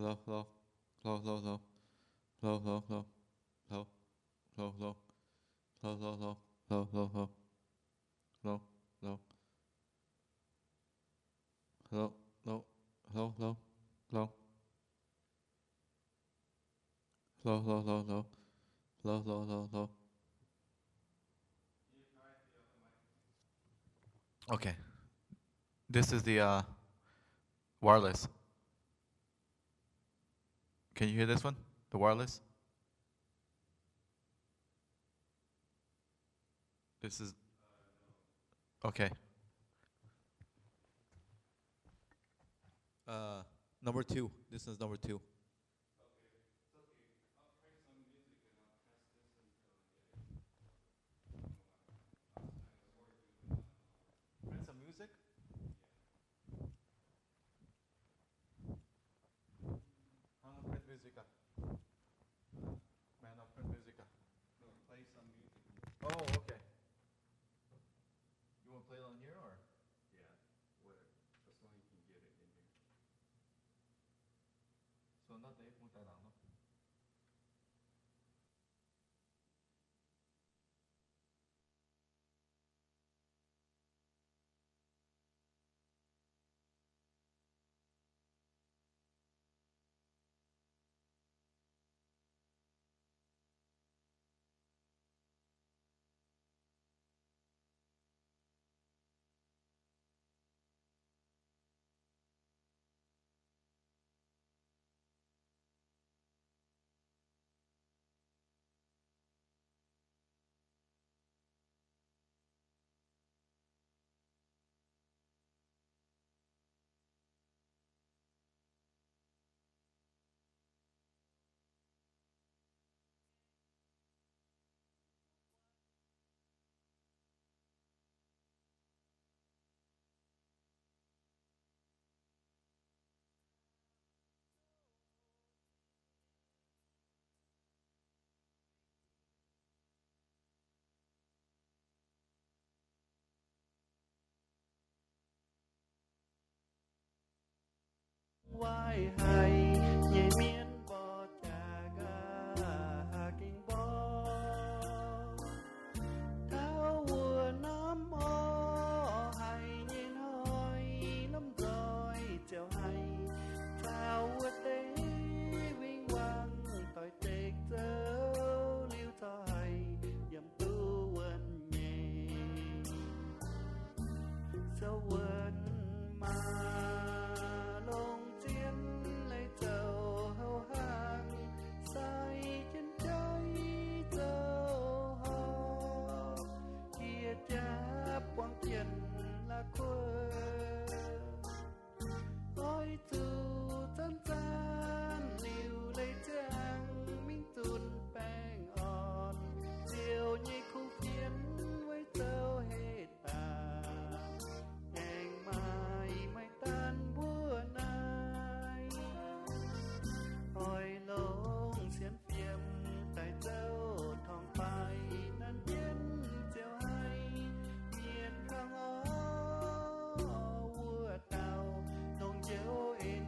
Hlo, hlo, hlo, hlo, hlo. Hlo, hlo, hlo, hlo. Hlo, hlo, hlo, hlo, hlo, hlo. Hlo, hlo, hlo, hlo. Hlo, hlo, hlo, hlo, hlo. Hlo, hlo, hlo, hlo. Hlo, hlo, hlo, hlo. Okay. This is the, uh, wireless. Can you hear this one? The wireless? This is, okay. Uh, number two. This is number two. Print some music? Huh? Print music ah? Man, I'll print music ah. No, play some music. Oh, okay. You wanna play it on here or? Yeah, whatever. As long as you can get it in here. So not that one. Waaic haic nyei mienh mborqv jaax ga'haav gengh mborqv. Taux wuov norm orv haic nyei hnoi, lomh nzoih ziouc haic taux wuov deix win-wangv doix-dekc zouv liuz corc haic yiem duqv wuonh nyei. Zoux wuonh maaih longc zien leiz zoux houh hnangv, sai jienv jaiv zoux horpc, jiex jaav buangv jienh la'kuov. Oix zuqc zanc-zanc liuz leiz ziangh mingh zunc baengh orn, Ziouv nyei kuv fienx weic zoux heh daaih. Aengx maaih, maaih daan mbuo naaiv, oix longc sienx fim daaih zoux torngv-baaix nanv jienv Ziouv haic mienh kangv orv wuov dauh, longc njoux en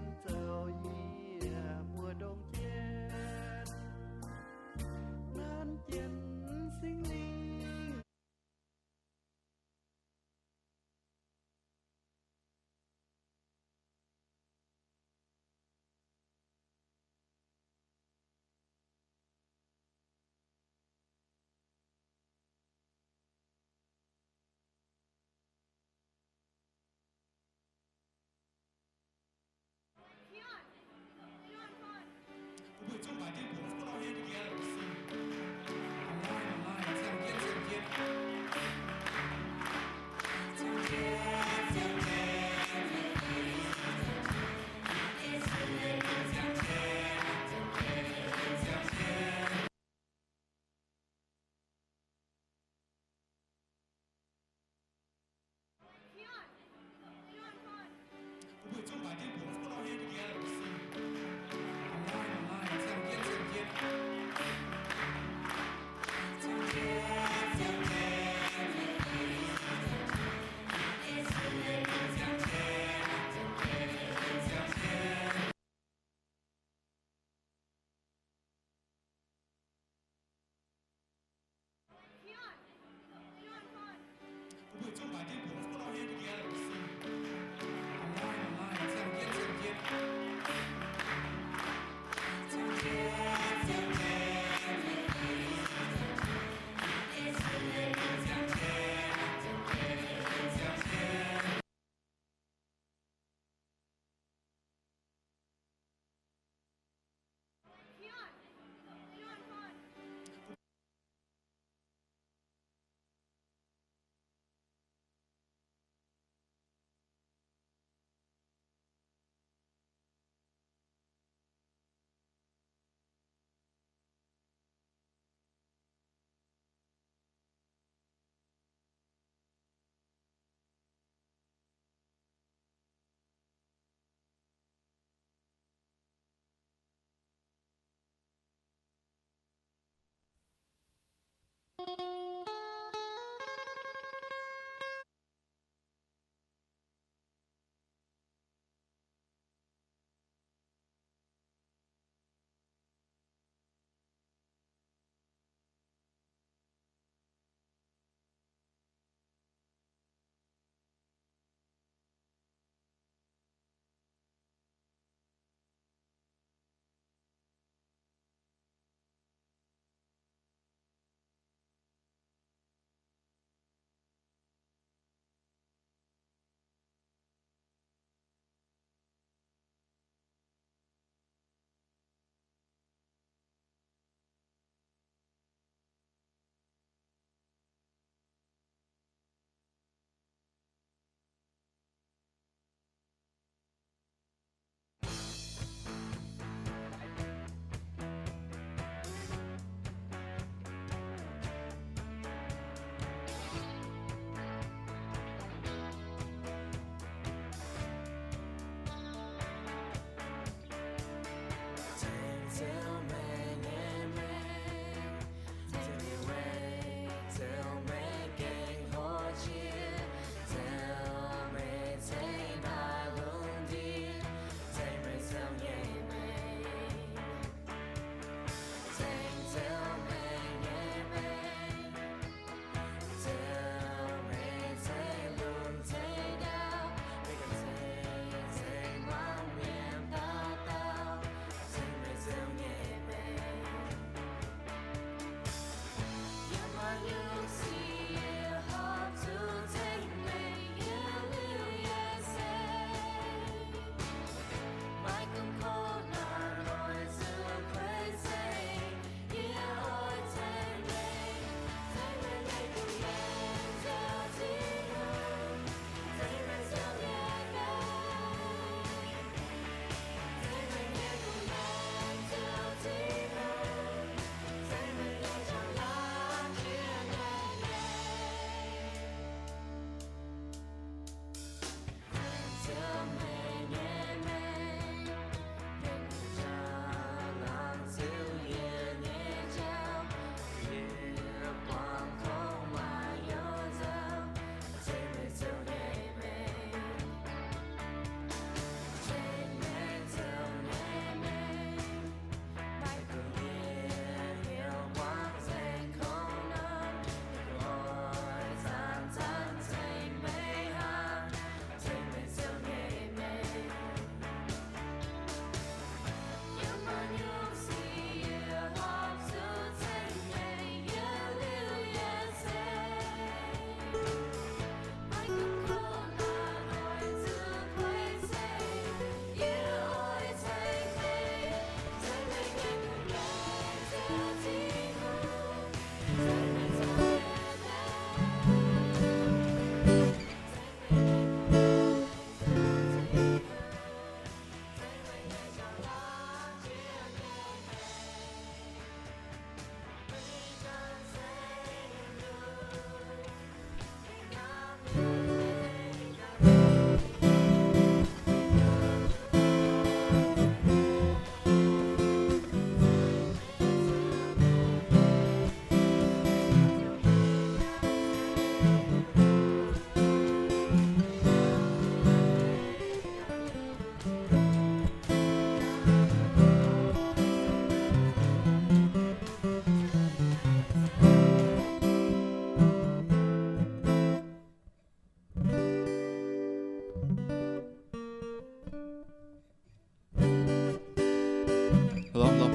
Hello, hello.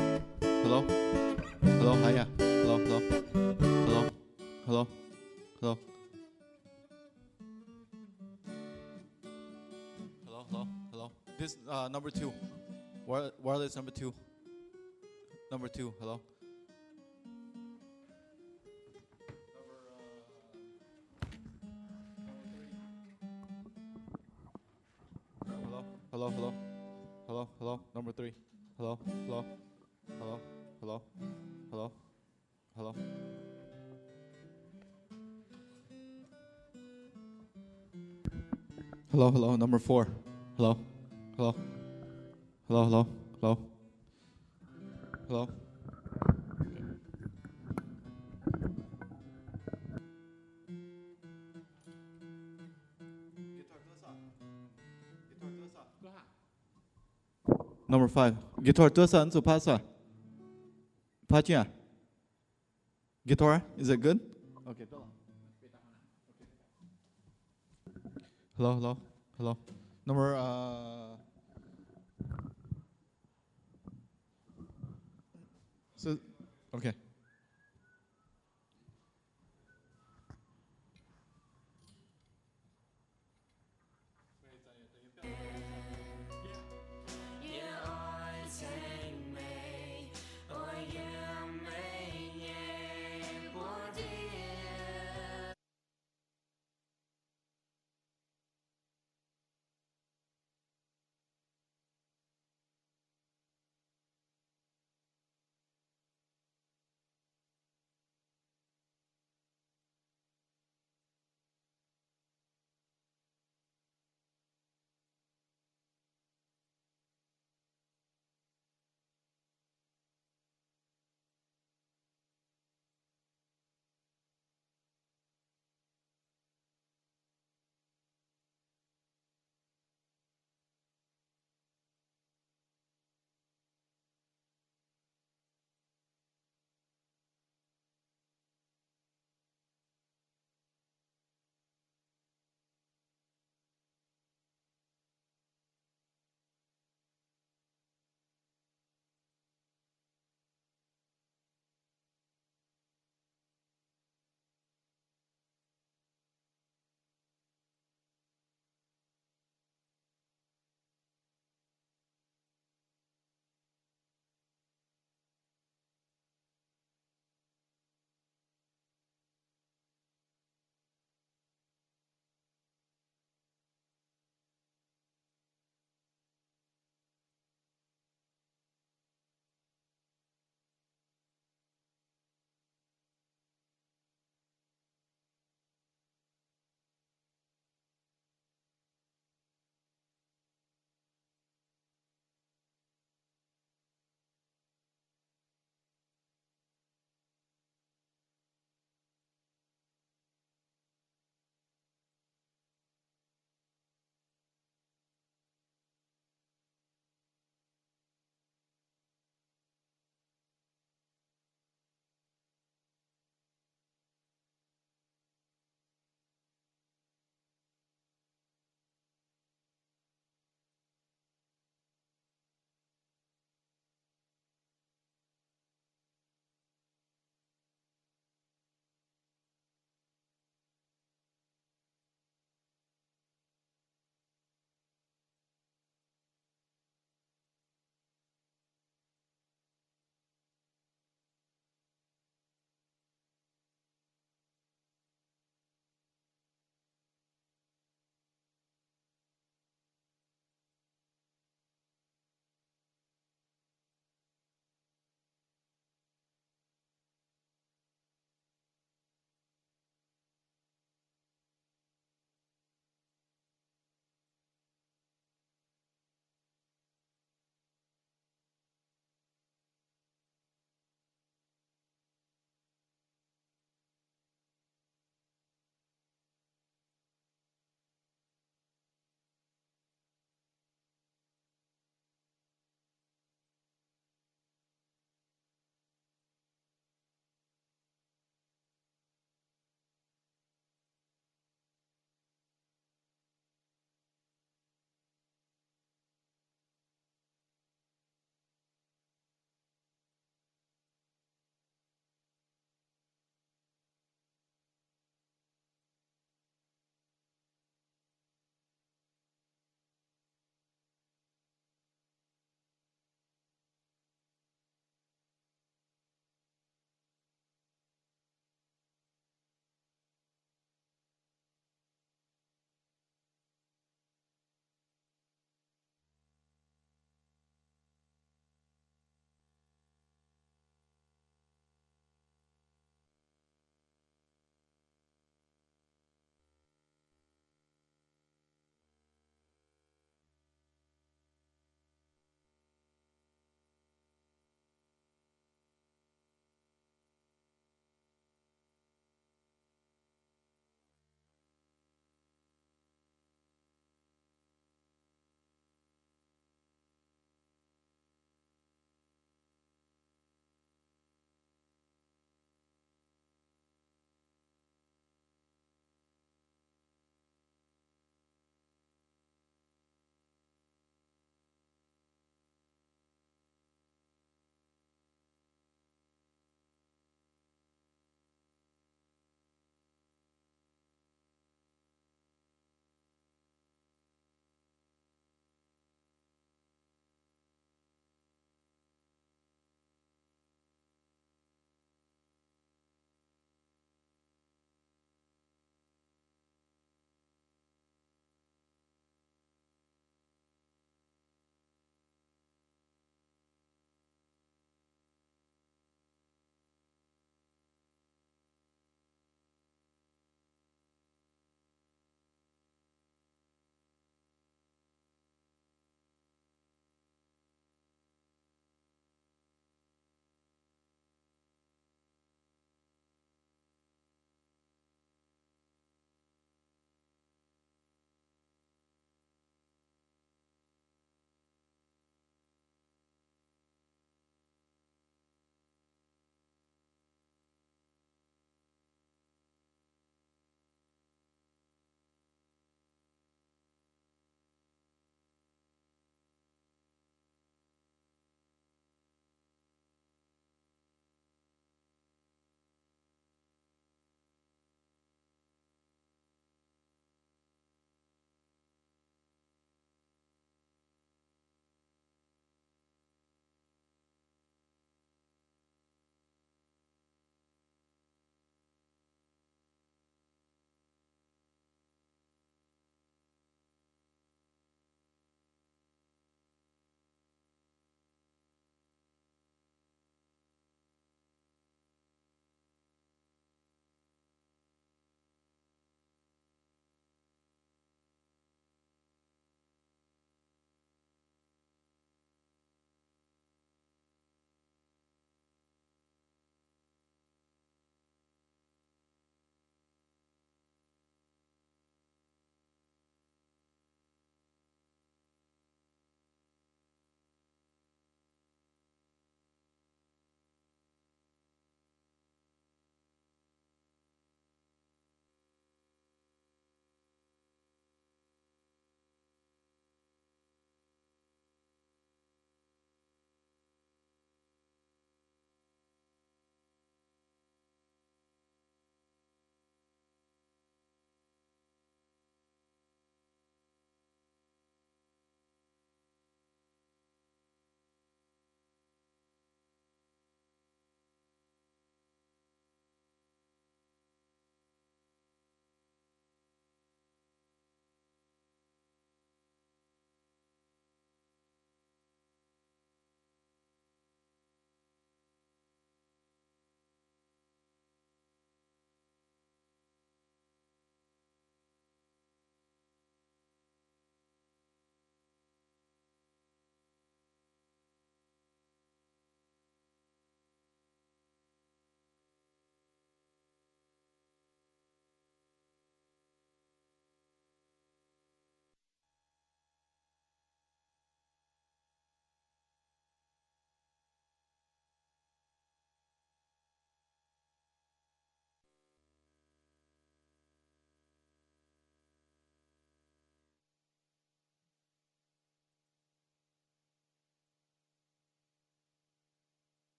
Hello. Hello, hiya. Hello, hello. Hello. Hello. Hello. Hello, hello, hello. This, uh, number two. Wire-, wireless number two. Number two, hello. Number, uh, number three. Hello, hello, hello. Hello, hello, number three. Hello, hello. Hello, hello, hello, hello. Hello, hello, number four. Hello, hello, hello, hello, hello. Hello. Number five. Guitar duqv sa, zuqc paatv sa. Paatv jienv aqv. Guitar, is it good? Okay. Hello, hello, hello. Number, uh, so, okay.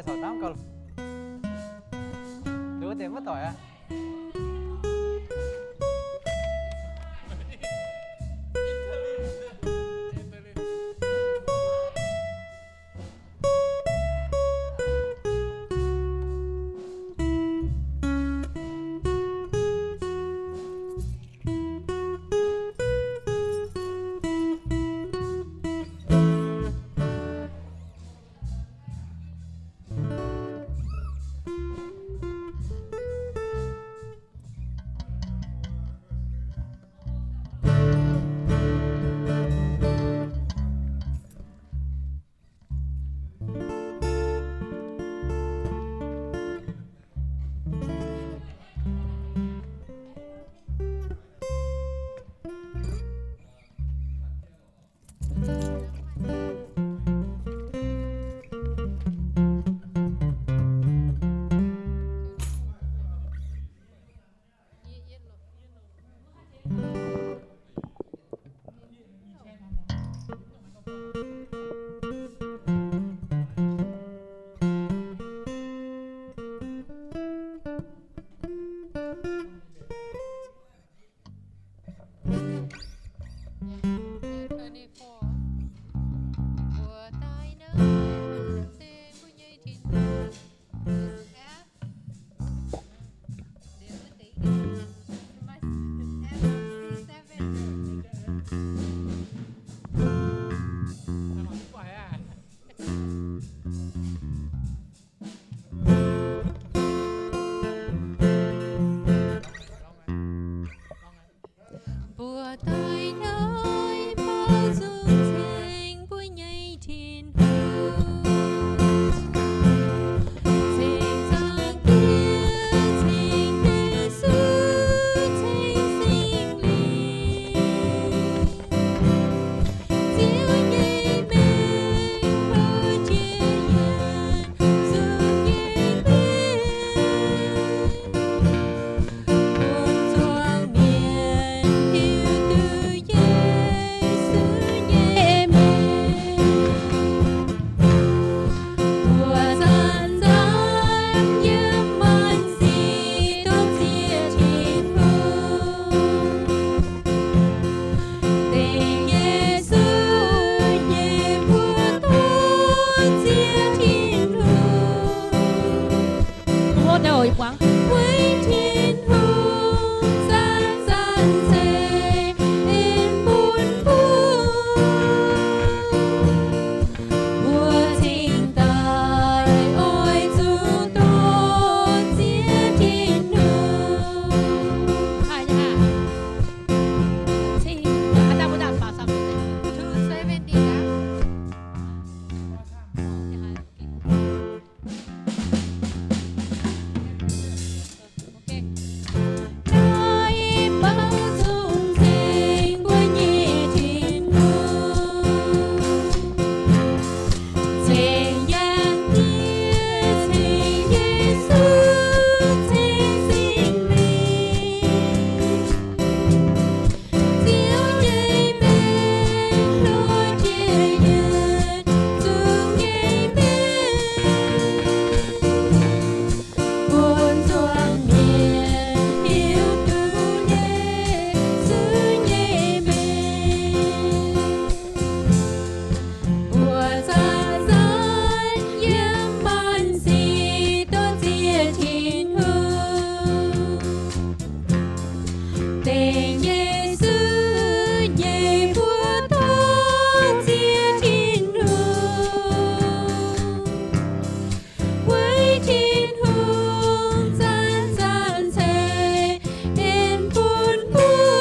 Caux dangv gauh, nduov deix maiv doic aqv. Mbuo daaih naaiv baaux nzung ceng mbuo nyei Tin-Hungh, ceng Zaangc Diex, ceng Yesu, ceng Singx Lingh. Ziouv nyei mengh hlo jiex yietc zungv nyei mengh. Bun zuangx mienh hiuv duqv Yesu nyei mengh. Mbuo zanc-zanc yiem maanc sic duqv ziex Tin-Hungh. Dengv Yesu nyei mbuo duqv ziex Tin-Hungh. Weic Tin-Hungh zanc-zanc ceix en bun mbuo. Mbuo cingx daaih oix zuqc duqv ziex Tin-Hungh. Two seventy, yeah? Naaiv baaux nzung ceng mbuo nyei Tin-Hungh, ceng Zaangc Diex, ceng Yesu, ceng Singx Lingh. Ziouv nyei mengh hlo jiex yietc zungv nyei mengh. Bun zuangx mienh hiuv duqv Yesu nyei mengh. Mbuo zanc-zanc yiem maanc sic duqv ziex Tin-Hungh. Dengv Yesu nyei mbuo duqv ziex Tin-Hungh. Weic Tin-Hungh zanc-zanc ceix en bun mbuo.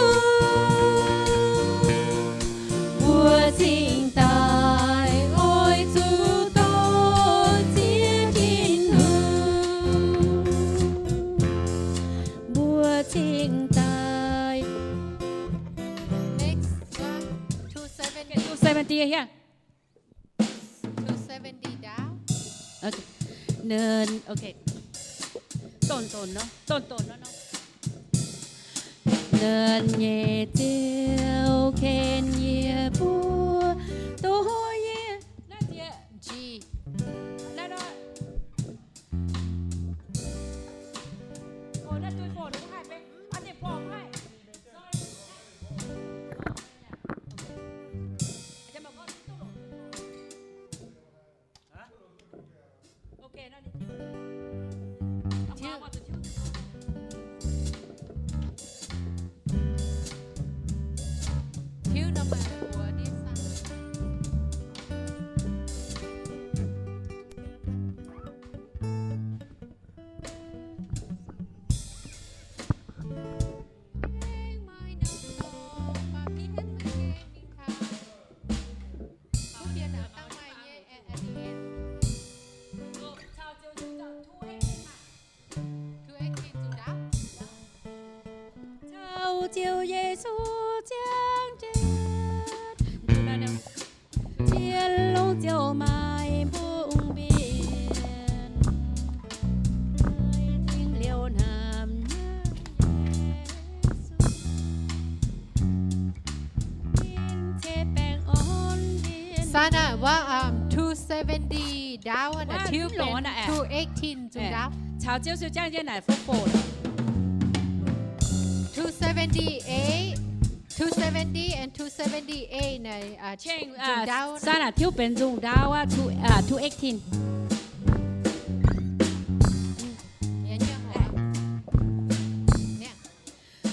Mbuo cingx daaih oix zuqc duqv ziex Tin-Hungh. Mbuo cingx daaih. Next one, two seventy. Two seventy here. Two seventy down. Okay. Ninh, okay. Dongh, dongh nor, dongh, dongh nor, nor. Ninh nyei Ziouv ken yie mbuo duqv yie. Naaiv ziex G. Naaiv nor. Caux Ziouv Yesu ziangh jienv, zien longx ziouc maaih mbungv mbienc, maaih dingc liouh hnamv nyei Yesu. Ninh ceix baengh orn mbienc. Saan aqv, wuov, um, two seventy down, wuov, tiuv benx two eighteen zungh ndaauv. Caux Ziouv Yesu ziangh jienv naaic four four. Two seventy-eight, two seventy and two seventy-eight naaic, uh, zungh ndaauv. Saan aqv, tiuv benx zungh ndaauv wuov, two, uh, two eighteen.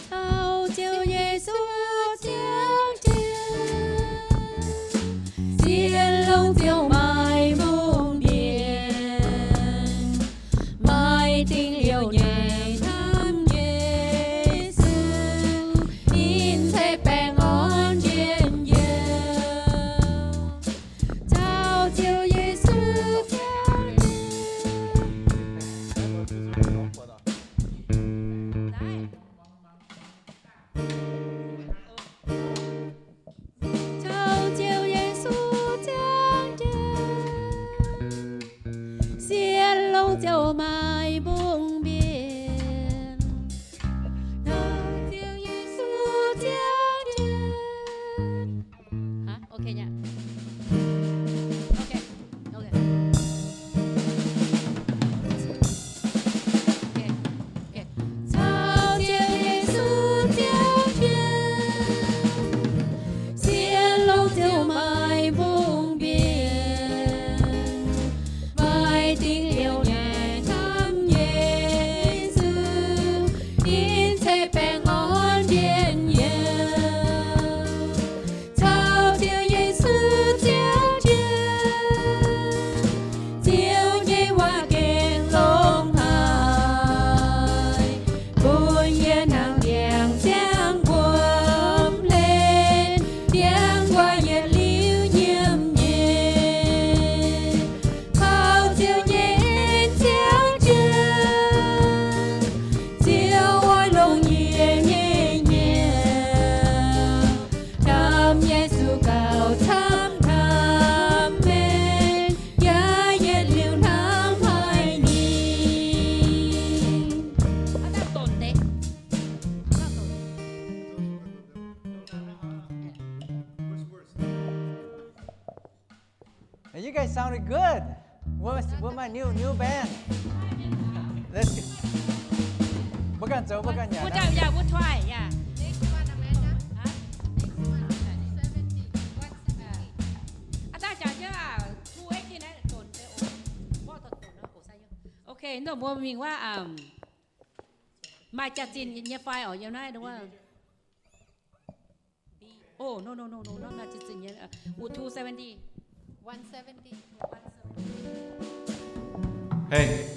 Caux Ziouv Yesu ziangh jienv, zien longx ziouc maaih mbungv mbienc, maaih dingc liouh nyei hnamv Yesu, ninh ceix baengh orn mbienc yie. Caux Ziouv Yesu ziangh jienv. Caux Ziouv Yesu ziangh jienv, zien longx ziouc maaih mbungv mbienc. Caux Ziouv Yesu ziangh jienv. Hah? Okay nyei. Okay. Okay. Okay. Okay. Caux Ziouv Yesu ziangh jienv, zien longx ziouc maaih mbungv mbienc, maaih dingc liouh nyei hnamv Yesu, ninh ceix baengh orn mbienc yie. Caux Ziouv Yesu ziangh jienv, Ziouv nyei waac gengh longx haic, bun yie hnangv ndiangx-ziangh wuom hlen, ndiangx-guaax yietc liuz nyiemc nyei. Caux Ziouv nyei en ziangh jienv, Ziouv oix longc yie nyei hnyouv hnamv Yesu gauh camv hnamv mengh, yaac yietc liuz hnamv haic ninh. You guys sounded good. With, with my new, new band. Let's go. Mbuo ganh zoux, mbuo ganh nyanc. We'll try, yeah. Next one, Amanda. Huh? Next one, seventy. One seventy. Okay, nor mbuo mingh wuov, um, maaih jaax-zinh nyei fai oc, yiem naaiv wuov. Oh, no, no, no, no, not, not just in yet. Uh, two seventy. One seventy. Hey.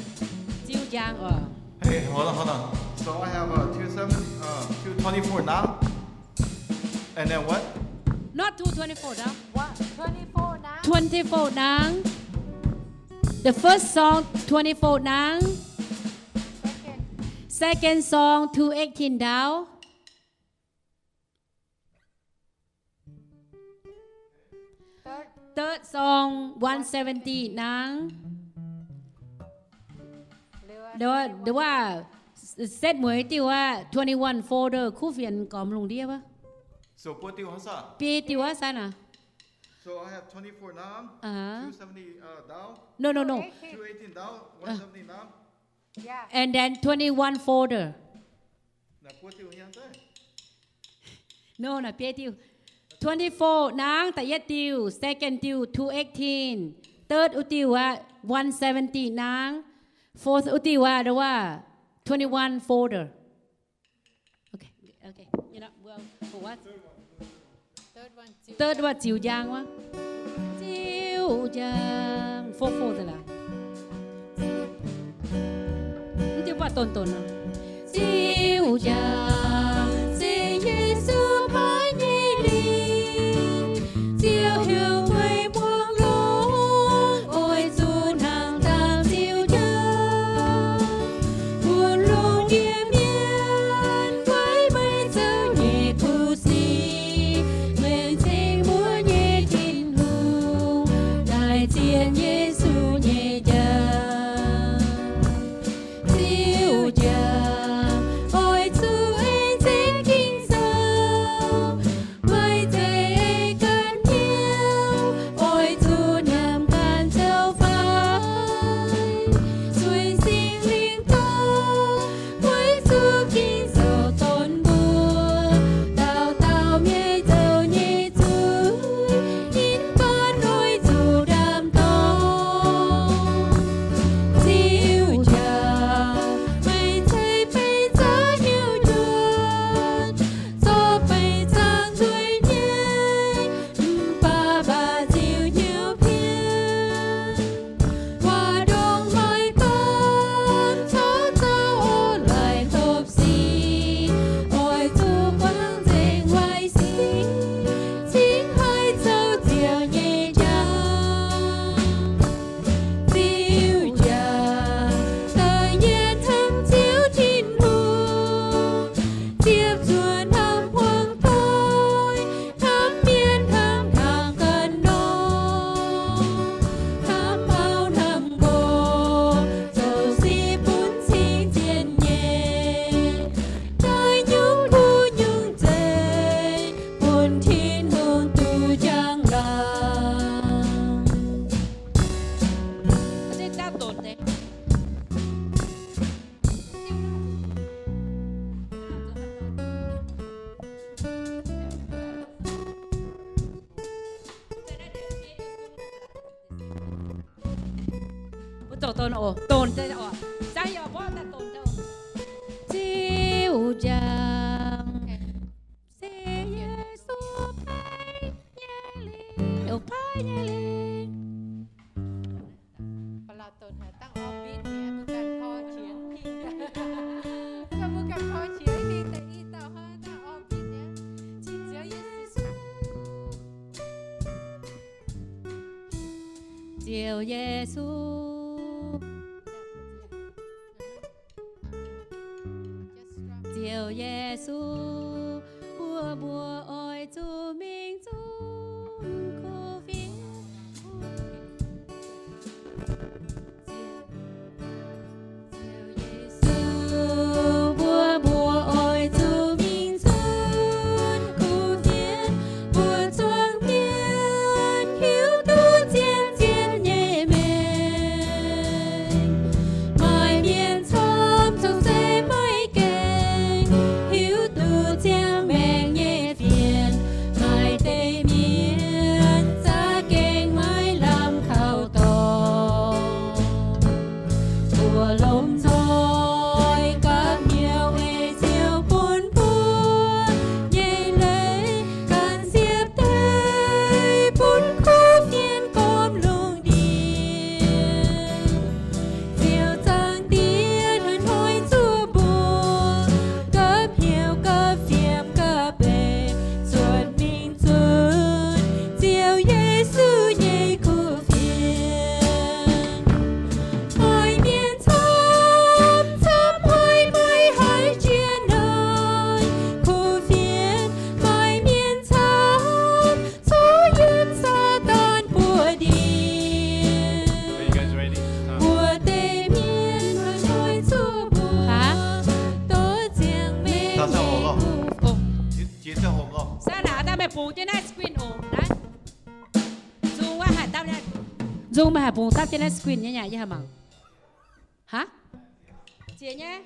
Ziu Jang, uh. Hey, hold on, hold on. So I have, uh, two seventy, uh, two twenty-four nang. And then what? Not two twenty-four nang. What? Twenty-four nang. Twenty-four nang. The first song, twenty-four nang. Second. Second song, two eighteen down. Third song, one seventy nang. Nduov, nduov wuov, setv mueiz diuh wuov, twenty-one folder, kuv fienx gormx lungh ndiev wuov. Biei diuh wuov, saan aqv. So I have twenty-four nang, uh-huh, two seventy, uh, down. No, no, no. Two eighteen down, one seventy nang. Yeah. And then twenty-one folder. No, naaiv biei diuh. Twenty-four naang, da'yietv diuh, second diuh, two eighteen, third wuov diuh aqv, one seventy naang, fourth wuov diuh aqv, the one, twenty-one folder. Okay, okay. You know, we'll, for what? Third one, ziux njang wuov. Ziux njang. Four four deix laaix. Mv diuh baac donx donx nor. Ziux njang, se Yesu paaiv nyei lingc, ziouc heuc meih muangx longx, oix zuqc hnangv dangh ziux njang. Bun lungh ndiev mienh weic meih zoux nyei kuv sic, meih cingx muonz nyei Tin-Hungh, daaih zien Yesu nyei njang. Ziux njang, oix zuqc ei nzengc Ging-Sou, meih zeiz ei ganh hnyouv, oix zuqc nyanc ganh zoux fai. Sueih Singx Lingh dorh, weic zuqc Ging-Sou donx mbuo, dauh dauh mienh zoux nyei zuiz, ninh mbuo oix zuqc ndaam-dorng. Ziux njang, meih zeiz benx za'hmien hnyouv njuonc, zorqv benx zaangc nzueic nyei, mv baac mbaah ziux hnyouv pien. Waac ndongc maaih dorn, corc zauh orn laaix hlopv sic, oix zuqc buangv nzengc waaic sic, cingx haih zoux Ziouv nyei njang. Ziux njang, da'yietv hnamv Ziouv Tin-Hungh, ziepc zuoqc hnamv hmuangx doic, hnamv mienh hnamv hnaangx ganh nor, hnamv mauv hnamv nqox, zoux sic bun cing zien nyei, daaih nyungc kuv nyungc zeiv, bun Tin-Hungh duqv njang-laangc. Ziux njang, se Yesu paaiv nyei lingc, paaiv nyei lingc. Mbuo ganh tor qiex mingh daaih, i dauh hnoi daaih orv bitv nyei. Ziouv Yesu, Ziouv Yesu, Ziouv Yesu, mbuo mbuo oix zuqc mingh zunv kuv fienx. Mbuo mbuo oix zuqc mingh zunv kuv fienx, mbuo zuangx mienh hiuv duqv zien zien nyei maengc. Maaih mienh camv zungv se maiv gaengh hiuv duqv ziangh maengc nyei fienx. Maaih deix mienh za'gengh maiv lamh kaux dorngx. Mbuo lomh nzoih gapv hnyouv ei Ziouv bun mbuo nyei leiz ganh siepv deix bun kuv fienx gormx lungh ndiev. Ziouv Zaangc Diex hnoi-hnoi zuov mbuo gapv hnyouv gapv fiem gapv benx cuotv mingh zunv Ziouv Yesu nyei kuv fienx. Maaih mienh camv camv haiz maiv haih jiex naaiv kuv fienx. Maaih mienh camv coqv yiem Saadaan buoz-ndiev. Mbuo deix mienh hnoi-hnoi zuov mbuo dorh ziangh maengc nyei kuv fienx. Saadaan meih bungx jienv naaiv screen oc naaiv. Nzung meih haih bungx dapv jienv naaiv screen nyei aqv, yie haih mangc. Haa? Ziex nyei?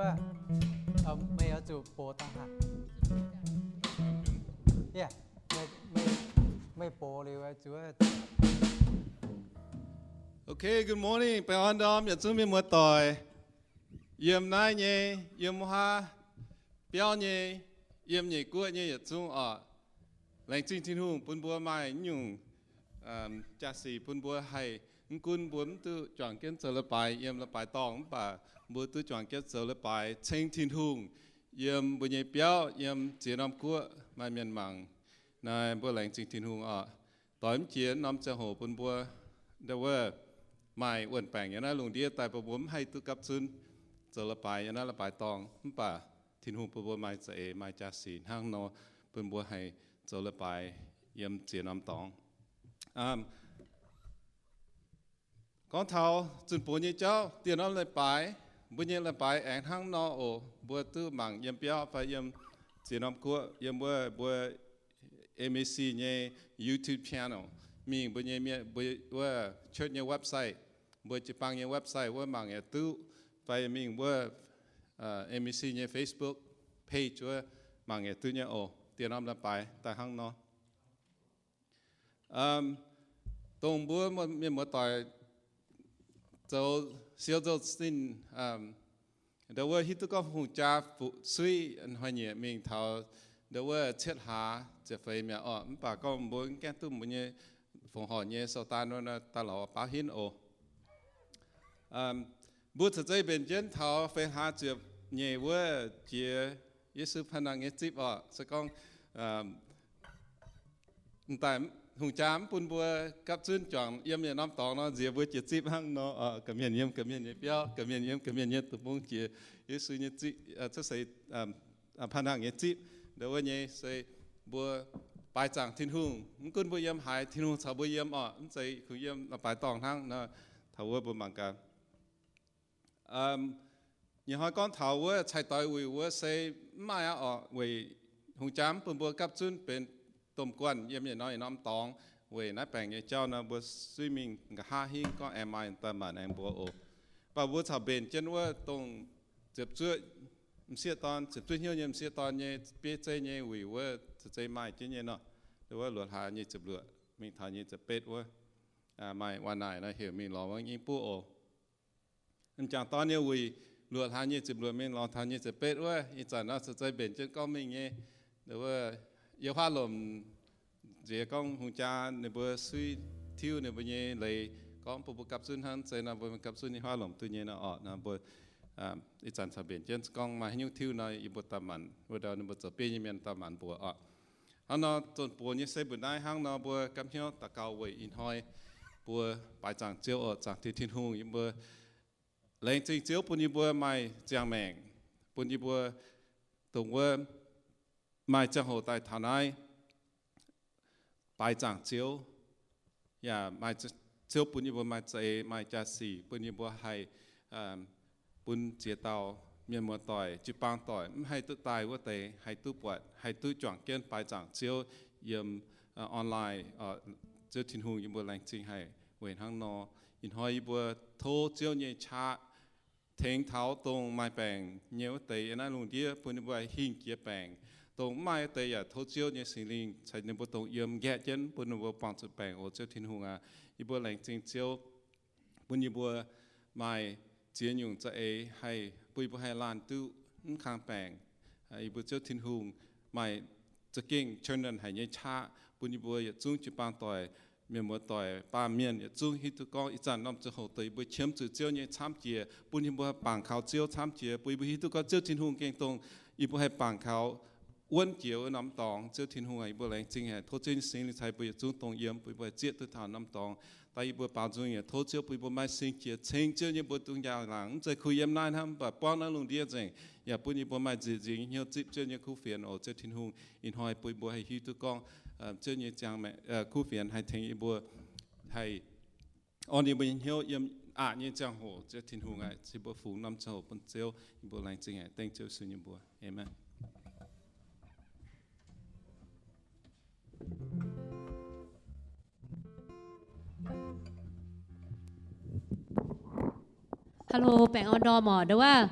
Meih oix zuqc box daaih haac? Meih box liuz oix zuqc. Okay, good morning. Baengh orn ndorm yietc zungv mienh muoz-doic, yiem naaiv nyei, yiem wuov haav biauv nyei, yiem nyeic guoqv nyei yietc zungv oc. Laengz zingh Tin-Hungh bun mbuo maaih nyungc jaa-sic bun mbuo haih, mv gunv mbuo mv duqv juangc jienv zoux leiz-baaix yiem leiz-baaix dorngh, mv baac mbuo duqv juangc jienv zoux leiz-baaix ceng Tin-Hungh yiem mbuo nyei biauv, yiem ziex norm guoqv maaih mienh mangc. Naaiv mbuo laengz zingh Tin-Hungh oc. Doix mv jiex norm ziangh hoc bun mbuo ndau wuov maaih wuon-baengc yiem naaiv lungh ndiev daaih bun mbuo mv haih duqv gapv zunv zoux leiz-baaix yiem naaiv leiz-baaix dorngh, mv baac Tin-Hungh bun mbuo maaih za'eix, maaih jaa-sic hnangv nor, bun mbuo haih zoux leiz-baaix yiem ziex norm dorngx. Gorngv taux zunh buonc nyei jauv, dieh norm leiz-baaix, mbuo nyei leiz-baaix aengx hnangv nor oc. Mbuo duqv mangc yiem biauv fai yiem ziex norm guoqv, yiem wuov mbuo M A C nyei YouTube channel mingh, mbuo nyei mienh, mbuo wuov church nyei website, mbuo jiu-baang nyei website wuov mangc yaac duqv, fai mingh wuov M A C nyei Facebook page wuov mangc yaac duqv nyei oc. Dieh norm leiz-baaix daaih hnangv nor. Dongh mbuo mienh muoz-doic zoux siou zoux zinh, ndau wuov hiuv duqv gorngv hungh jaa fu'suiv hnoi-nyieqc mingh taux ndau wuov cietv hlaax ziepc feix mi'aqv orqc. Mv baac gorngv mbuo mv gaengh duqv mbuo nyei fongc horc nyei sou daan daaih lorz baauv hinv oc. Mbuo caux zeiz mbenc jienv taux feix hlaax ziepc nyeic wuov jiex Yesu Panh Nangh nyei zipv orqc. Se gorngv daaih hungh jaa mv bun mbuo gapv zunv juangc yiem yietc norm dorngx nor, nziex mbuo jiex zipv hnangv nor, ga'mienh yiem ga'mienh nyei biauv, ga'mienh yiem ga'mienh nyei deic-bung jiex Yesu nyei zipv, cuotv seix Panh Nangh nyei zipv. Ndau wuov nyei se mbuo baaix zaangc Tin-Hungh. Mv gunv mbuo yiem haaix, Tin-Hungh caux mbuo yiem orqc. Mv zeiz kungx yiem leiz-baaix dorngh hnangv nor. Taux wuov mbuo mangc gaax. Ih hnoi gorngv taux wuov cai-doix wuic wuov se mv maaih aqv orqc, weic hungh jaa mv bun mbuo gapv zunv benx domh guanh yiem yietc norm yietc norm dorngx. Weic naaiv baengc nyei jauv nor, mbuo suiv mingh nqa'haav hingv gorngv aengx maaih daaih maanc aengx mbuox oc. Mv baac mbuo caux mbenc jienv wuov dongh ziepc zuoqv m'sieqv dorn, ziepc zuoqv hnyouv nyei m'sieqv dorn nyei bieiv zeiv nyei wuic wuov caux zeiz maaih jienv nyei nor. Wuov luoqc hlaax nyic ziepc luoqc mingh taux nyic ziepc betv wuov, maaih waac naaic nor heuc mingh lorz wuov nyei buov oc. M'jangc dorn nyei wuic, luoqc hlaax nyic ziepc luoqc mingh lorz taux nyic ziepc betv wuov, ih zanc nor caux zeiz mbenc jienv gorngv mingh nyei. Yiem haav lomc nziex gorngv hungh jaa ninh mbuo suiv tiuv ninh mbuo nyei leiz, gorngv bun mbuo gapv zunv hnangv zeiz nor, mbuo gapv zunv nyei haav lomc duqv nyei nor orqc nor, mbuo ih zanc caux mbenc jienv gorngv maaih haaix nyungc tiuv nor, yie mbuo daaih maanc, wuov dauh ninh mbuo zoux bieiv nyei mienh daaih maanc mbuox orqc. Hnangv nor, zonh buoz nyei se mbuo naaiv hnangv nor, mbuo gapv hnyouv daux gaux weic ih hnoi mbuo baaix zaangc Ziouv oc, zaangc Tin, Tin-Hungh, yie mbuo laengz zingh Ziouv bun yie mbuo maaih ziangh maengc, bun yie mbuo dongh wuov maaih ziangh hoc daaih taux naaiv baaix zaangc Ziouv. Yaac maaih Ziouv bun yie mbuo maaih za'eix, maaih jaa-sic bun yie mbuo haih bun ziex dauh mienh muoz-doic, jiu-baang doic mv haih duqv daaih wuov deix haih duqv buatc, haih duqv juangc jienv baaix zaangc Ziouv yiem online. Ziouv Tin-Hungh, yie mbuo laengz zingh haic weic hnangv nor. Ih hnoi yie mbuo tov Ziouv nyei qaqv tengx taux dongh maaih baengc nyei wuov deix yiem naaiv lungh ndiev, bun ninh mbuo hingh jiex baengc. Dongh mv maaih wuov deix yaac tov Ziouv nyei Singx Lingh caux ninh mbuo dongh yiem nqaeqv jienv, bun ninh mbuo buangh zuqc baengc oc. Ziouv Tin-Hungh aac, yie mbuo laengz zingh Ziouv bun yie mbuo maaih ziex nyungc za'eix haih bun yie mbuo haih laanh duqv mv kang baengc. Yie mbuo Ziouv Tin-Hungh maaih za'gengh churn haic nyei qaqv bun yie mbuo yietc zungv jiu-baang doic, mienh muoz-doic, baamh mienh yietc zungv hiuv duqv gorngv ih zanc norm ziangh hoc deix yie mbuo qiemx zuqc Ziouv nyei camv jiex, bun yie mbuo haih bangc kaux Ziouv camv jiex, bun yie mbuo hiuv duqv gorngv Ziouv Tin-Hungh gengh dongh yie mbuo haih bangc kaux wuonv jiex wuov norm dorngx. Ziouv Tin-Hungh aac, yie mbuo laengz zingh haic, tov Ziouv nyei Singx Lingh caux yie mbuo yietc zungv dongh yiem, bun yie mbuo haih zieqv duqv taux norm dorngx. Daaih yie mbuo baaux nzung yaac tov Ziouv bun yie mbuo maaih sing jiex ceng Ziouv nyei mbuox zungv njang-laangc, mv zeiz kuh yiem naaiv hnangv, mv baac buangv naaiv lungh ndiev nzengc, yaac bun yie mbuo maaih nzieqc nzingc nyei hnyouv zipv Ziouv nyei kuv fienx oc. Ziouv Tin-Hungh, ih hnoi bun yie mbuo haih hiuv duqv gorngv Ziouv nyei ziangh maengc, kuv fienx haih tengx yie mbuo haih orn yie mbuo nyei hnyouv yiem aqc nyei ziangh hoc. Ziouv Tin-Hungh aac, yie mbuo fungx norm ziangh hoc bun Ziouv, yie mbuo laengz zingh haic, dengv Ziouv Yesu nyei mbuox. Amen. Hello, baengh orn ndorm oc. Ndau wuov,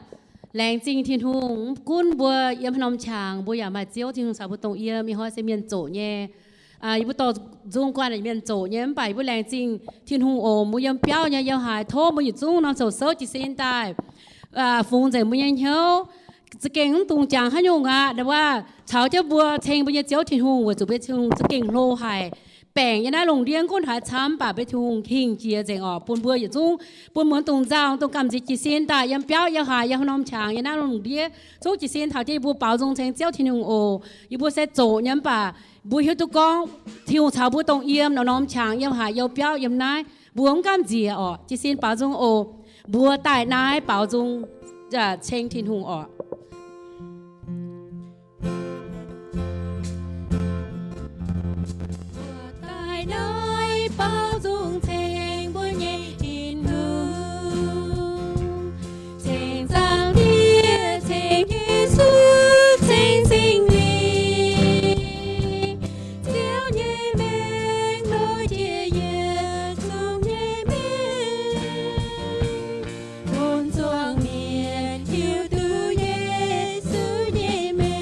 Laengz zingh Tin-Hungh. Mv gunv mbuo yiem haaix norm qangx, mbuo yaac maaih Ziouv Tin-Hungh caux mbuo dongh yiem. Ih hnoi se mienh zoqc nyei, yie mbuo dorh nzung guanh mienh zoqc nyei, mv baac yie mbuo laengz zingh Tin-Hungh oc. Mbuo yiem biauv nyei yiem haaix, tov mbuo yietc zungv norm souc souv jiez sin daaih, fungx nzengc mbuo nyei hnyouv. Za'gengh mv dungx jangx haaix nyungc aqv. Ndau wuov caux jienv mbuo ceng mbuo nyei Ziouv Tin-Hungh weic zuqc mbuo nyei Tin-Hungh za'gengh hlo haic, baengc yiem naaiv lungh ndiev gunv haaix camv, mv baac mbuo Tin-Hungh hingh jiex nzengc oc. Bun mbuo yietc zungv, bun mbuo dungx nzauh, dongh gamh nziex jiez sin daaih yiem biauv yiem haaix, yiem haaix norm qangx yiem naaiv lungh ndiev, zungv jiez sin taux jienv yie mbuo baaux nzung ceng Ziouv Tin-Hungh oc. Yie mbuo se zoqc nyei, mv baac mbuo hiuv duqv gorngv Tin-Hungh caux mbuo dongh yiem norm-norm qangx, yiem haaix, yiem biauv, yiem naaiv, mbuo mv gamh nziex oc. Jiez sin baaux nzung oc. Mbuo daaih naaiv baaux nzung ceng Tin-Hungh oc. Mbuo daaih naaiv baaux nzung ceng mbuo nyei Tin-Hungh, ceng Zaangc Diex, ceng Yesu, ceng Singx Lingh. Ziouv nyei mengh lorz jiex yietc zungv nyei mengh, bun zuangx mienh hiuv duqv Yesu nyei mengh.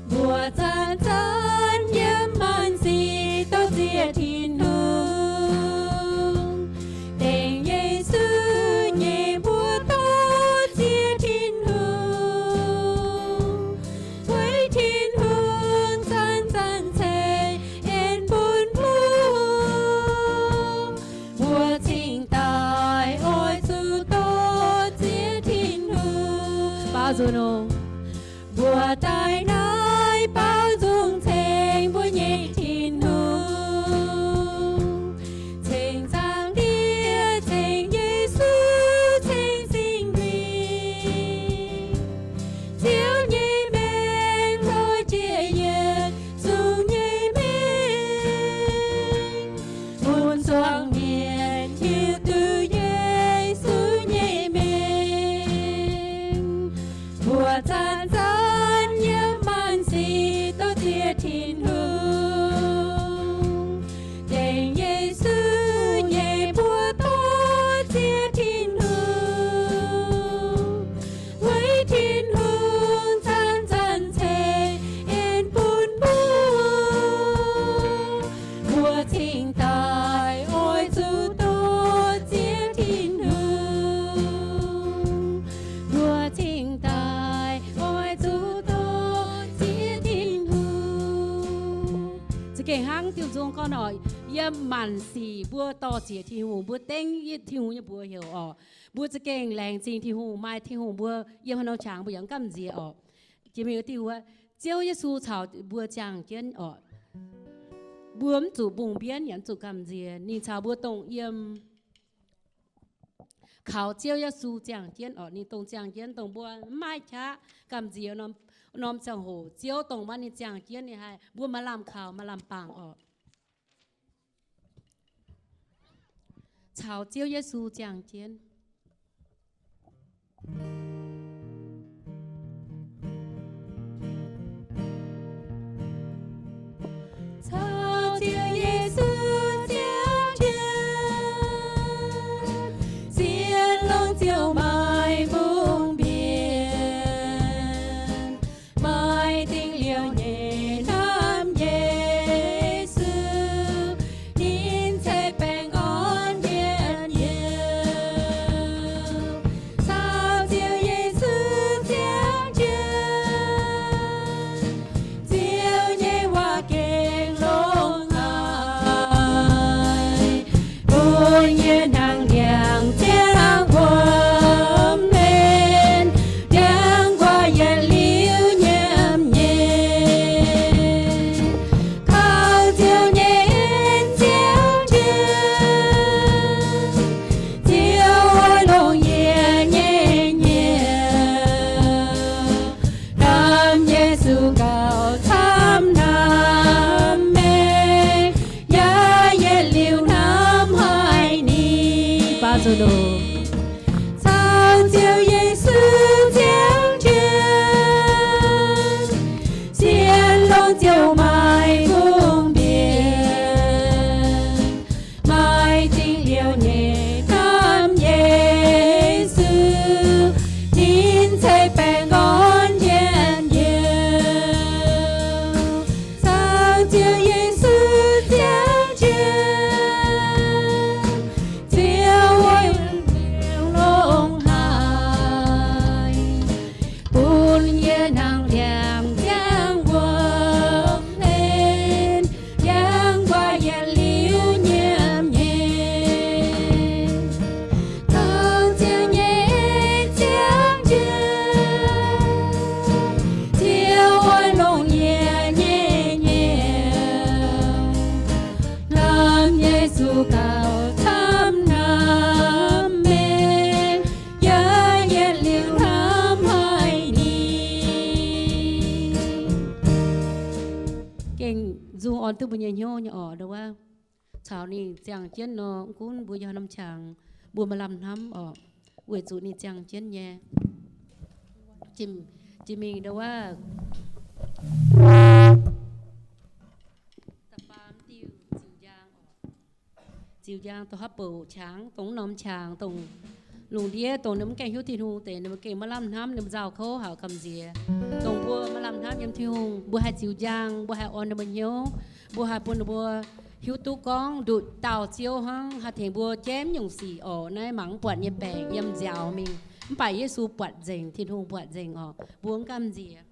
Mbuo zanc-zanc yiem maanc sic dorh ziex Tin-Hungh. Dengv Yesu nyei mbuox dorh ziex Tin-Hungh. Weic Tin-Hungh zanc-zanc ceix en bun mbuo. Mbuo cingx daaih oix zuqc dorh ziex Tin-Hungh. Baaux nzung oc. Mbuo daaih naaiv baaux nzung ceng mbuo nyei Tin-Hungh, ceng Zaangc Diex, ceng Yesu, ceng Singx Lingh. Ziouv nyei mengh lorz jiex yietc zungv nyei mengh, bun zuangx mienh hiuv duqv Yesu nyei mengh. Mbuo zanc-zanc yiem maanc sic dorh ziex Tin-Hungh. Dengv Yesu nyei mbuox dorh ziex Tin-Hungh. Weic Tin-Hungh zanc-zanc ceix en bun mbuo. Mbuo cingx daaih oix zuqc dorh ziex Tin-Hungh. Mbuo cingx daaih oix zuqc dorh ziex Tin-Hungh. Za'gengh hnangv diuh nzung gorngv oc, yiem maanc sic mbuo dorh ziex Tin-Hungh, mbuo dengv Tin-Hungh nyei mbuox heuc oc. Mbuo za'gengh laengz zingh Tin-Hungh, maaih Tin-Hungh mbuo yiem haaix norm qangx mbuo yaac mv gamh nziex oc. Jiex mingh wuov diuh wuov, Ziouv Yesu caux mbuo ziangh jienv oc. Mbuo mv zuqc mbungh mbienv yaac mv zuqc gamh nziex. Ninh caux mbuo dongh yiem kaux Ziouv Yesu ziangh jienv oc. Ninh dongh ziangh jienv dongh mbuo mv maaih qaqv gamh nziex norm ziangh hoc. Ziouv dongh maiv ninh ziangh jienv ninh haih mbuo maaih lamh kaux maaih lamh bangc oc. Caux Ziouv Yesu ziangh jienv. Caux Ziouv Yesu ziangh jienv, zien longx ziouc maaih mbungh mbienv, maaih dingc liouh nyei hnamv Yesu, ninh ceix baengh orn yietc nyienh. Nzung orn duqv mbuo nyei hnyouv nyei orqc, ndau wuov caux ninh ziangh jienv nor, mv gunv mbuo yiem norm qangx, mbuo maaih lamh hnamv orqc, weic zuqc ninh ziangh jienv nyei. Jiex mingh ndau wuov ziux njang, dongh hopv bouc qangx, dongh norm qangx, dongh lungh ndiev, dongh ninh mv gaengh hiuv Tin-Hungh deix, ninh mbuo gengh maaih lamh hnamv, ninh mbuo nzauh kouv haic gamh nziex. Dongh mbuo maaih lamh hnamv yiem Tin-Hungh, mbuo haih ziux njang, mbuo haih orn ninh mbuo hnyouv, mbuo haih bun ninh mbuo hiuv duqv gorngv nduqc dauh Ziouv hnangv, haih tengx mbuo jaiv nyungc sic orqc. Naaiv mangc mv buatc nyei baengc yiem nziaaux mingh, mv baac Yesu buatc nzengc, Tin-Hungh buatc nzengc orqc. Mbuo mv gamh nziex.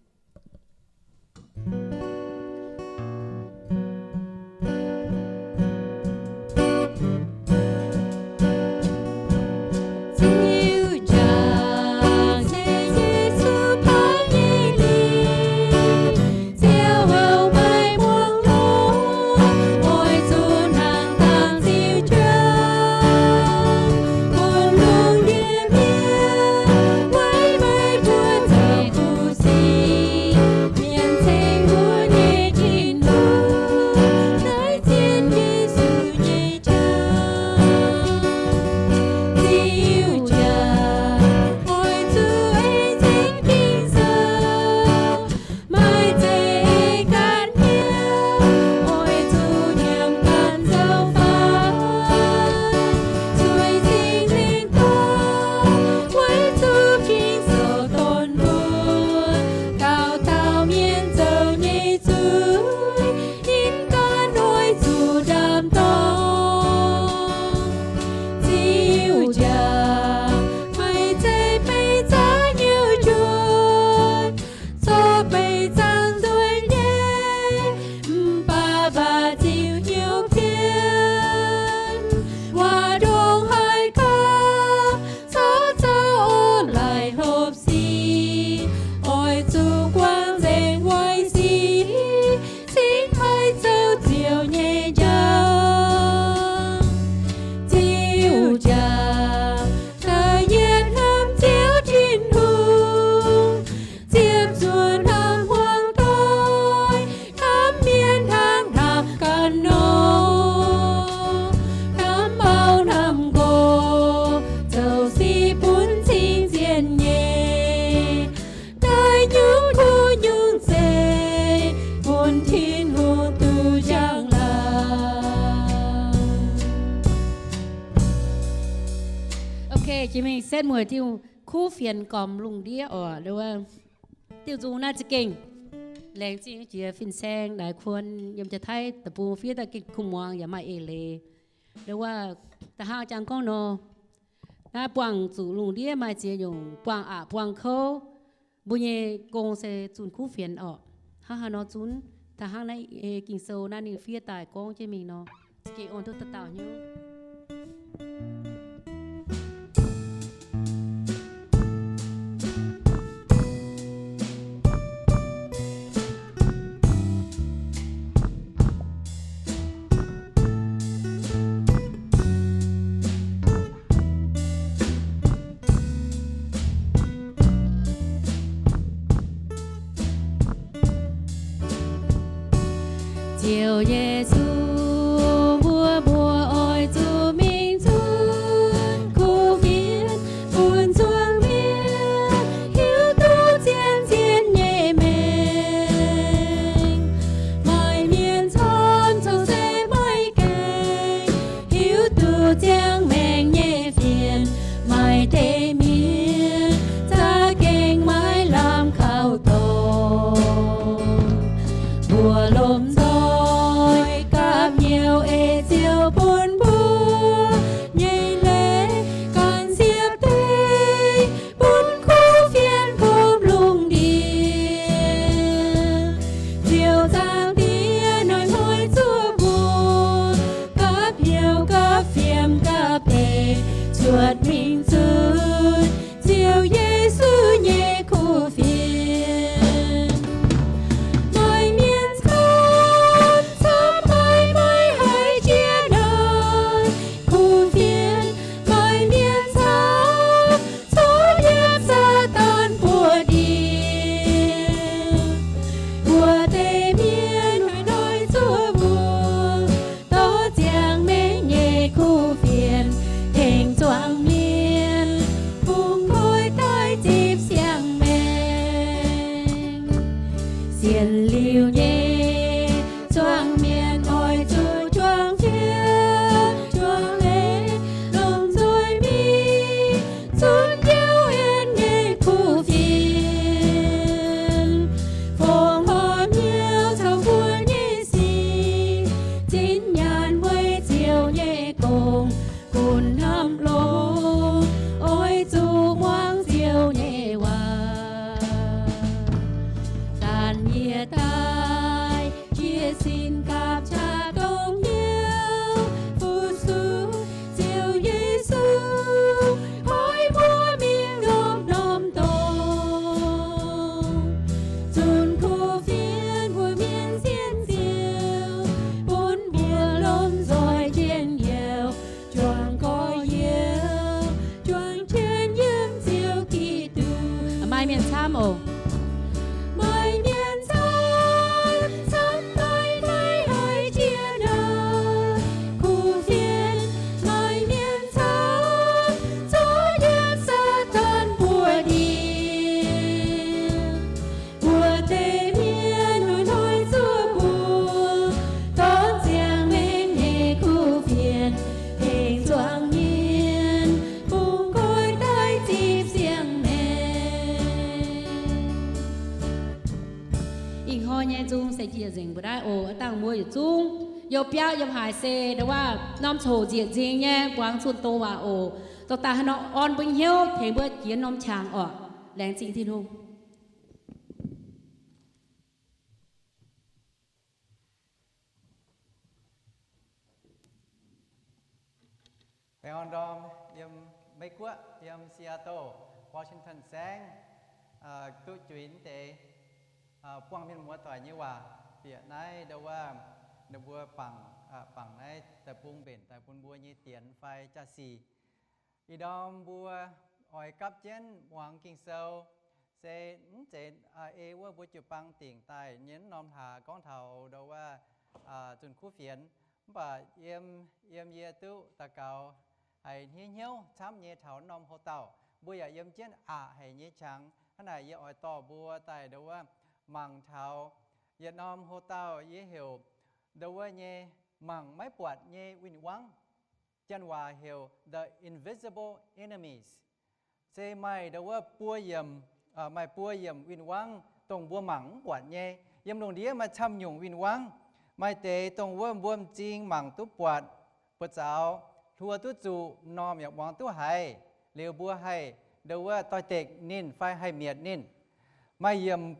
Ok, jiex mingh setv mueic diuh kuv fienx gormx lungh ndiev orqc. Diuh nzung naaiv za'gengh laengz zingh jiex fin-saeng naaic kuon yiem Janx-Taiv deic-bung fiev daaih gengh kuv muangx yaac maaih eix leiz. Ndau wuov da'hangv jangx gorngv nor, naaiv buangh zuqc lungh ndiev maaih ziex nyungc, buangh aqc buangh kouv, mbuo nyei gong se zunh kuv fienx orqc. Hnangv haaix nor zunv? Da'hangv naaiv Ging-Sou naaiv ninh fiev daaih gorngv jienv mingh nor, za'gengh orn duqv dauh dauh hnyouv. Ziouv Yesu, mbuo mbuox oix zuqc mingh zunh kuv fienx, bun zuangx mienh hiuv duqv zien-zien nyei maengc. Maaih mienh camv corc se maiv gaengh hiuv duqv ziangh maengc nyei fienx. Maaih deix mienh za'gengh maiv lamh kaux dorngx. Mbuo lomh nzoih Maaih mienh camv oc. Maaih mienh camv, camv maiv maaih oix jiex nor. Kuv fienx maaih mienh camv, zuov yiem Saadaan buoz-ndiev. Mbuo deix mienh hnoi-hnoi zuov mbuox, dorh ziangh maengc nyei kuv fienx tengx zuangx mienh bungx nqoi daaih zipv siang-maengc. Ih hnoi nyei nzung se njiec nzengc mbuo naaiv oc. Aav dangh mbuo yietc zungv youh biauv yiem haaix se ndongc wuov norm coc njiec nzingx nyei, buangh zunh doz waac oc. Dorh daaih haaix nor orn mbuo hnyouv tengx mbuo jiex norm qangx oc. Laengz zingh Tin-Hungh. Baengh orn ndorm yiem Meiv Guoqv, yiem Seattle, Washington saengv, duqv juix deix buangh mienh muoz doic nyei waac bieqc naaiv ndongc wuov ninh mbuo bangc, bangc naaiv daaih bung mbenc daaih bun mbuo nyei dienx fai jaa-sic. Ih ndorm mbuo oix gapv jienv muangx Ging-Sou, se mv zeiz ei wuov mbuo jiu-baang dingc daaih nyei norm hlaax gorngv taux ndongc wuov zunh kuv fienx. Mv baac yiem, yiem yie duqv daux gaux haiz hniev hnyouv camv nyei taux norm houx-dauh, mbuo yaac yiem jienv aqc haic nyei qangx. Hnangv naaic yie oix dorh mbuo daaih ndongc wuov mangc taux yietc norm houx-dauh yie heuc ndongc wuov nyei mangc maiv buatc nyei win-wangv. Janx-waac heuc the invisible enemies. Se maaih ndongc wuov buo yiemc, maaih buo yiemc win-wangv dongh mbuo mangc mv buatc nyei. Yiem lungh ndiev maaih camv nyungc win-wangv. Maaih deix dongh wuov mbuo m'zing mangc duqv buatc, buoz-zaux hluo duqv zuqc, m'normh yaac muangx duqv haiz, liuz mbuo haih ndongc wuov doix-dekc ninh fai haih mietc ninh. Maaih yiemc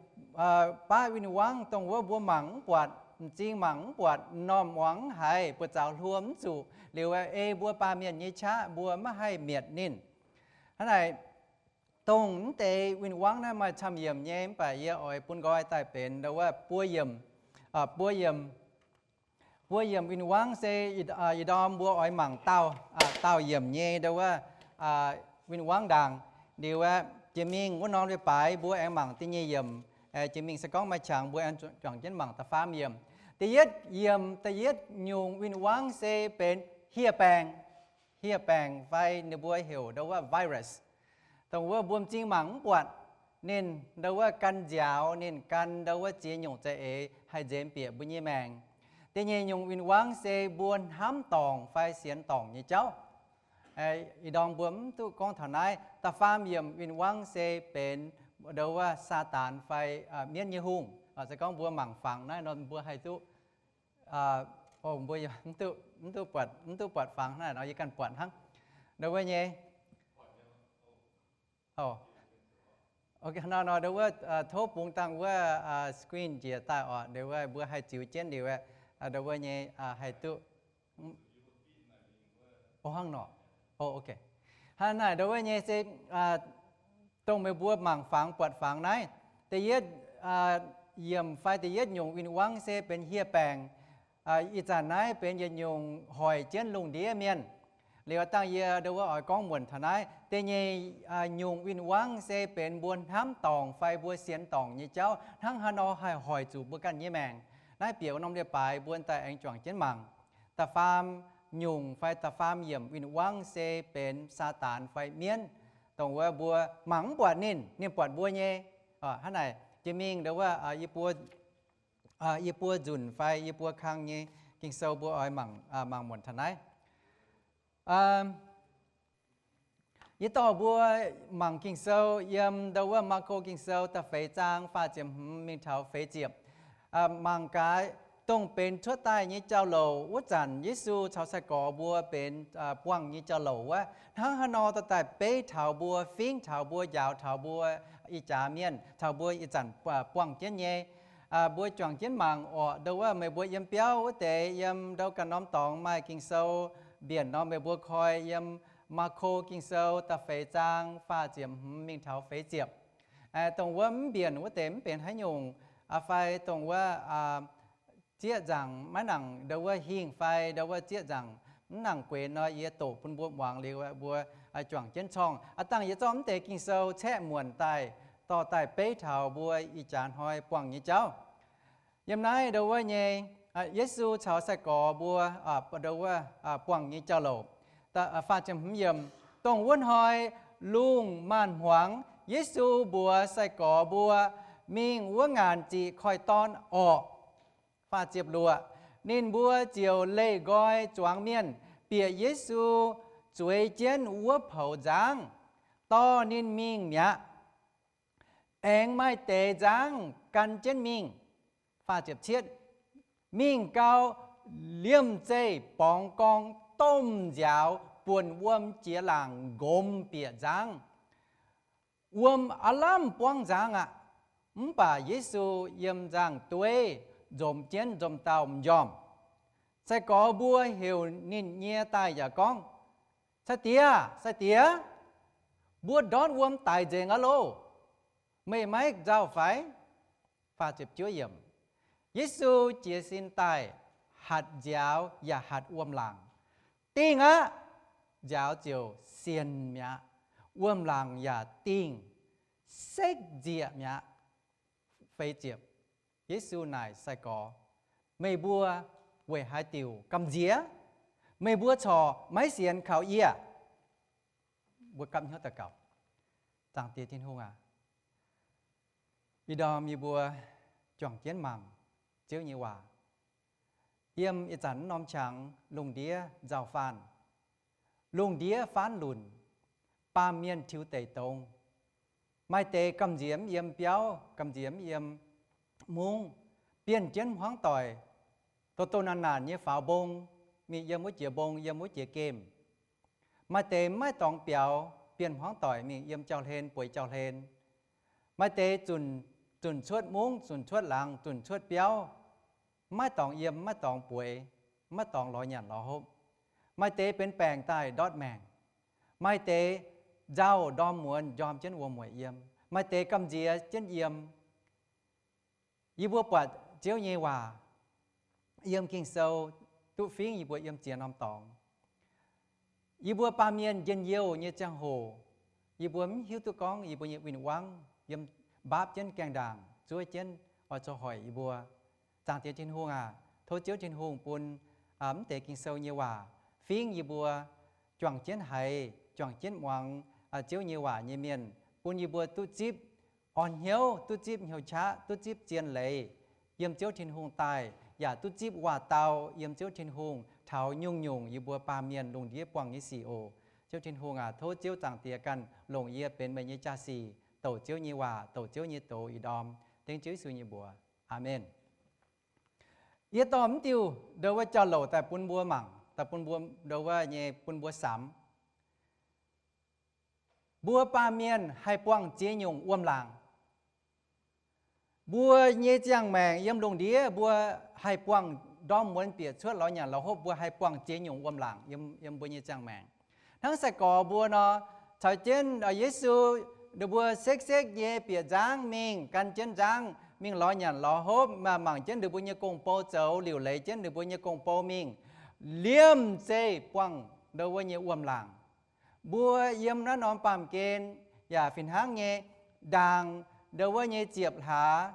baav win-wangv dongh wuov mbuo mangc mv buatc, m'zing mangc mv buatc, m'normh muangx mv haiz, buoz-zaux hluo mv zuqc, liuz ei mbuo baamh mienh nyei qaqv mbuo maiv haih mietc ninh. Hnangv naaic, dongh mv deix win-wangv naaiv maaih camv yiemc nyei, mv baac yie oix bun nqoi daaih benx ndongc wuov buo yiemc, buo yiemc, buo yiemc win-wangv se ih ndorm mbuo oix mangc dauh, dauh yiemc nyei ndongc wuov win-wangv ndaangc. Liuz aeqv, jiex mingh wuov norm leiz-baaix mbuo aengx mangc da'nyeic yiemc. Jiex mingh se gorngv maaih qangx mbuo aengx juangc jienv mangc da'faam yiemc. Da'yietv yiemc, da'yietv nyungc win-wangv se benx hieh baengc. Hieh baengc fai ninh mbuo heuc ndongc wuov virus. Dongh wuov mbuo m'zing mangc mv buatc, ninh ndongc wuov gan nziaaux, ninh gan ndongc wuov ziex nyungc za'eix haih nzemx bieqc mbuo nyei maengc. Da'nyeic nyungc win-wangv se mbuo hnamv dorngc fai sienx dorngc nyei jauv. Ih ndorm mbuo mv duqv gorngv taux naaiv. Da'faam yiemc win-wangv se benx ndongc wuov Saadaan fai mienv nyei hungh. Se gorngv mbuo mangc fangx naaiv nor mbuo haih duqv, mbuo mv duqv buatc, mv duqv buatc fangx hnangv naaic nor, yie ganh buatc hnangv. Ndongc wuov nyei. Nor, nor ndongc wuov tov bungx dangh wuov screen njiec daaih oc. Ndongc wuov mbuo haih ziux jienv liuz aeqv, ndongc wuov nyei haih duqv. O, hnangv nor. O, ok. Hnangv naaic ndongc wuov nyei se dongh meih mbuo mangc fangx buatc fangx naaiv. Da'yietv yiemc fai da'yietv nyungc win-wangv se benx hieh baengc. Ih zanc naaiv benx yietc nyungc hoic jienv lungh ndiev mienh. Liuz dangh yie ndongc wuov oix gorngv muonc taux naaiv. Da'nyeic nyungc win-wangv se benx mbuo hnamv dorngc fai mbuo sienx dorngc nyei jauv hnangv haaix nor haih hoic zuqc mbuo ganh nyei maengc. Naaiv bieqc norm leiz-baaix mbuo daaih aengx juangc jienv mangc. Da'faam nyungc fai da'faam yiemc win-wangv se benx Saadaan fai mienv, dongh wuov mbuo mangc mv buatc ninh, ninh buatc mbuo nyei. Hnangv naaic jiex mingh ndongc wuov yie mbuo, yie mbuo nzunc fai yie mbuo kang nyei Ging-Sou mbuo oix mangc, mangc muonc taux naaiv. Yie dorh mbuo mangc Ging-Sou yiem ndongc wuov Maako Ging-Sou da'feix zaang faah ziepc hmz mingh taux feix ziepc. Mangc gaax, dongh benx cuotv daaih nyei jauv-louc wuov zanc Yesu caux sai-gorx mbuo benx buangh nyei jauv-louc wuov, hnangv haaix nor dorh daaih beiv taux mbuo, fingv taux mbuo, njaaux taux mbuo ih jaax mienh, caux mbuo ih zanc buangh jienv nyei. Mbuo juangc jienv mangc orqc, ndongh wuov meih mbuo yiem biauv wuov deix, yiem ndau ganh norm dorngx maaih Ging-Sou mbienc nor, meih mbuo koi yiem Maako Ging-Sou da'feix zaang faah ziepc hmz mingh taux feix ziepc. Dongh wuov mv mbienc wuov deix mv benx haaix nyungc, fai dongh wuov zieqv nzaangc maiv nangc ndau wuov hingh fai ndau wuov zieqv nzaangc mv nangc guenx nor, yie doqc bun mbuo muangx liuz mbuo juangc jienv corngh. Aav dangh yie zorqv mv deix Ging-Sou caeqv muonc daaih, dorh daaih beiv taux mbuo ih jaax hnoi buangh nyei jauv. Yiem naaiv ndo wuov nyei, Yesu caux sai-gorx mbuo ndo wuov buangh nyei jauv-louc. Faah ziepc hmz yiemc, dongh wuov hnoi lungh maanz-hmuangx Yesu mbuox sai-gorx mbuo mingh wuov ngaanc ziqc koiv-dorn orqc. Faah ziepc luoqc, ninh mbuo ziouc leih nqoi zuangx mienh bieqc Yesu zueiz jienv wuov poux nzangv, dorh ninh mingh mi'aqv. Aengx maaih deix nzangv gan jienv mingh. Faah ziepc cietv, mingh gau, liemh zeih borngz gorng domh nziaaux buonc wuom jiex laangc nqomz bieqc nzangv. Wuom aav lamh buangv nzangv aqv. Mv baac Yesu yiem nzangv-dueiv nzomz jienv nzomz dauh m'njormh. Sai-gorx mbuo heuc ninh nyie daaih yaac gorngv, Sai-Diex, Sai-Diex, mbuo ndortv wuom daic nzengc aqv loh. Meih maiv nzauh fai? Yesu jiez sin daaih hatc nziaaux yaac hatc wuom-laangc. Dingh aqv. Nziaaux ziouc sienx mi'aqv. Wuom-laangc yaac dingh, sekv nzieqc mi'aqv. Feix ziepc, Yesu naaic sai-gorx, Meih mbuo weic haaix diuc gamh nziex? Meih mbuo corc maiv sienx kaux yie? Mbuo gapv hnyouv daux gaux. Zaangc Diex Tin-Hungh aac, ih ndorm yie mbuo juangc jienv mangc Ziouv nyei waac. Yiem ih zanc norm qangx lungh ndiev nzauh faanh, lungh ndiev faanv lunc, baamh mienh tiux deic dongz. Maaih deix gamh nziex mv yiem biauv, gamh nziex mv yiem mungv, bienh jienv hmuangv doic, doh doh naanc naanc nyei faaux mbong, mingh yiem wuov jiex mbong, yiem wuov jiex gemh. Maaih deix maiv dorngx biaux, bienh hmuangv doic mingh yiem jauv-hlen, bueix jauv-hlen. Maaih deix zunc cuotv mungv, zunc cuotv laangz, zunc cuotv biauv, maiv dorngx yiem, maiv dorngx bueix, maiv dorngx lorz nyanc lorz hopv. Maaih deix benx baengc daaih ndortv maengc. Maaih deix nzauh ndorm muonz njorm jienv wuom-mueic yiem. Maaih deix gamh nziex jienv yiem. Yie mbuo buatc Ziouv nyei waac yiem Ging-Sou duqv fingx yie mbuo yiem ziex norm dorngx. Yie mbuo baamh mienh njien-youh nyei ziangh hoc, yie mbuo mv hiuv duqv gorngv yie mbuo nyei win-wangv yiem mbaapv jienv gaengh ndaangc zuov jienv oix zoux hoic yie mbuo. Zaangc Diex Tin-Hungh aac, tov Ziouv Tin-Hungh bun mv deix Ging-Sou nyei waac fingx yie mbuo juangc jienv haiz, juangc jienv muangx Ziouv nyei waac nyei mienh, bun yie mbuo duqv zipv orn hnyouv, duqv zipv hnyouv qaqv, duqv zipv zien leiz yiem Ziouv Tin-Hungh daaih, yaac duqv zipv waac-dau yiem Ziouv Tin-Hungh taux nyungc-nyungc yie mbuo baamh mienh lungh ndiev buangh nyei sic oc. Ziouv Tin-Hungh aac, tov Ziouv Zaangc Diex ganh longc yie benx meih nyei jaa-sic douc Ziouv nyei waac, douc Ziouv nyei doz ih ndorm. Dengv Ziouv Yesu nyei mbuox. Aamen. Yie dorh mv diuh ndo wuov jauv-louc daaih bun mbuo mangc, daaih bun mbuo ndo wuov nyei bun mbuo samx. Mbuo baamh mienh haih buangh ziex nyungc wuom-laangc. Mbuo nyei ziangh maengc yiem lungh ndiev mbuo haih buangh ndorm muonz bieqc cuotv lorz nyanc lorz hopv, mbuo haih buangh ziex nyungc wuom-laangc yiem mbuo nyei ziangh maengc. Hnangv sai-gorx mbuo nor, caux jienv Yesu, ninh mbuo sekv-sekv nyei bieqc nzangv mingh, gan jienv nzangv mingh lorz nyanc lorz hopv, mangc jienv ninh mbuo nyei gong-bou zoux, liuc leiz jienv ninh mbuo nyei gong-bou mingh, liemh zeih buangh ndo wuov nyei wuom-laangc. Mbuo yiem naaiv norm baamh gen yaac fih hnangv nyei, ndaangc ndo wuov nyei ziepc hlaax,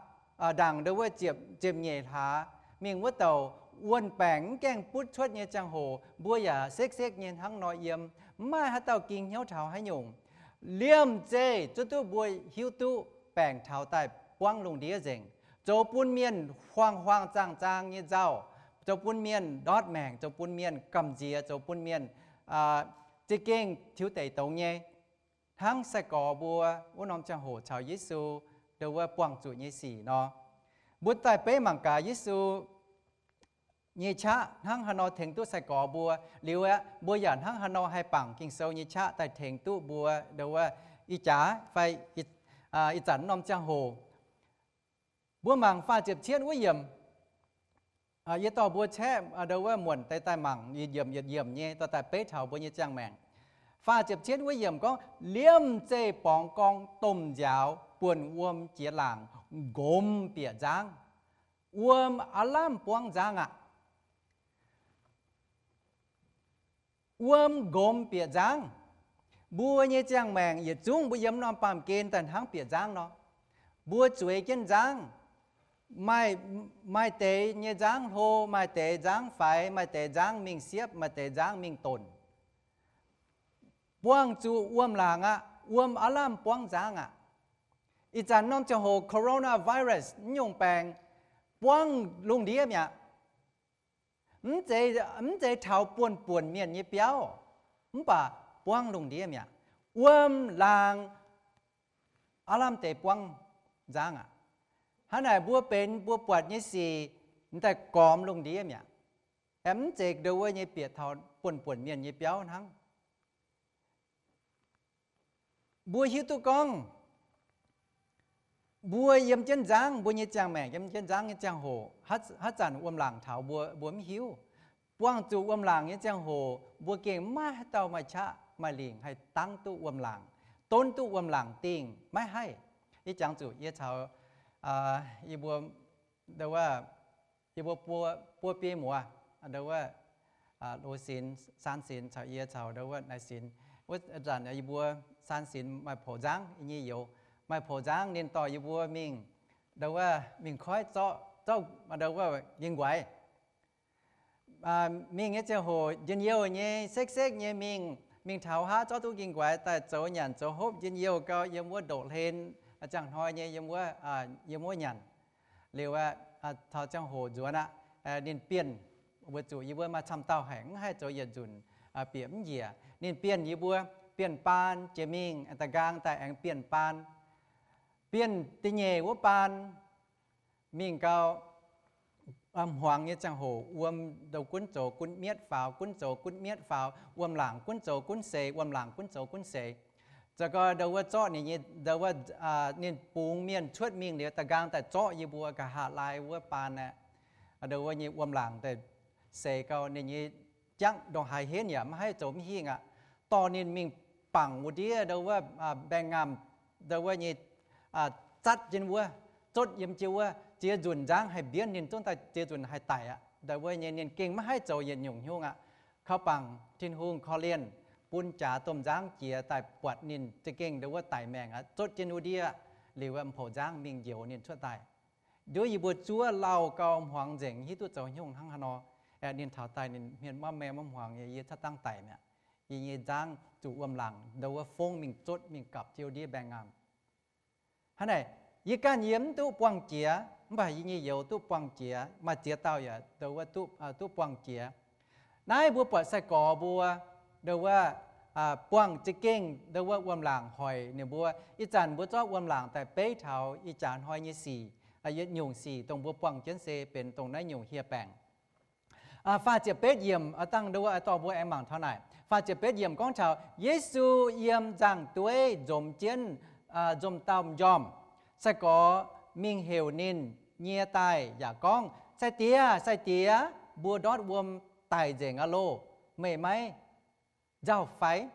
ndaangc ndo wuov ziepc, ziepc nyeic hlaax mingh wuov douc wuon-baengc mv gaengh butv cuotv nyei ziangh hoc, mbuo yaac sekv-sekv nyei hnangv nor yiem, mv maaih haaix dauh ging hnyouv taux haaix nyungc. Liemh zeih zuov duqv mbuo hiuv duqv baengc taux daaih buangv lungh ndiev nzengc, zoux bun mienh huaang-huaang zaang-zaang nyei nzauh, zoux bun mienh ndortv maengc, zoux bun mienh gamh nziex, zoux bun mienh za'gengh tiux deic dongz nyei. Hnangv sai-gorx mbuo wuov norm ziangh hoc caux Yesu ndo wuov buangh zuqc nyei sic nor, mbuo daaih beiv mangc gaax Yesu nyei qaqv hnangv haaix nor tengx duqv sai-gorx mbuo. Liuz aeqv, mbuo yaac hnangv haaix nor haih bangc Ging-Sou nyei qaqv daaih tengx duqv mbuo ndo wuov ih jaax fai ih zanc norm ziangh hoc. Mbuo mangc faah ziepc cietv wuov yiemc. Yie dorh mbuo caeqv ndo wuov muonc deix daaih mangc, yietc yiemc yietc yiemc nyei dorh daaih beiv taux mbuo nyei ziangh maengc. Faah ziepc cietv wuov yiemc gorngv, liemh zeih borngz gorngv domh nziaaux buonc wuom jiex laangc, nqomz bieqc nzangv. Wuom aav lamh buangv nzangv aqv. Wuom nqomz bieqc nzangv. Mbuo nyei ziangh maengc yietc zungv mbuo yiem norm baamh gen daaih hnangv bieqc nzangv nor. Mbuo zueiz jienv nzangv. Maaih, maaih deix nyei nzangv hlo, maaih deix nzangv faix, maaih deix nzangv mingh siepv, maaih deix nzangv mingh donc. Buangh zuqc wuom-laangc aqv. Wuom aav lamh buangv nzangv aqv. Ih zanc norm ziangh hoc coronavirus naaiv nyungc baengc buangv lungh ndiev mi'aqv. Mv zeiz, mv zeiz taux buonv-buonc mienh nyei biauv, mv baac buangv lungh ndiev mi'aqv. Wuom-laangc aav lamh deix buangv nzangv aqv. Hnangv naaic mbuo benx mbuo buatc nyei sic m'daaih gormx lungh ndiev mi'aqv. Aeqv, mv zeiz ndau wuov nyei bieqc taux buonv-buonc mienh nyei biauv hnangv. Mbuo hiuv duqv gorngv mbuo yiem jienv nzangv, mbuo nyei ziangh maengc yiem jienv nzangv nyei ziangh hoc, haaix zanc wuom-laangc taux mbuo, mbuo mv hiuv. Buangh zuqc wuom-laangc nyei ziangh hoc mbuo gengh maiv haaix dauh maaih qaqv maaih lingc haih dangv duqv wuom-laangc, donv duqv wuom-laangc dingh, maiv haih. Yie jangx zuqc yie caux, yie mbuo, ndau wuov, yie mbuo buo, buo biei muoz, ndau wuov, Lo Sinx, Saan Sinx caux yie caux ndau wuov Naaiv Sinx. Wuov zanc yie mbuo Saan Sinx maaih poux nzangv, yie nyei youz maaih poux nzangv, ninh dorh yie mbuo mingh, ndau wuov mingh koiv zorqv, zorqv ndau wuov ging-nquaix. Mingh nyei ziangh hoc njien-youh nyei, sekv-sekv nyei mingh, mingh taux haav zorqv duqv ging-nquaix daaih zoux nyanc zoux hopv njien-youh gau, yiem wuov ndoqv hlen, ziangh hnoi nyei yiem wuov, yiem wuov nyanc. Liuz aeqv, taux ziangh hoc nzuonx aqv, ninh bienh, weic zuqc yie mbuo maaih camv dauh haic, mv haih zoux yietc nzunc bieqc mv njiec. Ninh bienh yie mbuo, bienh baan jiex mingh, da'nqaang daaih aengx bienh baan, bienh da'nyeic wuov baan mingh gau, hmuangx nyei ziangh hoc wuom ndau gunv zoux gunv mietv faaux, gunv zoux gunv mietv faaux, wuom-laangc gunv zoux gunv seix, wuom-laangc gunv zoux gunv seix. Za'gengh ndau wuov zorqv ninh nyei, ndau wuov, ninh bungx mienh cuotv mingh liuz, da'nqaang daaih zorqv yie mbuo nqa'haav laai wuov baan aeqv, ndau wuov nyei wuom-laangc daaih seix gau, ninh nyei jangv ndongc haaix henv yaac maiv haih zoux mv hingh aqv. Dorh ninh mingh bangc wuov ndiev ndau wuov mbaengx-ngaamh, ndau wuov nyei zatv jienv wuov, zotv yiem jienv wuov, ziex nzunc nzangv haih mbienv ninh zungv daaih ziex nzunc haih daic aqv. Ndau wuov nyei ninh gengh maiv haih zoux yietc nyungc haaix nyungc aqv. Kaux bangc Tin-Hungh korv-lienh bun jaax domh nzangv jiex daaih buatc ninh za'gengh ndau wuov daic maengc aqv, zotv jienv wuov ndiev liuz, m'poux nzangv mingh njoux ninh cuotv daaih. Nduov yie mbuo zuov lauh gau, hmuangx nzengc, hiuv duqv zoux haaix nyungc hnangv haaix nor. Aeqv, ninh taux daaih ninh hmien maiv mengh maiv hmuangx, yie cuotv dangv daic mi'aqv. Yie nyei nzangv zuqc wuom-laangc ndau wuov fongv mingh zotv mingh gapv jienv ndiev mbaengx-ngaamh. Hnangv naaic, yie ganh yie mv duqv buangh jiex, mv baac yie nyei youz duqv buangh jiex, maaih ziex dauh yaac ndau wuov duqv, duqv buangh jiex. Naaiv mbuo buatc sai-gorx mbuo ndau wuov buangh za'gengh ndau wuov wuom-laangc hoic ninh mbuo. Ih zanc mbuo zorqv wuom-laangc daaih beiv taux ih jaax hnoi nyei sic, yietc nyungc sic dongh mbuo buangh jienv se benx dongh naaiv nyungc hieh baengc. Faah ziepc betv yiemc, dangh ndau wuov dorh mbuo aengx mangc taux naaic. Faah ziepc betv yiemc gorngv taux Yesu yiem nzangv-dueiv nzomz jienv, nzomz dauh m'njormh. Sai-gorx mingh heuc ninh nyie daaih yaac gorngv, Sai-Diex, Sai-Diex, mbuo ndortv wuom daic nzengc aqv loh. Meih maiv nzauh fai?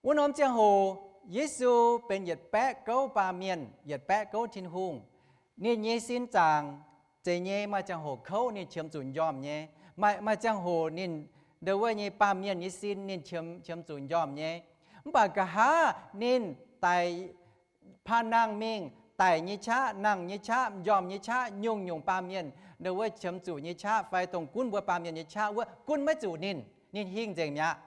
Wuov norm ziangh hoc Yesu benx yietc baeqv gouv baamh mienh, yietc baeqv gouv Tin-Hungh. Ninh nyei sin zaangc zeiz nyei, maaih ziangh hoc kouv ninh qiemx zuqc m'njormh nyei. Maaih, maaih ziangh hoc ninh ndau wuov nyei baamh mienh nyei sin ninh qiemx, qiemx zuqc m'njormh nyei. Mv baac nqa'haav ninh daic, paan nangh mingh, daic nyei qaqv, nangh nyei qaqv, m'njormh nyei qaqv, nyungc-nyungc baamh mienh ndau wuov qiemx zuqc nyei qaqv fai dongh gunv mbuo baamh mienh nyei qaqv wuov gunv maiv zuqc ninh. Ninh hingh nzengc mi'aqv.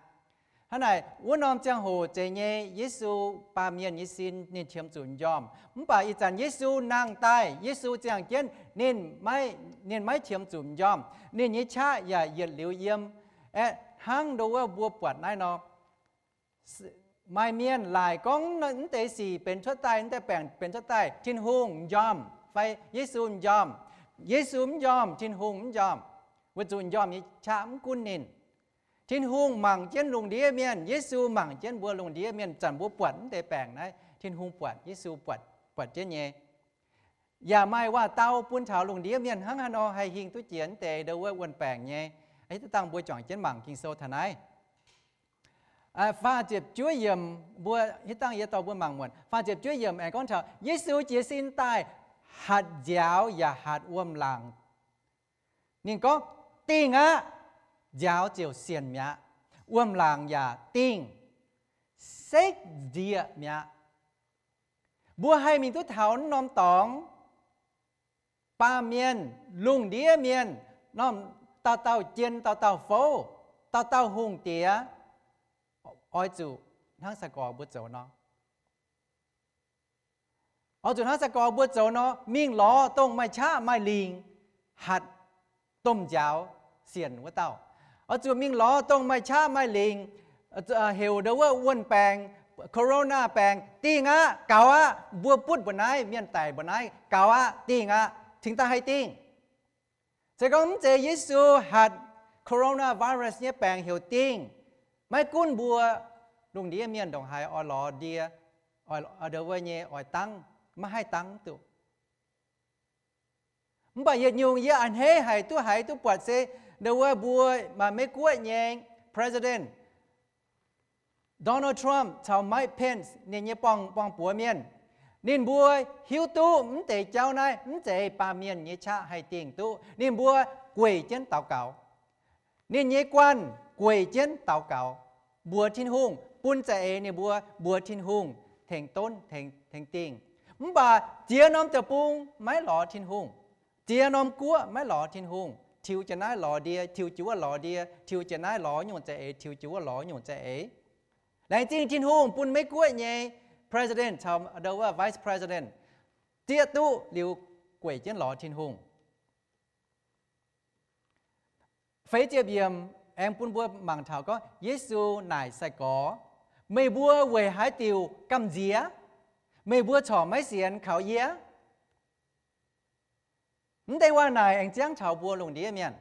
Hnangv naaic, wuov norm ziangh hoc zeiz nyei Yesu baamh mienh nyei sin ninh qiemx zuqc m'njormh. Mv baac ih zanc Yesu nangh daaih, Yesu ziangh jienv, ninh maiv, ninh maiv qiemx zuqc m'njormh. Ninh nyei qaqv yaac yietc liuz yiem. Aeqv, hnangv ndau wuov mbuo buatc naaiv nor, maaih mienh laaic gorngv mv deix sic benx cuotv daaih, mv deix baengc benx cuotv daaih, Tin-Hungh m'njormh fai Yesu m'njormh. Yesu mv njormh, Tin-Hungh mv njormh, weic zuqc m'njormh nyei qaqv mv gunv ninh. Tin-Hungh mangc jienv lungh ndiev mienh, Yesu mangc jienv mbuo lungh ndiev mienh. Zanc mbuo buatc mv deix baengc naaiv, Tin-Hungh buatc, Yesu buatc, buatc jienv nyei. Yaac maaih waac-dau bun taux lungh ndiev mienh hnangv haaix nor haih hingh duqv jiex mv deix ndau wuov wuon-baengc nyei. Hitv dangh mbuo juangc jienv mangc Ging-Sou taux naaiv. Faah ziepc juov yiemc, mbuo hitv dangh yie dorh mbuo mangc muonc. Faah ziepc juov yiemc aengx gorngv taux Yesu jiez sin daaih hatc nziaaux yaac hatc wuom-laangc. Ninh gorngv, Dingh aqv. Nziaaux ziouc sienc mi'aqv. Wuom-laangc yaac dingh, sekv nzieqc mi'aqv. Mbuo haih mingh duqv taux naaiv norm dorngx, baamh mienh, lungh ndiev mienh, norm dauh dauh jien, dauh dauh fouv, dauh dauh hungh diex, oix zuqc hnangv sai-gorx mbuo zoux nor. Oix zuqc hnangv sai-gorx mbuo zoux nor, mingh lorz dongh maaih qaqv maaih lingc hatc domh nziaaux sienx wuov dauh. Oix zuqc mingh lorz dongh maaih qaqv maaih lingc, heuc ndau wuov wuon-baengc, corona baengc, dingh aqv, gaux aqv, mbuo butv mbuoqc naaiv, mienh daic mbuoqc naaiv, gaux aqv, dingh aqv, cingx daaih haih dingh. Se gorngv mv zeiz Yesu hatc coronavirus nyei baengc heuc dingh, maiv gunv mbuo lungh ndiev mienh ndongc haaix oix lorz ndie, ndau wuov nyei oix dangv, maiv haih dangv duqv. Mv baac yietc nyungc yie a'hneiv haic duqv haiz duqv buatc se ndau wuov mbuo Meiv Guoqv nyei President Donald Trump caux Mike Pence ninh nyei buang, buang buoz mienh, ninh mbuo hiuv duqv mv deix jauv naaiv mv zeiz baamh mienh nyei qaqv haih dingh duqv. Ninh mbuo gueic jienv daux gaux. Ninh nyei guanh gueic jienv daux gaux, mbuox Tin-Hungh, bun za'eix ninh mbuo mbuox Tin-Hungh tengx donv, tengx, tengx dingh. Mv baac ziex norm deic-bung maiv lorz Tin-Hungh. Ziex norm guoqv maiv lorz Tin-Hungh. Tiux jienv naaiv lorz ndie, tiux jienv wuov lorz ndie, tiux jienv naaiv lorz nyungc za'eix, tiux jienv wuov lorz nyungc za'eix. Laengz zingh Tin-Hungh bun Meiv Guoqv nyei President caux ndau wuov Vice President zieqv duqv liuz gueic jienv lorz Tin-Hungh. Feix ziepc yiemc aengx bun mbuo mangc taux gorngv Yesu naaic sai-gorx, meih mbuo weic haaix diuc gamh nziex? Meih mbuo corc maiv sienx kaux yie? Mv deix waac naaic aengx ziangv taux mbuo lungh ndiev mienh.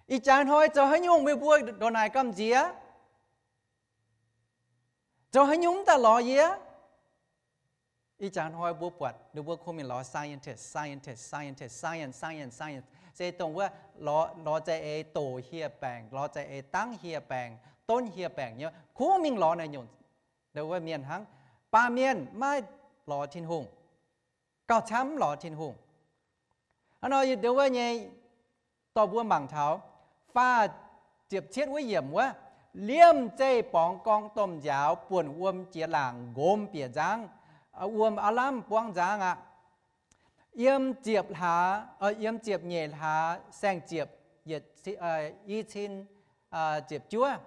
Ih jaax hnoi zoux haaix nyungc meih mbuo ndongc naaic gamh nziex? Zoux haaix nyungc mv daaih lorz yie? Ih jaax hnoi mbuo buatc ninh mbuo kungx mingh lorz scientist, scientist, scientist, science, science, science, se dongh wuov lorz, lorz za'eix doqc hieh baengc, lorz za'eix dangv hieh baengc, donv hieh baengc nyei, kungx mingh lorz naaiv nyungc, ndau wuov mienh hnangv. Baamh mienh maiv lorz Tin-Hungh, gauh camv mv lorz Tin-Hungh. Hnangv nor ndau wuov nyei, dorh mbuo mangc taux faah ziepc cietv wuov yiemc wuov, liemh zeih borngz gorngv domh nziaaux buonc wuom jiex laangc nqomz bieqc nzangv, wuom aav lamh buangv nzangv aqv. Yiem ziepc hlaax, yiem ziepc nyeic hlaax saeng-ziepc yietc, i cin ziepc juov,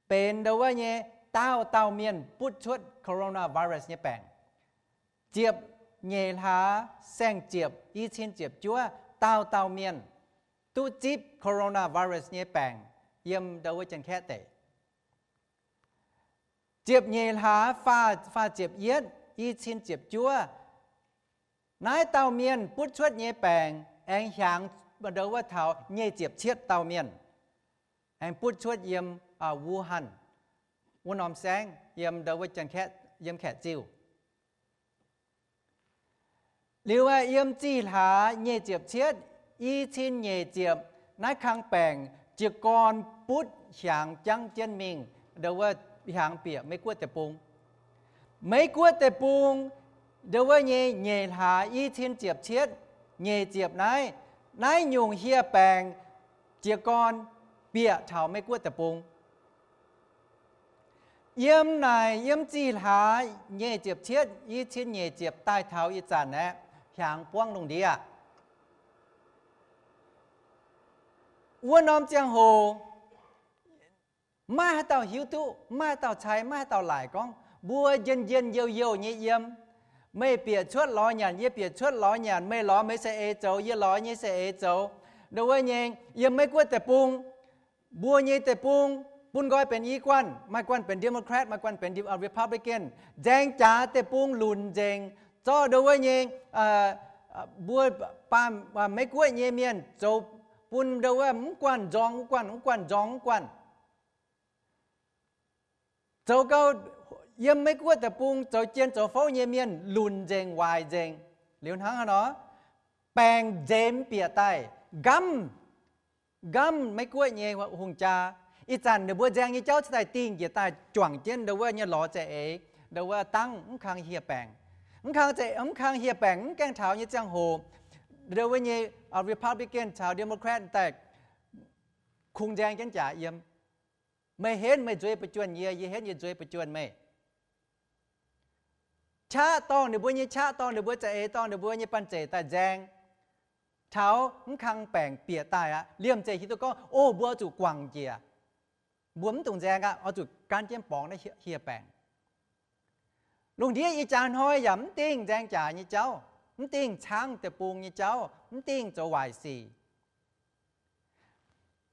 benx ndau wuov nyei dauh dauh mienh butv cuotv coronavirus nyei baengc. Ziepc nyeic hlaax saeng-ziepc i cin ziepc juov, dauh dauh mienh duqv zipv coronavirus nyei baengc yiem ndau wuov Janx-Kaeqv deic. Ziepc nyeic hlaax faah, faah ziepc yietv i cin ziepc juov, naaiv dauh mienh butv cuotv nyei baengc aengx hiaangx ndau wuov taux nyic ziepc cietv dauh mienh, aengx butv cuotv yiem Wuhan wuov norm saengv yiem ndau wuov Janx-Kaeqv, yiem Kaeqv Ziuh. Liuz aeqv, yiem zih hlaax nyic ziepc cietv i cin nyic ziepc, naaiv kang baengc jiez gorn butv hiaangx jangv jienv mingh, ndau wuov hiaangx bieqc Meiv Guoqv deic-bung. Meiv Guoqv deic-bung, ndau wuov nyei nyic hlaax i cin ziepc cietv nyic ziepc naaiv, naaiv nyungc hieh baengc jiez gorn bieqc taux Meiv Guoqv deic-bung. Yiem naaic yiem zih hlaax nyic ziepc cietv i cin nyic ziepc daaih taux ih zanc aeqv, hiaangx buangv lungh ndiev aqv. Wuov norm ziangh hoc maiv haaix dauh hiuv duqv, maiv haaix dauh cai, maiv haaix dauh laaic gorngv. Mbuo njien-njien youh-youh nyei yiem. Meih bieqc cuotv lorz nyanc, yie bieqc cuotv lorz nyanc, meih lorz meih za'eix zoux, yie lorz nyei za'eix zoux. Ndau wuov nyei, yiem Meiv Guoqv deic-bung, mbuo nyei deic-bung bun nqoi benx i guanh, maaih guanh benx Democrat, maaih guanh benx Republican. Nzaeng jaax deic-bung lunc nzengc, zorqv ndau wuov nyei, mbuo baamh, Meiv Guoqv nyei mienh zoux bun ndau wuov mv guanh nzorng wuov guanh, mv guanh nzorng wuov guanh. Zoux gau, yiem Meiv Guoqv deic-bung zoux jien zoux fouv nyei mienh lunc nzengc waaic nzengc. Liuz hnangv haaix nor? Baengc nzemx bieqc daaih, nqamv, nqamv Meiv Guoqv nyei hungh jaa. Ih zanc ninh mbuo nzaeng nyei jauv cingx daaih dingh njiec daaih juangc jienv ndau wuov nyei lorz za'eix, ndau wuov dangv mv kang hieh baengc. Mv kang, mv kang hieh baengc mv gaengh taux nyei ziangh hoc, ndau wuov nyei Republican caux Democrat daaih kungx nzaeng jienv jaax yiem. Meih henv meih nzueic ba'juonh yie, yie henv yie nzueic ba'juonh meih. qaqv dorngh ninh mbuo nyei, qaqv dorngh ninh mbuo, za'eix dorngh ninh mbuo nyei banh zeic daaih nzaeng, taux mv kang baengc bieqc daaih aqv, liemh zeih hiuv duqv gorngv, o, mbuo oix zuqc guangc njiec. Mbuo mv dungx nzaeng aqv, oix zuqc gan jienv borngz naaiv hieh baengc. Lungh ndiev ih jaax hnoi yaac mv dingh nzaeng jaax nyei jauv, mv dingh caangv deic-bung nyei jauv, mv dingh zoux waaic sic.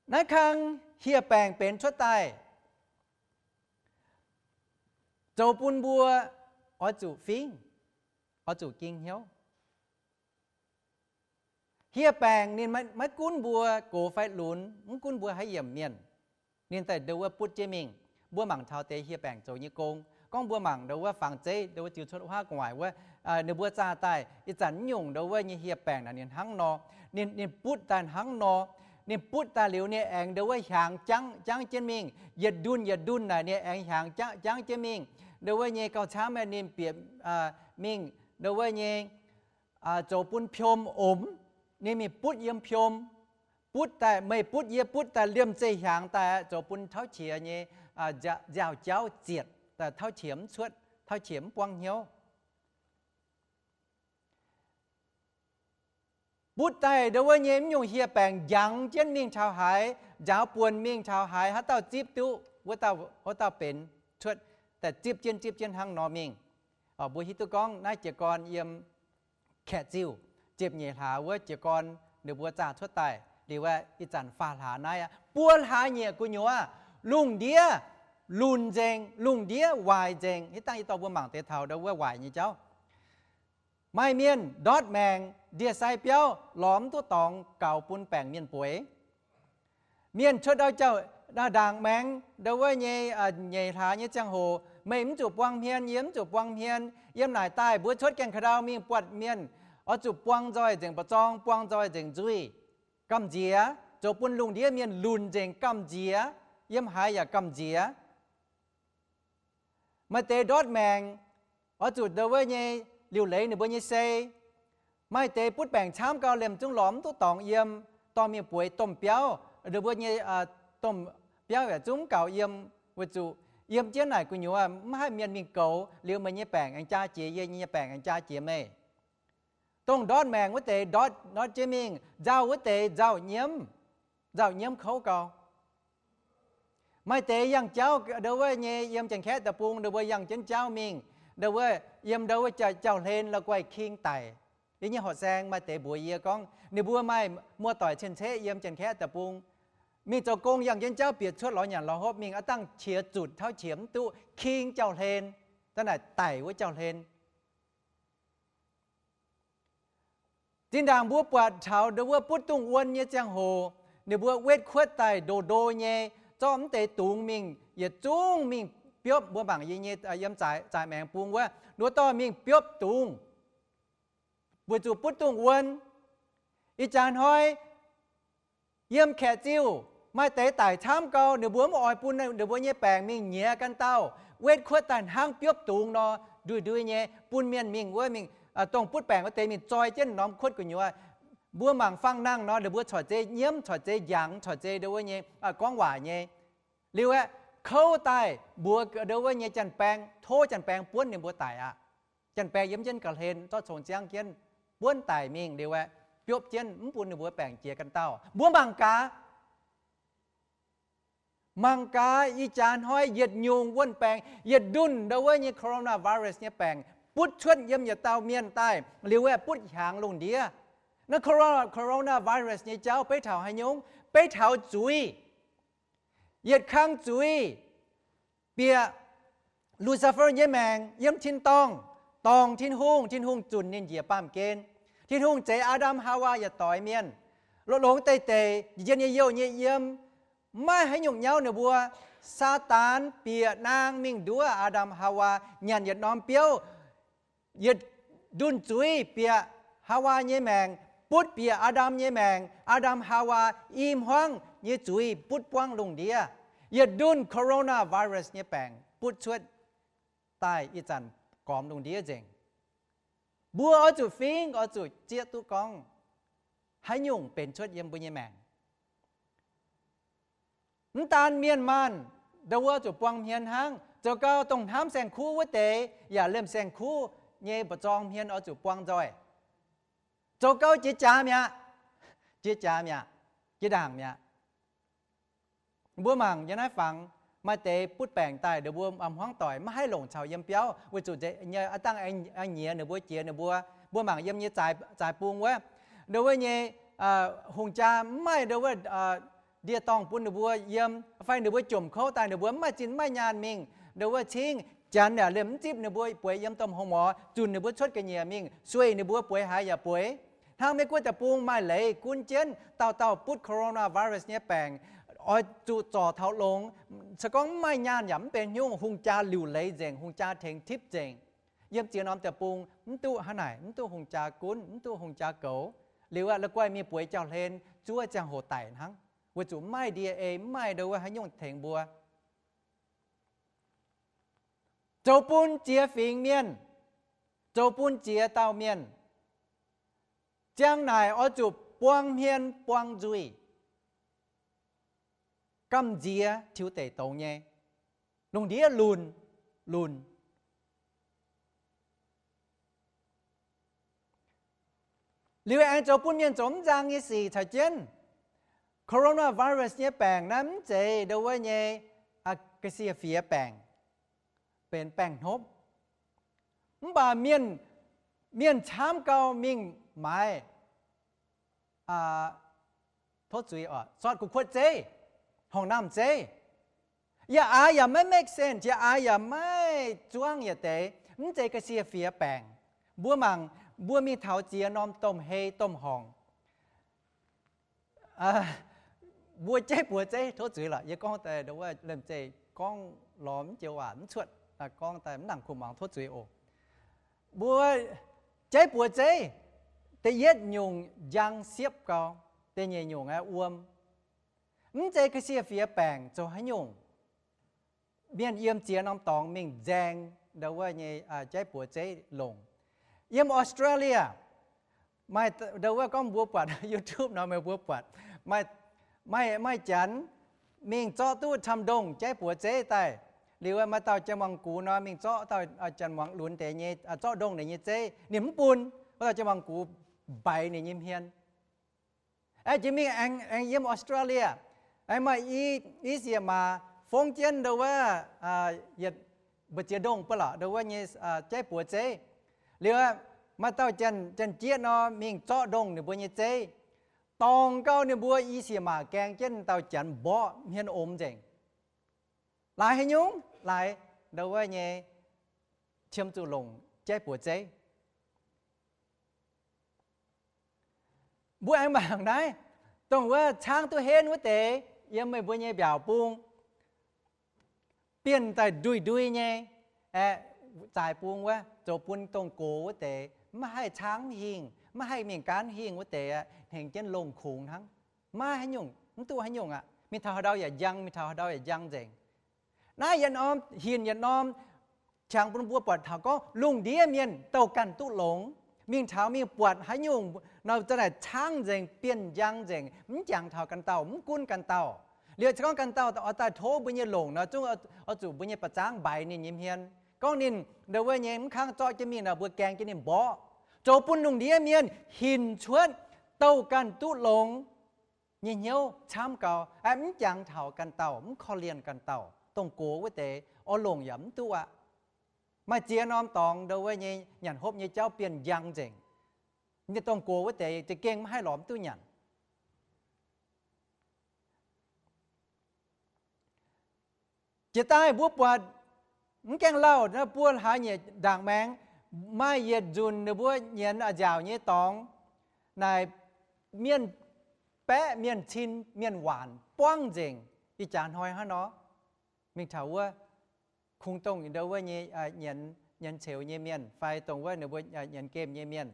Naaiv kang hieh baengc benx cuotv daaih, zoux bun mbuo oix zuqc fingv, oix zuqc ging hnyouv. Hieh baengc ninh maiv gunv mbuo gox fai lunx, mv gunv mbuo haaix yiemc mienh, ninh daaih ndo wuov butv jienv mingh. Mbuo mangc taux deix hieh baengc zoux nyei gong, gorngv mbuo mangc ndo wuov fangx zeiv, ndo wuov ziux cuotv huaav gu'nguaaic wuov, ninh mbuo zaah daaih ih zanc mv nyungc ndo wuov nyei hieh baengc naaic ninh hnangv nor, ninh, ninh butv daaih hnangv nor. Ninh butv daaih liuz ninh aengx ndo wuov hiaangx jangv jangv jienv mingh, yietc ndunh yietc ndunh naaic ninh aengx hiaangx jangv jangv jienv mingh. Ndo wuov nyei gauh camv aeqv, ninh bieqc mingh ndo wuov nyei zoux bun piom omx, ninh mingh butv yiem piom, butv daaih, meih butv yie butv daaih, liemh zeih hiaangx daaih aqv, zoux bun tauv qiex nyei nziaaux-jauv zietc, tauv qiex mv cuotv, tauv qiex mv buangv hnyouv. Butv daaih ndo wuov nyei mv nyungc hieh baengc njangx jienv mingh taux haaix, njaaux buonc mingh taux haaix, haaix dauh zipv duqv, wuov dauh benx cuotv daaih zipv jienv zipv jienv hnangv nor mingh. Mbuo hiuv duqv gorngv naaiv jiez gorn yiem Kaeqv Ziuh ziepc nyeic hlaax wuov jiez gorn ninh mbuo zaah cuotv daaih liuz aqv, ih zanc faam hlaax naaiv aqv, buo hlaax nyieqc gu'nyuoz, lungh ndiev lunx nzengc, lungh ndiev waaic nzengc. Hitv dangh yie dorh mbuo mangc deix taux ndo wuov waaic nyei jauv. Maaih mienh ndortv maengc ndie-sai biauv lorz mv duqv dorngx gaux bun baengc mienh bueix. Mienh cuotv ndau jauv, ndaangc maengx ndo wuov nyei nyeic hlaax nyei ziangh hoc, meih mv zuqc buang hmien, yie mv zuqc buang hmien. Yiem naaic daaih mbuo cuotv gaengh ka'ndau mingh buatc mienh oix zuqc buang nzoih nzengc mba'zorng, buang nzoih nzengc nzuih, gamh nziex, zoux bun lungh ndiev mienh lunx nzengc gamh nziex, yiem haaix yaac gamh nziex. Maaih deix ndortv maengc oix zuqc ndo wuov nyei liuc leiz ninh mbuo nyei sei. Maaih deix butv baengc camv gau liemh zungv lorz mv duqv dorngx yiem, dorh mingh bueix domh biauv, ndo wuov nyei domh biauv yaac zungv mv gaux yiem, weic zuqc yiem jienv naaic gu'nyuoz mv haih mienh mingh goux, liuz meih nyei baengc aengx jaa jiex yie, yie nyei baengc aengx jaa jiex meih. Dongh ndortv maengc wuov deix ndortv, ndortv jienv mingh, nzauh wuov deix nzauh nyiemv, nzauh nyiemv kouv gau. Maaih deix yangh jauv ndo wuov nyei yiem Janx-Kaeqv deic-bung, ndo wuov yangh jienv jauv mingh, ndo wuov yiem ndo wuov jauv-hlen la'guaih king daic. Yie nyei horqc saeng maaih deix mbuox yie gorngv ninh mbuo maaih muoz-doic cien-ceqv yiem Janx-Kaeqv deic-bung, mingh zoux gong yangh jienv jauv bieqc cuotv lorz nyanc lorz hopv mingh, aav dangh qiex zutc tauv qiex mv duqv, king jauv-hlen, daaih naaic daic wuov jauv-hlen. Zinh ndaangc mbuo buatc taux ndo wuov butv dungz wuon nyei ziangh hoc, ninh mbuo wetv kuotv daaih ndo ndo nyei, zorqv mv deix dungz mingh yietc zungv mingh biopv. Mbuo mangc yie nyei yiem zaaix maengx bung wuov, ninh mbuo dorh mingh biopv dungz, weic zuqc butv dungz wuon. Ih jaax hnoi yiem Kaeqv Ziuh maaih deix daic camv gau, ninh mbuo mv oix bun ninh mbuo nyei baengc mingh nyiex ganh dauh, wetv kuotv daaih hnangv biopv dungz nor, ndui-ndui nyei bun mienh mingh wuov mingh, dongh butv baengc wuov deix mingh zoi jienv norm kuotv gu'nyuoz. Mbuo mangc fangx nangh nor, ninh mbuo corc zeiz nyiemv, corc zeiz njangx, corc zeiz ndo wuov nyei gorngv waac nyei. Liuz aeqv, kouv daaih mbuox ndo wuov nyei janx-baeng, tov janx-baeng buonv ninh mbuo daic aqv. Janx-baeng yiem jienv ga'hlen zorqv cong-ziangv jienv buonv daic mingh liuz aeqv, biopv jienv mv bun ninh mbuo baengc jiex ganh dauh. Mbuo mangc gaax, mangc gaax ih jaax hnoi yietc nyungc wuonh baengc, yietc ndunh ndo wuov nyei coronavirus nyei baengc butv cuotv yiem yietc dauh mienh daaih liuz aeqv, butv hiaangx lungh ndiev. Naaiv coronavirus nyei jauv beiv taux haaix nyungc? Beiv taux zuiz. Yietc kang zuiz bieqc Lucifer nyei maengc yiem tin-dorngh dorngc Tin-Hungh. Tin-Hungh zunc ninh njiec baamh gen. Tin-Hungh zeix Aa^ndam Haawaa yietc doix mienh, longx-longx deix-deix, njien-njien nyei youh nyei yiem, maiv haaix nyungc nyauv ninh mbuo. Saadaan bieqc naang mingh nduov Aa^ndam Haawaa nyanc yietc norm biouv. Yietc ndunh zuiz bieqc Haawaa nyei maengc, butv bieqc Aa^ndam nyei maengc. Aa^ndam Haawaa i hmuangv nyei zuiz butv buangv lungh ndiev. Yietc ndunh coronavirus nyei baengc butv cuotv daaih ih zanc gormx lungh ndiev nzengc. Mbuo oix zuqc fingx, oix zuqc zieqv duqv gorngv haaix nyungc benx cuotv yiem mbuo nyei maengc. Mv daan mienh maanh ndo wuov zuqc buang hmien hnangv, zoux gau dongh hnamv saeng-kuv wuov deix yaac liemh saeng-kuv nyei mba'zorng hmien oix zuqc buang nzoih. Zoux gau jiex jaax mi'aqv. Jiex jaax mi'aqv. Jiex ndaangc mi'aqv. Mbuo mangc yiem naaiv fangx maaih deix butv baengc daaih, ninh mbuo hmuangv doic maiv haih longc caux yiem biauv, weic zuqc nyei aav dangh aengx nyiex ninh mbuo jiex ninh mbuo. Mbuo mangc yiem nyei zaaix bung wuov, ndo wuov nyei hungh jaa mv maaih ndo wuov ndie-dorngh bun ninh mbuo yiem, fai ninh mbuo jomc kouv daaih ninh mbuo mv maaih zinh mv maaih nyaanh mingh ndo wuov cingv. Janx yaac liemh mv zipv ninh mbuo bueix yiem domh hong morz, zunc ninh mbuo cuotv ga'nyiec mingh, sueih ninh mbuo bueix haaix yaac bueix. Hnangv Meiv Guoqv deic-bung maaih leiz gunv jienv dauh dauh butv coronavirus nyei baengc, oix zuqc zorc taux longx. Se gorngv mv maaih nyaanh yaac mv benx haaix nyungc, hungh jaa liuc leiz nzengc, hungh jaa tengx tipv nzengc. Yiem ziex norm deic-bung mv duqv hnangv naaic, mv duqv hungh jaa gunv, mv duqv hungh jaa goux. Liuz aqv, la'guaih mingh bueix jauv-hlen zuov ziangh hoc daic hnangv, weic zuqc mv maaih ndie ei, mv maaih ndo wuov haaix nyungc tengx mbuo. Zoux bun jiex fingx mienh, zoux bun jiex dauh mienh, ziang naaic oix zuqc buang hmien buang nzuih, gamh nziex tiux deic douz nyei, lungh ndiev lunh, lunh. Liuz aengx zoux bun mienh zoux mv nzang nyei sic caux jienv. Coronavirus nyei baengc naaiv mv zeiz ndo wuov nyei ga'sie fiex baengc, benx baengh hnopv. Mv baac mienh, mienh camv gau mingh maaiz tov zuiz oc, sortv gu'kuotv zeiv, horngh naamh zeiv. Yaac aax yaac maiv make sense, yaac aax yaac maiv zuangv yietc deix, mv zeiz ga'sie fiex baengc. Mbuo mangc, mbuo mingh taux ziex norm domh hei domh horngc, mbuo jaiv buoz zeiv, tov zuiz lorqc, yie gorngv daaih wuov liemh zeih gorngv lorz mv joux waac mv cuotv, gorngv daaih mv nangc kuh muangx, tov zuiz oc. Mbuo jaiv buoz zeiv, da'yietv nyungc njang siepv gau, da'nyeic nyungc aeqv wuom. Mv zeiz ga'sie fiex baengc zoux haaix nyungc. Mienh yiem ziex norm dorngx mingh nzaeng ndo wuov nyei jaiv buoz zeiv longc. Yiem Australia, ndo wuov gorngv mbuo buatc YouTube nor meih mbuo buatc, maaih, maaih janx mingh zorqv duqv camv ndongh jaiv buoz zeiv daaih. Liuz maaih dauh janx-muangz gux nor mingh zorqv dauh janx-muangz lunx deix nyei, zorqv ndongh ninh nyei zeiv, ninh mv bun, wuov dauh janx-muangz gux mbaix ninh nyei hmien. Aengx jiex mingh aengx, aengx yiem Australia, aengx maaih i, i sieqv maac fongv jienv ndo wuov, yietc mbu'ziex ndongh ba'laqc ndo wuov nyei jaiv buoz zeiv. Liuz maaih dauh janx-jieqv nor mingh zorqv ndongh ninh mbuo nyei zeiv, dorngc gau ninh mbuo i sieqv maac gaeng jienv dauh janx mborqv hmien omx nzengc. Laaix haaix nyungc? Laaix ndo wuov nyei qiemx zuqc longc jaiv buoz zeiv. Mbuo aengx mangc naaiv, dongh wuov caangv duqv henv wuov deix yiem meih mbuo nyei mbiaauc bung, bienh daaih ndui-ndui nyei, aeqv, zaaix bung wuov, zoux bun dongh gox wuov deix maiv haih caangv mv hingh, maiv haih mingh gaanv hingh wuov deix aeqv, hnengx jienv longh kungx hnangv. Maiv haaix nyungc, mv duqv haaix nyungc aqv. Mingh taux haaix ndau yaac njang, mingh taux haaix ndau yaac njang nzengc. Naaiv yietc norm hinc yietc norm qangx bun mbuo buatc taux gorngv lungh ndiev mienh douh ganh duqv longx. Mingh taux mingh buatc haaix nyungc nor, za'naaic caangv nzengc, bienh njang nzengc, mv jangx taux ganh dauh, mv gunv ganh dauh. Liuz se gorngv ganh dauh oix daaih tov mbuo nyei longc nor, zungv oix zuqc mbuo nyei ba'zangv mbaix ninh nyei hmien, gorngv ninh ndo wuov nyei mv kangv zorqv jienv mingh nor, mbuo gaeng jienv ninh mborqv. Zoux bun lungh ndiev mienh hinc cuotv, douh ganh duqv longx nyei hnyouv camv gau, mv jangx taux ganh dauh, mv korv-lienh ganh dauh. Dongh gox wuov deix oix longc yaac mv duqv aqv. Maaih ziex norm dorngx ndo wuov nyei nyanc hopv nyei jauv bienh njang nzengc. Dongh gox wuov deix za'gengh maiv haih lorz mv duqv nyanc. Jiex daaih mbuo buatc mv gaengh lauh buo hlaax nyeic ndaangc maengx, maaih yietc nzunc ninh mbuo nyienz a'nziaauc nyei dorngx, naaic mienh baeqv, mienh cin, mienh waanc buangv nzengc. Ih jaax hnoi hnangv nor, mingh taux wuov, kungx dongh ndo wuov nyei nyienz ceux nyei mienh fai dongh wuov ninh mbuo nyienz gemh nyei mienh,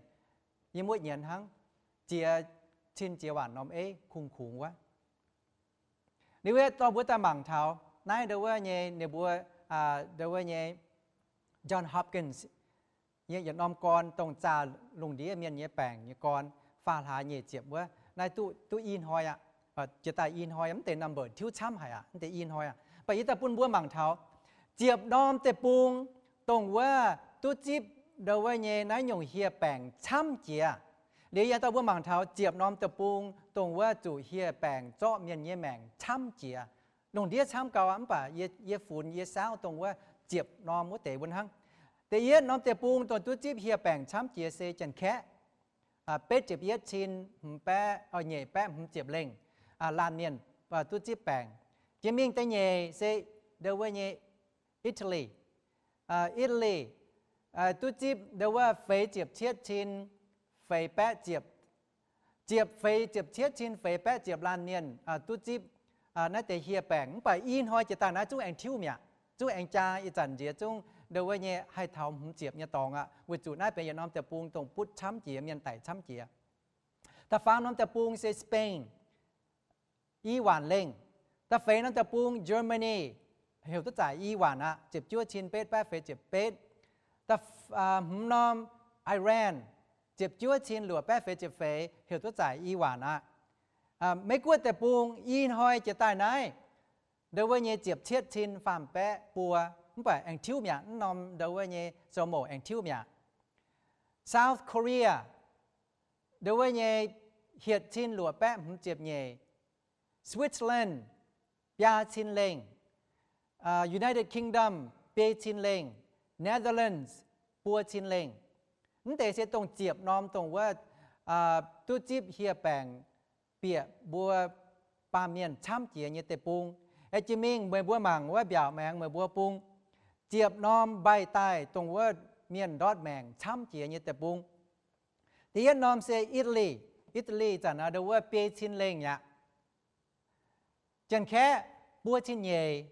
yiem wuov nyienz hnangv, ziex cin ziex waanc norm eiv kungx-kungx wuov. Liuz wuov dorh mbuo daaih mangc taux naaiv ndo wuov nyei, ninh mbuo ndo wuov nyei John Hopkins nyei yietc norm gorn, dongh zaah lungh ndiev mienh nyei baengc nyei gorn, faam hlaax nyic ziepc wuov. Naaiv duqv, duqv i hnoi aqv. Jiex daaih i hnoi, mv deix number tiuv camv haic aqv, mv deix i hnoi aqv. Mv baac yie daaih bun mbuo mangc taux ziepc norm deic-bung, dongh wuov duqv zipv ndo wuov nyei naaiv nyungc hieh baengc camv jiex. Liuz yie dorh mbuo mangc taux ziepc norm deic-bung dongh wuov zuqc hieh baengc zorqv mienh nyei maengc camv jiex. Lungh ndiev camv gau aqv, mv baac yie funx yie saauv dongh wuov ziepc norm wuov deix mbuo hnangv. Da'yietv norm deic-bung dongh duqv zipv hieh baengc camv jiex se Janx-Kaeqv, betv ziepc yietv cin hmz baeqv, nyeic baeqv hmz ziepc lengh laanh mienh duqv zipv baengc. Jiex mingh da'nyeic se ndo wuov nyei Italy. Italy duqv zipv ndo wuov feix ziepc cietv cin feix baeqv ziepc, ziepc feix ziepc cietv cin feix baeqv ziepc laanh mienh duqv zipv naaiv deix hieh baengc. Mv baac i hnoi jiex daaih naaiv zungv aengx tiuv mi'aqv, zungv aengx jaa. Ih zanc nziex zungv ndo wuov nyei haih taux hmz ziepc nyei dorngx aqv, weic zuqc naaiv benx yietc norm deic-bung dongh butv camv jiex, mienh daic camv jiex. Da'faam norm deic-bung se Spain, i waanc lengh. Da'feix norm deic-bung Germany, heuc duqv zaic i waanc aqv, ziepc juov cin betv baeqv feix ziepc betv. Da'hmz norm Iran, ziepc juov cin luoqc baeqv feix ziepc feix, heuc duqv zaic i waanc aqv. Meiv Guoqv deic-bung i hnoi jiex daaih naaiv ndo wuov nyei ziepc cietv cin faam baeqv buo, mv baac aengx tiuv mi'aqv. Mv norm ndo wuov nyei sou mouc aengx tiuv mi'aqv. South Korea ndo wuov nyei hietc cin luoqc baeqv hmz ziepc nyeic. Switzerland biaa cin lengh. United Kingdom biei cin lengh. Netherlands buo cin lengh. Mv deix se dongh ziepc norm dongh wuov duqv zipv hieh baengc bieqc mbuo baamh mienh camv jiex nyei deic-bung. Aeqv, jiex mingh meih mbuo mangc wuov mbiaauc maengx meih mbuo bung, ziepc norm mbaih daaih dongh wuov mienh ndortv maengc camv jiex nyei deic-bung. Da'yietv norm se Italy. Italy zanc ndo wuov biei cin lengh aqv. Janx-Kaeqv buo cin nyeic,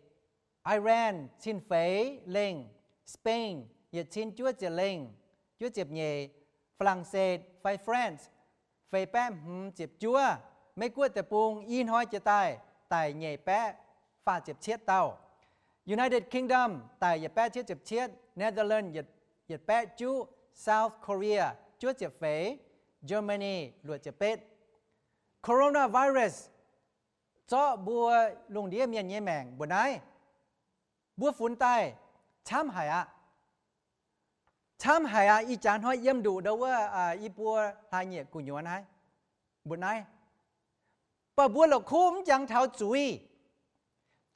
Iran cin feix lengh, Spain yietc cin juov ziepc lengh, juov ziepc nyeic, Faa^lang^setv fai France feix baeqv hmz ziepc juov. Meiv Guoqv deic-bung i hnoi jiex daaih daic nyeic baeqv faah ziepc cietv dauh. United Kingdom daic yietc baeqv cietv ziepc cietv, Netherlands yietc baeqv juqv, South Korea juov ziepc feix, Germany luoqc ziepc betv. Coronavirus zorqv mbuo lungh ndiev mienh nyei maengc mbuoqc naaiv, mbuo funx daaih camv haic aqv. Camv haic aqv. Ih jaax hnoi yiem nduqc ndo wuov i buo hlaax nyieqc gu'nyuoz naaiv, mbuoqc naaiv. Mv baac mbuo la'kuqv mv jangx taux zuiz.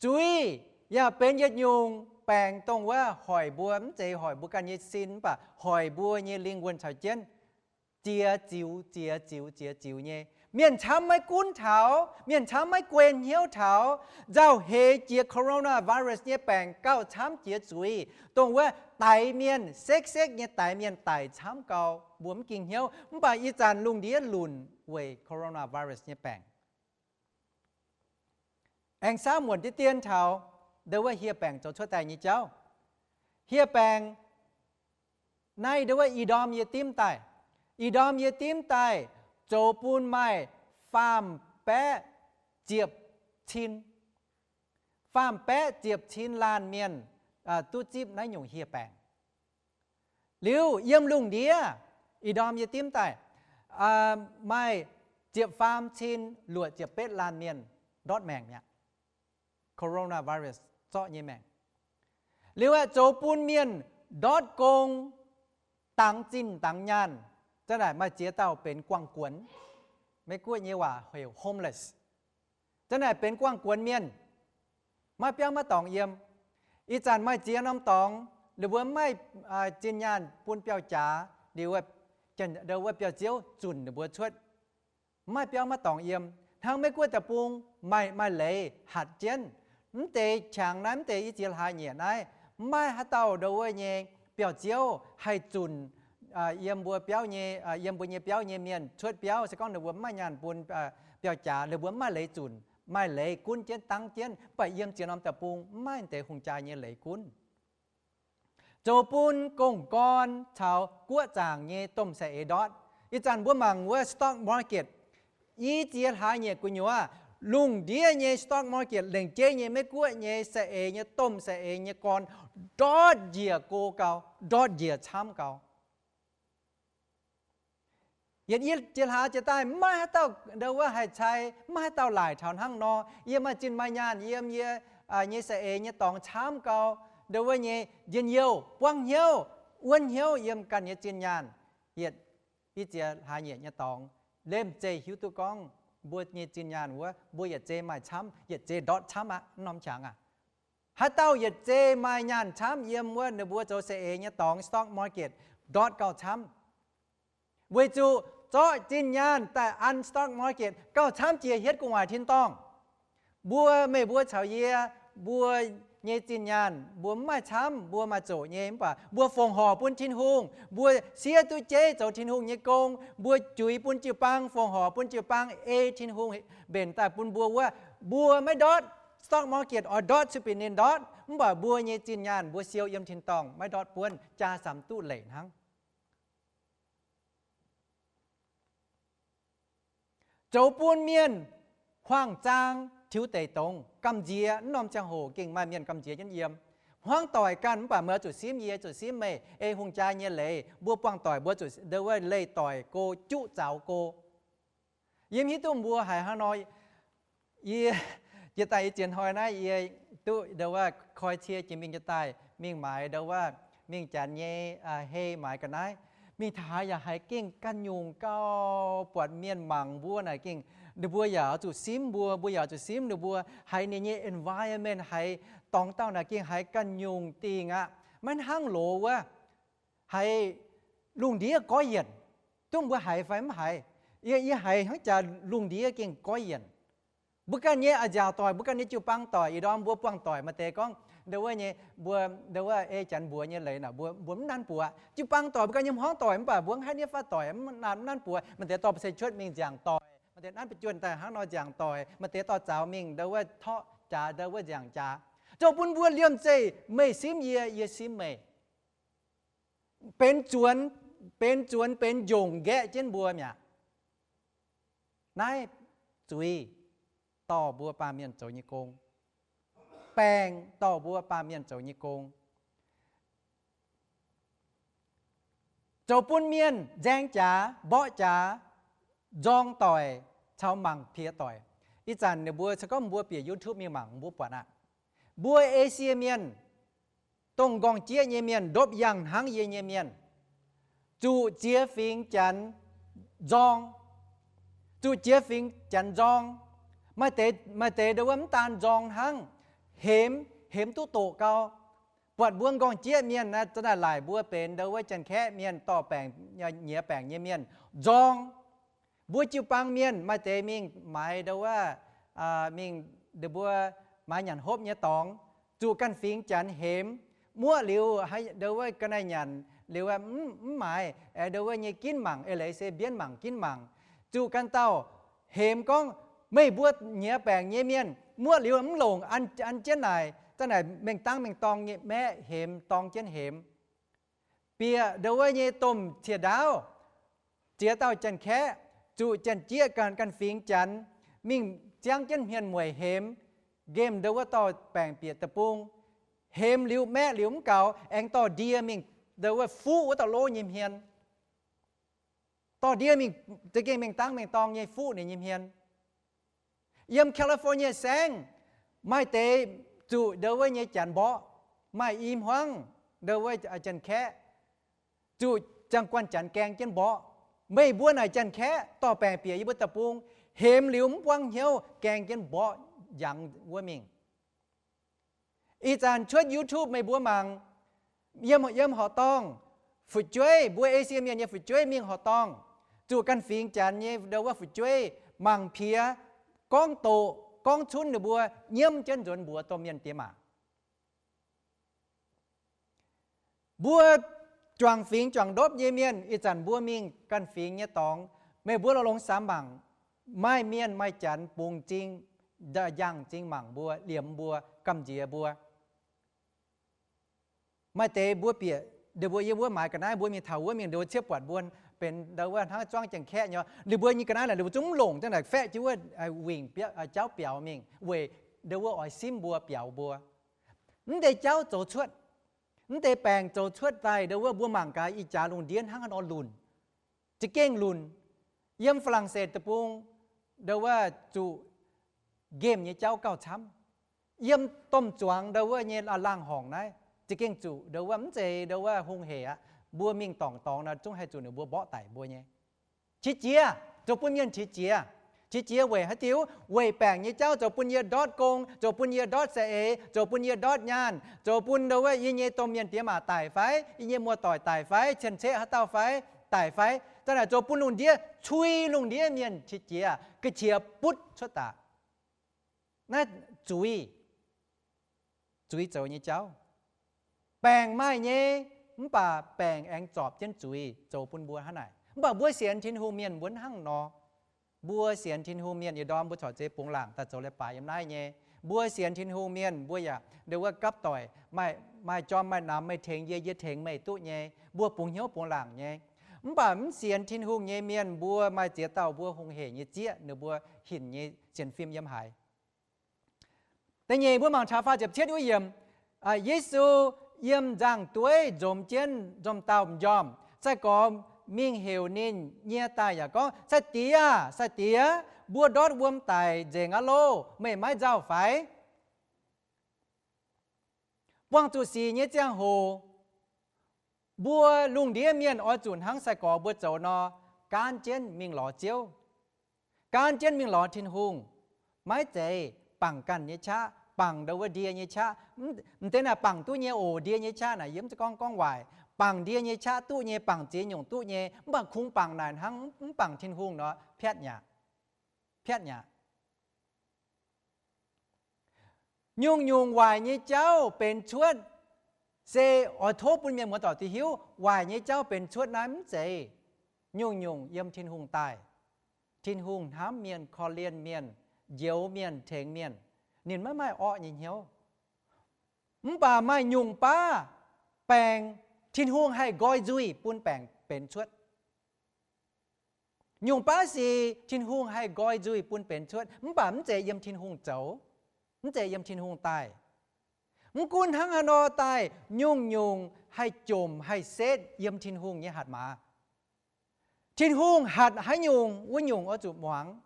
Zuiz yaac benx yietc nyungc baengc dongh wuov hoic mbuo, mv zeiz hoic mbuo ganh nyei sin, mv baac hoic mbuo nyei lingh wuonh caux jienv ziex ziux, ziex ziux, ziex ziux nyei. Mienh camv maiv gunv taux, mienh camv maiv guei hnyouv taux, nzauh heix jiex coronavirus nyei baengc gauh camv jiex zuiz, dongh wuov daix mienh, sekv sekv nyei daix mienh daic camv gau, mbuo mv ging hnyouv. Mv baac ih zanc lungh ndiev lunc weic coronavirus nyei baengc. Aengx saauv muonc deix dien taux ndo wuov hieh baengc zoux cuotv daaih nyei jauv. Hieh baengc naaiv ndo wuov ih ndorm yie dimv daaih, ih ndorm yie dimv daaih zoux bun maaih faam baeqv ziepc cin, faam baeqv ziepc cin laanh mienh duqv zipv naaiv nyungc hieh baengc. Liuz yiem lungh ndiev, ih ndorm yie dimv daaih, maaih ziepc faam cin luoqc ziepc betv laanh mienh ndortv maengc mi'aqv. Coronavirus zorqv nyei maengc. Liuz aeqv, zoux bun mienh ndortv gong, dangx zinh dangx nyaanh, za'naaic maaih ziex dauh benx guangc guonx, Meiv Guoqv nyei waac heuc homeless. Za'naaic benx guangc guonx mienh, maiv biauv maiv dorngx yiem. Ih zanc maaih ziex norm dorngx, ninh mbuo mv maaih zinh nyaanh bun biauv-jaax, liuz ndo wuov biauv-ziouv zunc ninh mbuo cuotv, mv maaih biauv maiv dorngx yiem. Hnangv Meiv Guoqv deic-bung maaih, maaih leiz hatc jienv. Mv deix qangx naaiv, mv deix i ziex hlaax nyieqc naaiv, mv maaih haaix dauh ndo wuov nyei biauv-ziouv haih zunc yiem mbuo biauv nyei, yiem mbuo nyei biauv nyei mienh cuotv biauv. Se gorngv ninh mbuo mv maaih nyaanh bun biauv-jaax, ninh mbuo mv maaih leiz zunc, maaih leiz gunv jienv dangv jienv. Mv baac yiem ziex norm deic-bung mv maaih deix hungh jaa nyei leiz gunv. Zoux bun gong-gorn caux guoqv zaangc nyei domh saeng-eix ndortv. Ih zanc mbuo mangc wuov stock market, i ziex hlaax nyieqc gu'nyuoz, lungh ndiev nyei stock market, lengc jeiv nyei Meiv Guoqv nyei saeng-eix nyei domh saeng-eix nyei gorn ndortv njiec go gau, ndortv njiec camv gau. Yietc i ziex hlaax jiex daaih mv maaih haaix dauh ndo wuov haih cai, mv maaih haaix dauh laaic taux hnangv nor. Yie maaih zinh maaih nyaanh yiem yie nyei saeng-eix nyei dorngx camv gau, ndo wuov nyei njien-youh buangv hnyouv, wuonv hnyouv yiem ganh nyei zinh nyaanh, yietc i ziex hlaax nyeic nyei dorngx, lemh zeih hiuv duqv gorngv mbuo nyei zinh nyaanh wuov, mbuo yietc zei maaih camv, yietc zei ndortv camv aqv, norm qangx aqv. Haaix dauh yietc zei maaih nyaanh camv yiem wuov ninh mbuo zoux saeng-eix nyei dorngx, stock market, ndortv gauh camv. Weic zuqc zorqv zinh nyaanh daaih an stock market gauh camv jiex hietv gu'nguaaic tin-dorngh. Mbuo, meih mbuo caux yie, mbuo nyei zinh nyaanh mbuo mv maaih camv, mbuo maaih zoqc nyei, mv baac mbuo fongc horc bun Tin-Hungh, mbuo siev duqv jeiv zoux Tin-Hungh nyei gong, mbuo juix bun jiu-baang, fongc horc bun jiu-baang ei Tin-Hungh mbenc daaih bun mbuo wuov, mbuo maiv ndortv stock market, oix ndortv cipv ninh ndortv, mv baac mbuo nyei zinh nyaanh mbuo siou yiem tin-dorngh maiv ndortv buonv, jaa samx duqv leic hnangv. Zoux bun mienh huaang-zaang, tiux deic dongz, gamh nziex. Mv norm ziangh hoc gengh maaih mienh gamh nziex jienv yiem. Hmuangv doic ganh, mv baac meih oix zuqc simv yie, zuqc simv meih, ei hungh jaa nyei leiz. Mbuo buangh doic mbuo zuqc ndo wuov leih doic go, juqv zaux go. Yie mv hiuv duqv mbuo haiz hnangv nor. Yie, yie daaih yie zien hnoi naaiv yie duqv ndo wuov koi cie jiex mingh jiex daaih mingh maaiz ndo wuov mingh janx nyei hei maaiz ga'naaiv. Mingh taux haaix yaac haiz gengh ganh nyungc gauh buatc mienh mangc mbuo naaic gengh, ninh mbuo yaac oix zuqc simv mbuo, mbuo yaac oix zuqc simv ninh mbuo. Haiz ninh nyei environment, haiz dorngx dauh naaic gengh haiz ganh nyungc dingh aqv. Maiv hnangv loz wuov, haiz lungh ndiev goiv yienc. Duqv mbuo haiz fai mv haiz? Yie, yie haiz hnangv jaax lungh ndiev gengh goiv yienc. Mbuo ganh nyei a'nziaauc doic, mbuo ganh nyei jiu-baang doic, ih ndorm mbuo buangh doic maaih deix gorngv ndo wuov nyei, mbuo ndo wuov ei janx mbuox nyei leiz naaic mbuo, mbuo mv nanv buoz. Jiu-baang doic, mbuo ganh nyei hmuangv doic mv baac mbuo mv haih niev fatv doic, mv nanv, mv nanv buoz. Maaih deix dorh buoz-seix cuotv mingh nziaauc doic, maaih deix nanv buoz-juonh daaih hnangv nor nziaauc doic, maaih deix dorh zaux mingh ndo wuov torqv jaax, ndo wuov nziaauc jaax. Zoux bun mbuo liemh zeih meih simv yie, yie simv meih. Benx zuonx, benx zuonx benx njongc nqaeqv jienv mbuo mi'aqv. Naaiv zuiz dorh mbuo baamh mienh zoux nyei gong. Baengc dorh mbuo baamh mienh zoux nyei gong. Zoux bun mienh nzaeng jaax, mborqv jaax, nzorng doic, caux mangc piex doic. Ih zanc ninh mbuo se gorngv mbuo bieqc YouTube mingh mangc mbuo buatc aqv. Mbuo Esie Mienh, dongh nqorngv-jieqv nyei mienh, ndopv yangh hnangv yie nyei mienh, zuqc ziex fingx janx nzorng. Zuqc ziex fingx janx nzorng. Maaih deix, maaih deix ndo wuov mv daan nzorng hnangv, hemx, hemx duqv doqc gau. Buatc mbuo nqorngv-jieqv mienh naaiv za'naaic laaic mbuo benx ndo wuov Janx-Kaeqv mienh dorh baengc, nyiex baengc nyei mienh nzorng. Mbuo jiu-baang mienh maaih deix mingh maaiz ndo wuov, mingh, ninh mbuo maaiz nyanc hopv nyei dorngx, zuqc ganh fingx janx hemx, muoqv liuz ndo wuov ga'naaiv nyanc liuz mv maaiz, ndo wuov nyei ginv mangc, eix leiz se mbienv mangc ginv mangc. Zuqc ganh dauh hemx gorngv, meih mbuo nyiex baengc nyei mienh muoqv liuz mv longc, an jienv naaic, za'naaic mengh dangv mengh dorng nyei maeqv hemx dorng jienv hemx. Bieqc ndo wuov nyei domh cie ndaauv, ziex dauh Janx-Kaeqv, zuqc Janx-Jieqv ganh, ganh fingx janx mingh ziangv jienv hmien mueic hemx, nqemh ndo wuov dorh baengc bieqc deic-bung. Hemx liuz maeqv liuz mv gaux, aengx dorh ndie mingh ndo wuov fuqv wuov dauh lov nyei hmien. Dorh ndie mingh za'gengh mengh dangv mengh dorng nyei fuqv ninh nyei hmien. Yiem California saengv, maaih deix zuqc ndo wuov nyei janx mborqv, maaih i hmuangv ndo wuov Janx-Kaeqv, zuqc ziangh guanh janx gaeng jienv mborqv. Meih mbuo naaic Janx-Kaeqv dorh baengc bieqc yie mbuo deic-bung, hemx liuz mv buangv hnyouv gaeng jienv mborqv njangx wuov mingh. Ih zanc cuotv YouTube meih mbuo mangc, yiem, yiem horqc dorngh, fu'jueiv, mbuo Esie Mienh nyei fu'jueiv mingh horqc dorngh, zuqc ganh fingx janx nyei ndo wuov fu'jueiv mangc piex, gorngv doqc, gorngv cunv ninh mbuo, nyiemv jienv nzuonx mbuox domh mienh diex maac. Mbuo juangc fingx juangc ndopv nyei mienh, ih zanc mbuo mingh ganh fingx nyei dorngx, meih mbuo longx-longx samx mangc, maaih mienh maaih janx bungx m'zing, njang m'zing mangc mbuo, liemx mbuo, gamh nziex mbuo. Maaih deix mbuo bieqc, ninh mbuo yiem wuov maaiz ga'naaiv, mbuo mingh taux wuov mingh, ninh mbuo ciev buatc mbuo benx ndo wuov hnangv zuangv Janx-Kaeqv nyei, ninh mbuo nyei ga'naaiv naaic ninh mbuo zungv mv longc, za'naaic faeqv jienv wuov, wingc biauv, jauv biaux mingh weic ndo wuov oix simv mbuo, biaux mbuo. Mv deix jauv zoux cuotv, mv deix baengc zoux cuotv daaih ndo wuov mbuo mangc gaax ih jaax lungh ndiev hnangv haaix nor lunc, za'gengh lunc. Yiem Faa^lang^setc deic-bung ndo wuov zuqc nqemh nyei jauv gauh camv. Yiem domh zuangx ndo wuov nyei laangh horngc naaiv, Za'gengh zuqc ndo wuov mv zeiz ndo wuov hungh hec aqv. Mbuo mingh dorngc dorngx nor zungv haih zuqc ninh mbuo mborqv daic mbuo nyei. Qiex jiez, zoux bun mienh qiex jiez. Qiex jiez weic haaix diuc? Weic baengc nyei jauv zoux bun yie ndortv gong, zoux bun yie ndortv saeng-eix, zoux bun yie ndortv nyaanh, zoux bun ndo wuov yie nyei domh mienh diex maac daic fai, yie nyei muoz-doic daic fai, cien-ceqv haaix dauh fai, daic fai. Za'naaic zoux bun lungh ndiev, cui lungh ndiev mienh qiex jiez, ga'qiex butv cuotv daaih. Naaiv zuiz, zuiz zoux nyei jauv. Baengc maaih nyei, mv baac baengc aengx zorpc jienv zuiz zoux bun mbuo hnangv naaic. Mv baac mbuo sienx Tin-Hungh mienh mbuo hnangv nor. Mbuo sienx Tin-Hungh mienh, ih ndorm mbuo corc zeiz bungx laangc daaih zoux leiz-baaix yiem naaiv nyei. Mbuo sienx Tin-Hungh mienh mbuo yaac ndo wuov gapv doic, maaih, maaih jorm maaih namx meih tengx yie, yie tengx meih duqv nyei. Mbuo bungx hnyouv bungx laangc nyei. Mv baac mv sienx Tin-Hungh nyei mienh mbuo maaih ziex dauh mbuo hungh hec nyei zieqv, ninh mbuo hinc nyei sienx fim yiem haaix. Da'nyeic mbuo mangc taux faah ziepc cietv wuov yiemc, Yesu yiem nzangv-dueiv nzomz jienv nzomz dauh m'njormh. Sai-gorx mingh heuc ninh nyie daaih yaac gorngv, Sai-Diex aah! Sai-Diex, mbuo ndortv wuom daic nzengc aqv loh. Meih maiv nzauh fai? Buangh zuqc sic nyei ziangh hoc, mbuo lungh ndiev mienh oix zuqc hnangv sai-gorx mbuo zoux nor, gaanv jienv mingh lorz Ziouv, gaanv jienv mingh lorz Tin-Hungh. Maiv zeiz bangc ganh nyei qaqv, bangc ndo wuov ndie nyei qaqv. M'deix naaic bangc duqv nyei oc, ndie nyei qaqv naaic yie mv gorngv, gorngv waaic. Bangc ndie nyei qaqv duqv nyei, bangc ziex nyungc duqv nyei, mv baac kungx bangc naaic hnangv mv bangc Tin-Hungh nor, piatv nyaqc, piatv nyaqc. Nyungc-nyungc waaic nyei jauv benx cuotv, se oix tov bun mienh muoz-doic duqv hiuv, waaic nyei jauv benx cuotv naaiv mv zeiz nyungc-nyungc yiem Tin-Hungh daaih. Tin-Hungh hnamv mienh, korv-lienh mienh, njoux mienh, tengx mienh. Ninh maiv maaih orqv nyei hnyouv. Mv baac maaih nyungc baav baengc, Tin-Hungh haih nqoi nzuih bun baengc benx cuotv. Nyungc baav sic Tin-Hungh haih nqoi nzuih bun benx cuotv, mv baac mv zeiz yiem Tin-Hungh zoux, mv zeiz yiem Tin-Hungh daaih. Mv gunv hnangv haaix nor daaih, nyungc-nyungc haih jomc haih setv yiem Tin-Hungh nyei hatc maaz. Tin-Hungh hatc haaix nyungc, wuov nyungc oix zuqc muangx.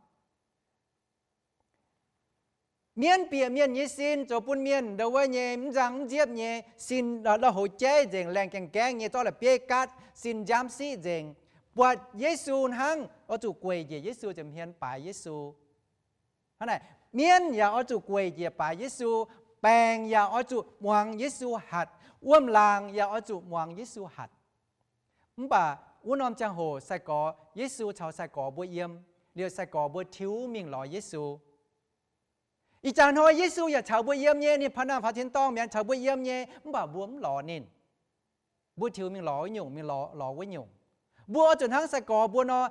Mienv bieqc mienh nyei sin zoux bun mienh ndo wuov nyei mv nzang mv nziepv nyei sin, la'houc jaiv nzengc, laengh gaengh gaengv nyei, zorqv la'bieiv gaatv, sin nziaamv siqv nzengc. Buatc Yesu hnangv, oix zuqc gueic njiec Yesu ziepc hmien baaix Yesu. Hnangv naaic, mienv yaac oix zuqc gueic njiec baaix Yesu, baengc yaac oix zuqc muangx Yesu hatc, wuom-laangc yaac oix zuqc muangx Yesu hatc. Mv baac wuov norm ziangh hoc sai-gorx, Yesu caux sai-gorx mbuo yiem, liuz sai-gorx mbuo tiux mingh lorz Yesu. Ih jaax hnoi Yesu yaac caux mbuo yiem nyei, ninh paav nangh faaux tin-dorngh mi'aqv, caux mbuo yiem nyei, mv baac mbuo mv lorz ninh. Mbuo tiux mingh lorz wuov nyungc, mingh lorz, lorz wuov nyungc. Mbuo oix zuqc hnangv sai-gorx mbuo nor,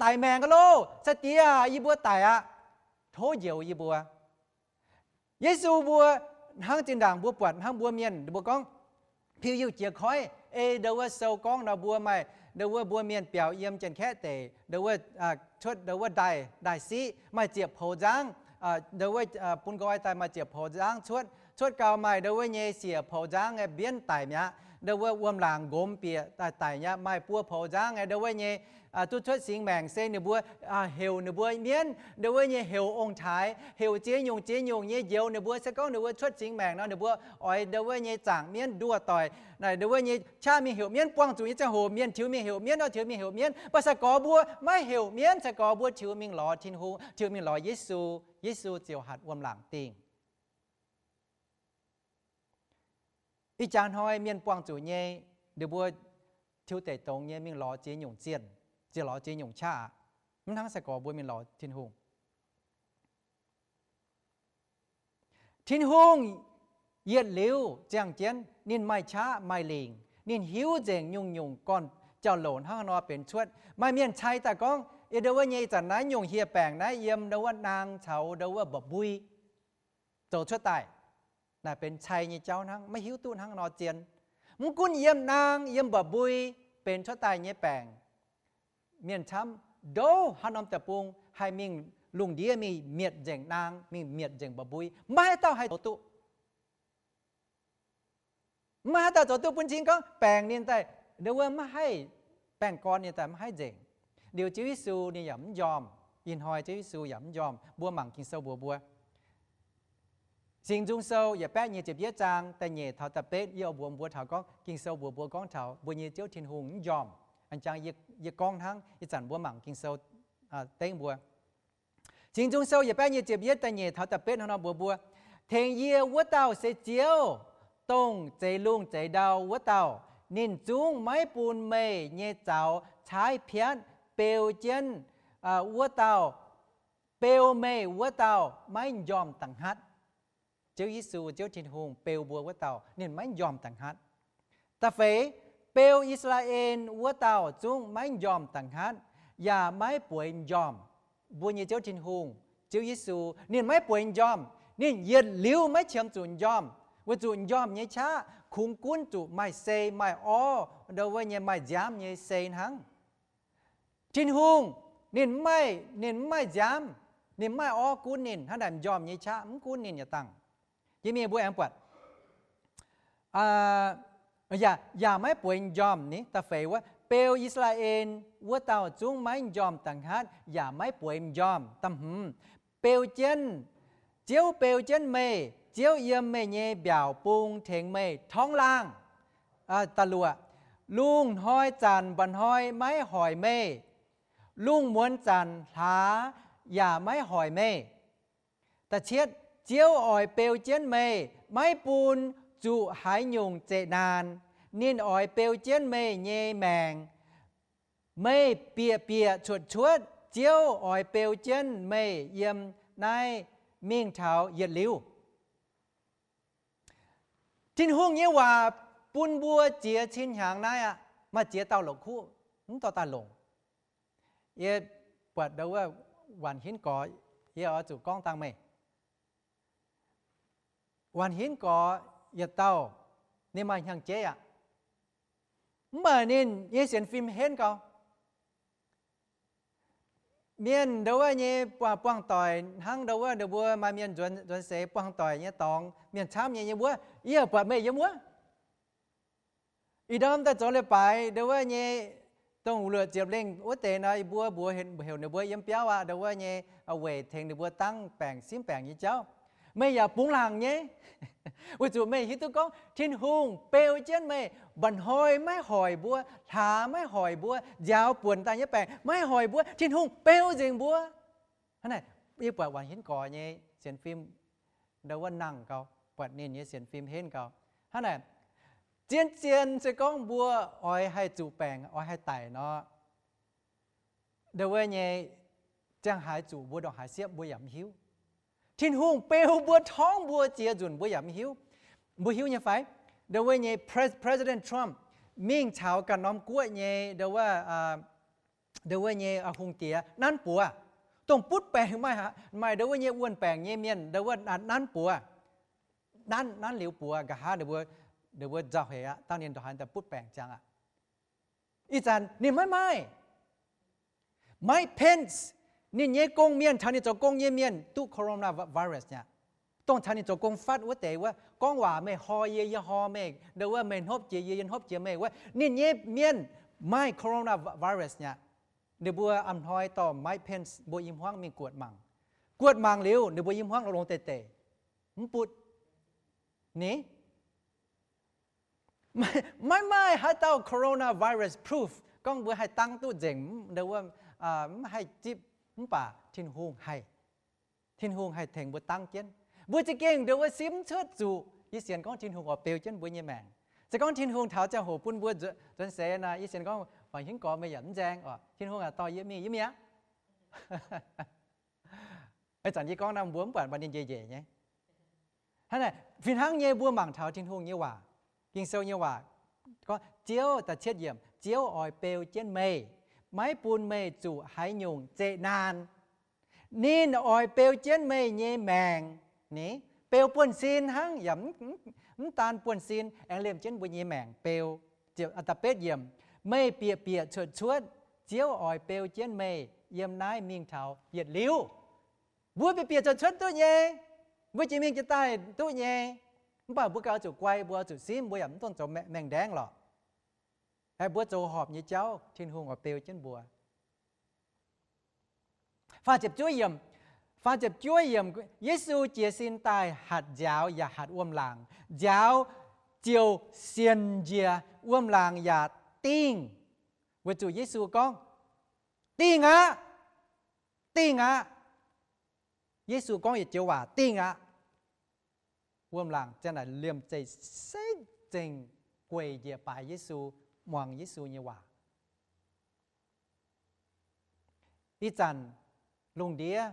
daic maengc aqv loh, sai-diex aah, yie mbuo daic aqv. Tov njoux yie mbuo. Yesu mbuo hnangv zinh ndaangc mbuo buatc hnangv mbuo mienh mbuo gorngv, piu-yiuh jiex koiv, ei ndo wuov sou gorngv nor mbuo maaih, ndo wuov mbuo mienh biaux yiem Janx-Kaeqv deic, ndo wuov cuotv ndo wuov ndaaih, ndaaih siqv, maaih ziepc poux nzangv, ndo wuov bun nqoi daaih maaih ziepc poux nzangv cuotv, cuotv gau maaih ndo wuov nyei siec poux nzangv nyei mbienv daic mi'aqv, ndo wuov wuom-laangc nqomz bieqc daic mi'aqv, maaih buo poux nzangv nyei ndo wuov nyei duqv cuotv singx maengc se ninh mbuo heuc ninh mbuo mienv ndo wuov nyei heuc ong-taaix, heuc ziex nyungc ziex nyungc nyei njoux ninh mbuo. Se gorngv ninh mbuo cuotv singx maengc nor ninh mbuo oix ndo wuov nyei zaangc mienv nduoh doic, naaic ndo wuov nyei qaqv mingh heuc mienv, buangh zuqc nyei ziangh hoc mienh tiux mingh heuc mienv, tiux mingh heuc mienv. Mv baac sai-gorx mbuo maiv heuc mienv, sai-gorx mbuo tiux mingh lorz Tin-Hungh, tiux mingh lorz Yesu. Yesu ziouc hatc wuom-laangc dingh. Ih jaax hnoi mienh buangh zuqc nyei, ninh mbuo tiux deic dongz nyei mingh lorz ziex nyungc zienh, ziex lorz ziex nyungc qaqv aqv. Mv hnangv sai-gorx mbuo mingh lorz Tin-Hungh. Tin-Hungh yietc liuz ziangh jienv, ninh maaih qaqv maaih lingc, ninh hiuv nzengc nyungc-nyungc gorn-jauv-louc hnangv haaix nor benx cuotv. Maaih mienh cai daaih gorngv, ih ndo wuov nyei ih zanc naaiv nyungc hieh baengc naaiv yiem ndo wuov naang caux ndo wuov mba'mbui zoux cuotv daaih. Naaic benx cai nyei jauv hnangv, maiv hiuv duqv hnangv nor zien. Mv gunv yiem naang yiem mba'mbui benx cuotv daaih nyei baengc, mienh camv ndouv haaix norm deic-bung haih mingh lungh ndiev mingh mietc nzengc naang, mingh mietc nzengc mba'mbui, maiv haaix dauh haih zoux duqv. Maiv haaix dauh zoux duqv bun cing gorngv baengc ninh daaih ndo wuov maiv haih, baengh gorn ninh daaih maiv haih nzengc. Liuz Ziouv Yesu ninh yaac mv njormh. Ih hnoi Ziouv Yesu yaac mv njormh. Mbuo mangc Ging-Sou mbuox mbuo, Singx Nzung Sou yietc baeqv nyic ziepc yietv zaang da'nyeic taux da'betv, yie oix mbuox mbuo taux gorngv Ging-Sou mbuox mbuo gorngv taux mbuo nyei Ziouv Tin-Hungh mv njormh. A'jang yie gorngv hnangv, ih zanc mbuo mangc Ging-Sou dengv mbuo. Singx Nzung Sou yietc baeqv nyic ziepc yietv da'nyeic taux da'betv hnangv nor mbuox mbuo, Tengx yie wuov dauh se Ziouv, dongh zeix lungh zeix ndau wuov dauh. Ninh zungv maiv bun meih nyei zaux caaiv piatv. Beu jienv wuov dauh, beu meih wuov dauh maiv njormh da'hngatv. Ziouv Yesu, Ziouv Tin-Hungh beu mbuo wuov dauh ninh maiv njormh da'hngatv. Da'feix, beu I^saa^laa^en wuov dauh zungv maiv njormh da'hngatv, yaac maiv bueix njormh. Mbuo nyei Ziouv Tin-Hungh, Ziouv Yesu, ninh maiv bueix njormh. Ninh yietc liuz maiv qiemx zuqc njormh, weic zuqc njormh nyei qaqv kungx gunv zuqc maaih sei maaih orv, ndo wuov nyei maaih nziaamv nyei sei hnangv. Tin-Hungh ninh mv maaih, ninh mv maaih nziaamv, ninh mv maaih orv gunv ninh, hnangv naaic njormh nyei qaqv mv gunv ninh yietc dangh. Yie mienh mbuo aengx buatc, yaac maiv bueix njormh ni. Da'feix wuov, beu I^saa^laa^en wuov dauh zungv maiv njormh da'hngatv yaac maiv bueix njormh. Da'hmz, beu jienv, Ziouv beu jienv meih, Ziouv yiem meih nyei mbiaauc bung tengx meih torngv laangh. Da'luoqc, lungh hnoi zanc mba'hnoi maiv hoic meih, lungh muonz zanc hlaax yaac maiv hoic meih. Da'cietv, Ziouv oix beu jienv meih, maiv bun zuqc haaix nyungc zeqc naanc. Ninh oix beu jienv meih nyei maengc. Meih bieqc bieqc cuotv cuotv, Ziouv oix beu jienv meih yiem naaiv mingh taux yietc liuz. Tin-Hungh nyei waac bun mbuo jiex cin hnyangx naaiv aqv. Maaih ziex dauh la'kuqv mv dorh daaih longc. Yie buatc ndo wuov Waanc Hinv Gorx, yie oix zuqc gorngv dangh meih. Waanc Hinv Gorx yietc dauh, ninh maaih hnyangx-jeiv aqv. Mv baac ninh nyei sienx fim henv gau. Mienh ndo wuov nyei buangh doic hnangv ndo wuov, ninh mbuo maaih mienh nzuonx seix buangh doic nyei dorngx, mienh camv nyei yiem wuov, yie buatc meih yiem wuov. Ih ndorm daaih zoux leiz-baaix ndo wuov nyei, dongh luoqc ziepc lengh wuov deix nor, yie mbuo mbuox heuc ninh mbuo yiem biauv aqv, ndo wuov nyei weic tengx ninh mbuo dangv baengc simv baengc nyei jauv. Meih yaac bungx laangc nyei, weic zuqc meih hiuv duqv gorngv Tin-Hungh beu jienv meih, mba'hnoi maiv hoic mbuo, hlaax maiv hoic mbuo, nziaaux buonc daaih nyei baengc maiv hoic mbuo, Tin-Hungh beu nzengc mbuo. Hnangv naaic, yie buatc Waanc Hinv Gorx nyei sienx fim ndo wuov nangh gau, buatc ninh nyei sienx fim henv gau. Hnangv naaic, zien-zien se gorngv mbuo oix haih zuqc baengc, oix haih daic nor, ndo wuov nyei ziangh haaix zuqc mbuo ndongc haaix siepv mbuo yaac mv hiuv. Tin-Hungh beu mbuo, torngv mbuo ziex nzunc mbuo yaac mv hiuv. Mbuo hiuv nyei fai? Ndo wuov nyei Pres- President Trump mingh caux ganh norm guoqv nyei ndo wuov, ndo wuov nyei hungh diex nanv buoz, dongh butv baengc maaih, maaih ndo wuov nyei wuonh baengc nyei mienh ndo wuov nanv buoz. Nanv, nanv liuz buoz nqa'haav ninh mbuo, ninh mbuo nzauh heix aqv, dangh ninh ndongc haaix daaih butv baengc ziangx aqv. Ih zanc ninh maiv maaih. Mike Pence, ninh nyei gong-mienh, taux ninh zoux gong nyei mienh duqv coronavirus nyei aqv. Dongh taux ninh zoux gong fatv wuov deix wuov, gorngv waac meih hoi yie, yie hoi meih, ndo wuov meih hnopv jiex yie, yie hnopv jiex meih wuov, ninh nyei mienh maaih coronavirus nyei aqv. Ninh mbuo a'hnoi dorh Mike Pence mbuo i hmuangv mingh guotc mangc. Guotc mangc liuz, ninh mbuo i hmuangv longx-longx deix-deix, mv butv. Ni, maiv maaih haaix dauh coronavirus proof gorngv mbuo haih dangv duqv nzengc, ndo wuov, mv haih zipv, mv baac Tin-Hungh haih. Tin-Hungh haih tengx mbuo dangv jienv. Mbuo za'gengh ndo wuov simv cuotv zuqc, yie sienx gorngv Tin-Hungh oix beu jienv mbuo nyei maengc. Se gorngv Tin-Hungh taux ziangh hoc bun mbuo nzuonx seix nor, yie sienx gorngv Waanc Hinv Gorx meih yaac mv nzaeng oc. Tin-Hungh aah, dorh yie mingh, yie mingh aqv. Ih zanc yie gorngv naaiv mbuo mv buatc, mv baac ninh njiec njiec nyei. Hnangv naaic, fih hnangv nyei mbuo mangc taux Tin-Hungh nyei waac, Ging-Sou nyei waac gorngv, Ziouv, da'cietv yiemc, Ziouv oix beu jienv meih, maiv bun meih zuqc haaix nyungc zeqc naanh. Ninh oix beu jienv meih nyei maengc. Ni, beu buonv-sin hnangv, yaac mv daan buonv-sin, aengx liemh jienv mbuo nyei maengc beu. Da'betv yiemc, meih bieqc bieqc cuotv cuotv, Ziouv oix beu jienv meih yiem naaiv mingh taux yietc liuz. Mbuo bieqc bieqc cuotv cuotv duqv nyei, mbuo jiex mingh jiex daaih duqv nyei, mv baac mbuo gauh zuqc guai, mbuo zuqc simv, mbuo yaac mv dungx zoux maengh ndaengv lorqc. Mbuo zoux horpc nyei jauv, Tin-Hungh oix beu jienv mbuo. Faah ziepc juov yiemc, Faah ziepc juov yiemc, Yesu jiez sin daaih hatc nziaaux yaac hatc wuom-laangc. Nziaaux ziouc sienx njiec, wuom-laangc yaac dingh, weic zuqc Yesu gorngv, Dingh aqv! Dingh aqv! Yesu gorngv yietc joux waac, Dingh aqv! Wuom-laangc ziang naaic liemh zeih sekv zengc gueic njiec baaix Yesu, muangx Yesu nyei waac. Ih zanc lungh ndiev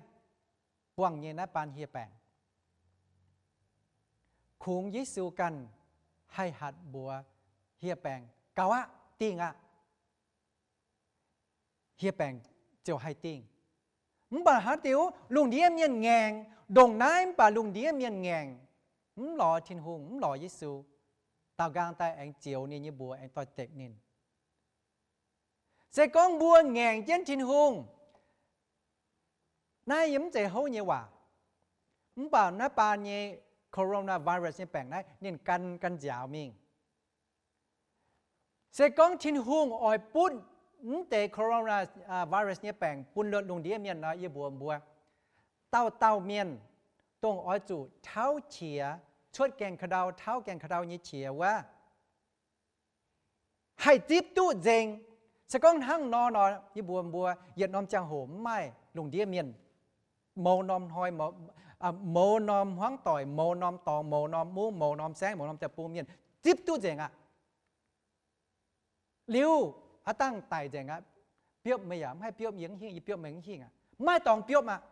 buangh nyei naaiv baan hieh baengc, kungx Yesu ganh haih hatc mbuox hieh baengc, Gaux aqv, dingh aqv. Hieh baengc ziouc haih dingh. Mv baac haaix diuc lungh ndiev mienh ngaengc, ndongc naaiv mv baac lungh ndiev mienh ngaengc, mv lorz Tin-Hungh, mv lorz Yesu, daaux nqaang daaih aengx zioux ninh nyei mbuox, aengx doix-dekc ninh. Se gorngv mbuo ngaengc jienv Tin-Hungh, naaiv yie mv zeiz houv nyei waac. Mv baac naaiv baan nyei coronavirus nyei baengc naaiv ninh gan, gan nziaaux mingh. Se gorngv Tin-Hungh oix butv mv deix coronavirus nyei baengc bun lungh ndiev mienh nor, yie mbuox mbuo, dauh dauh mienh dongh oix zuqc tauv qiex, cuotv gaengh ka'ndau, tauv gaengh ka'ndau nyei qiex wuov, haih zipv duqv nzengc. Se gorngv hnangv nor nor, yie mbuox mbuo, yietc norm ziangh hoc mv maaih lungh ndiev mienh, mouz norm hnoi, mouz norm hmuangv doic, mouz norm dorngx, mouz norm mungv, mouz norm saengv, mouz norm deic-bung mienh zipv duqv nzengc aqv. Liuz aav dangh daic nzengc aqv. Biopv meih yaac mv haih biopv, yie mv hingh, yie biopv meih mv hingh aqv. Mv maaih dorngx biopv aqv.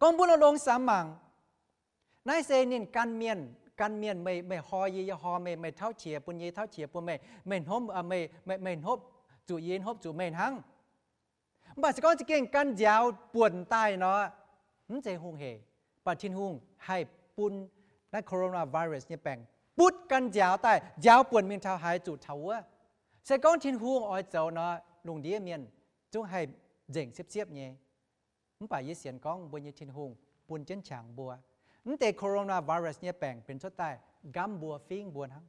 Gorngv mbuo longx-longx samx mangc, naaiv se ninh gan mienh, gan mienh, meih, meih hor yie, yie hor meih, meih tauv qiex bun yie, tauv qiex bun meih, meih hnopv, meih, meih hnopv zuqc yie, hnopv zuqc meih hnangv. Mv baac se gorngv za'gengh gan nziaaux buonc daaih nor, mv zeiz hungh heic. Mv baac Tin-Hungh haih bun naaiv coronavirus nyei baengc butv gan nziaaux daaih, nziaaux buonc mingh taux haaix zuqc taux wuov. Se gorngv Tin-Hungh oix zoux nor, lungh ndiev mienh zungv haih nzengc siepv-siepv nyei. Mv baac yie sienx gorngv mbuo nyei Tin-Hungh bun jienv qangx mbuo. Mv deix coronavirus nyei baengc benx cuotv daaih nqamv mbuo fingv mbuo hnangv.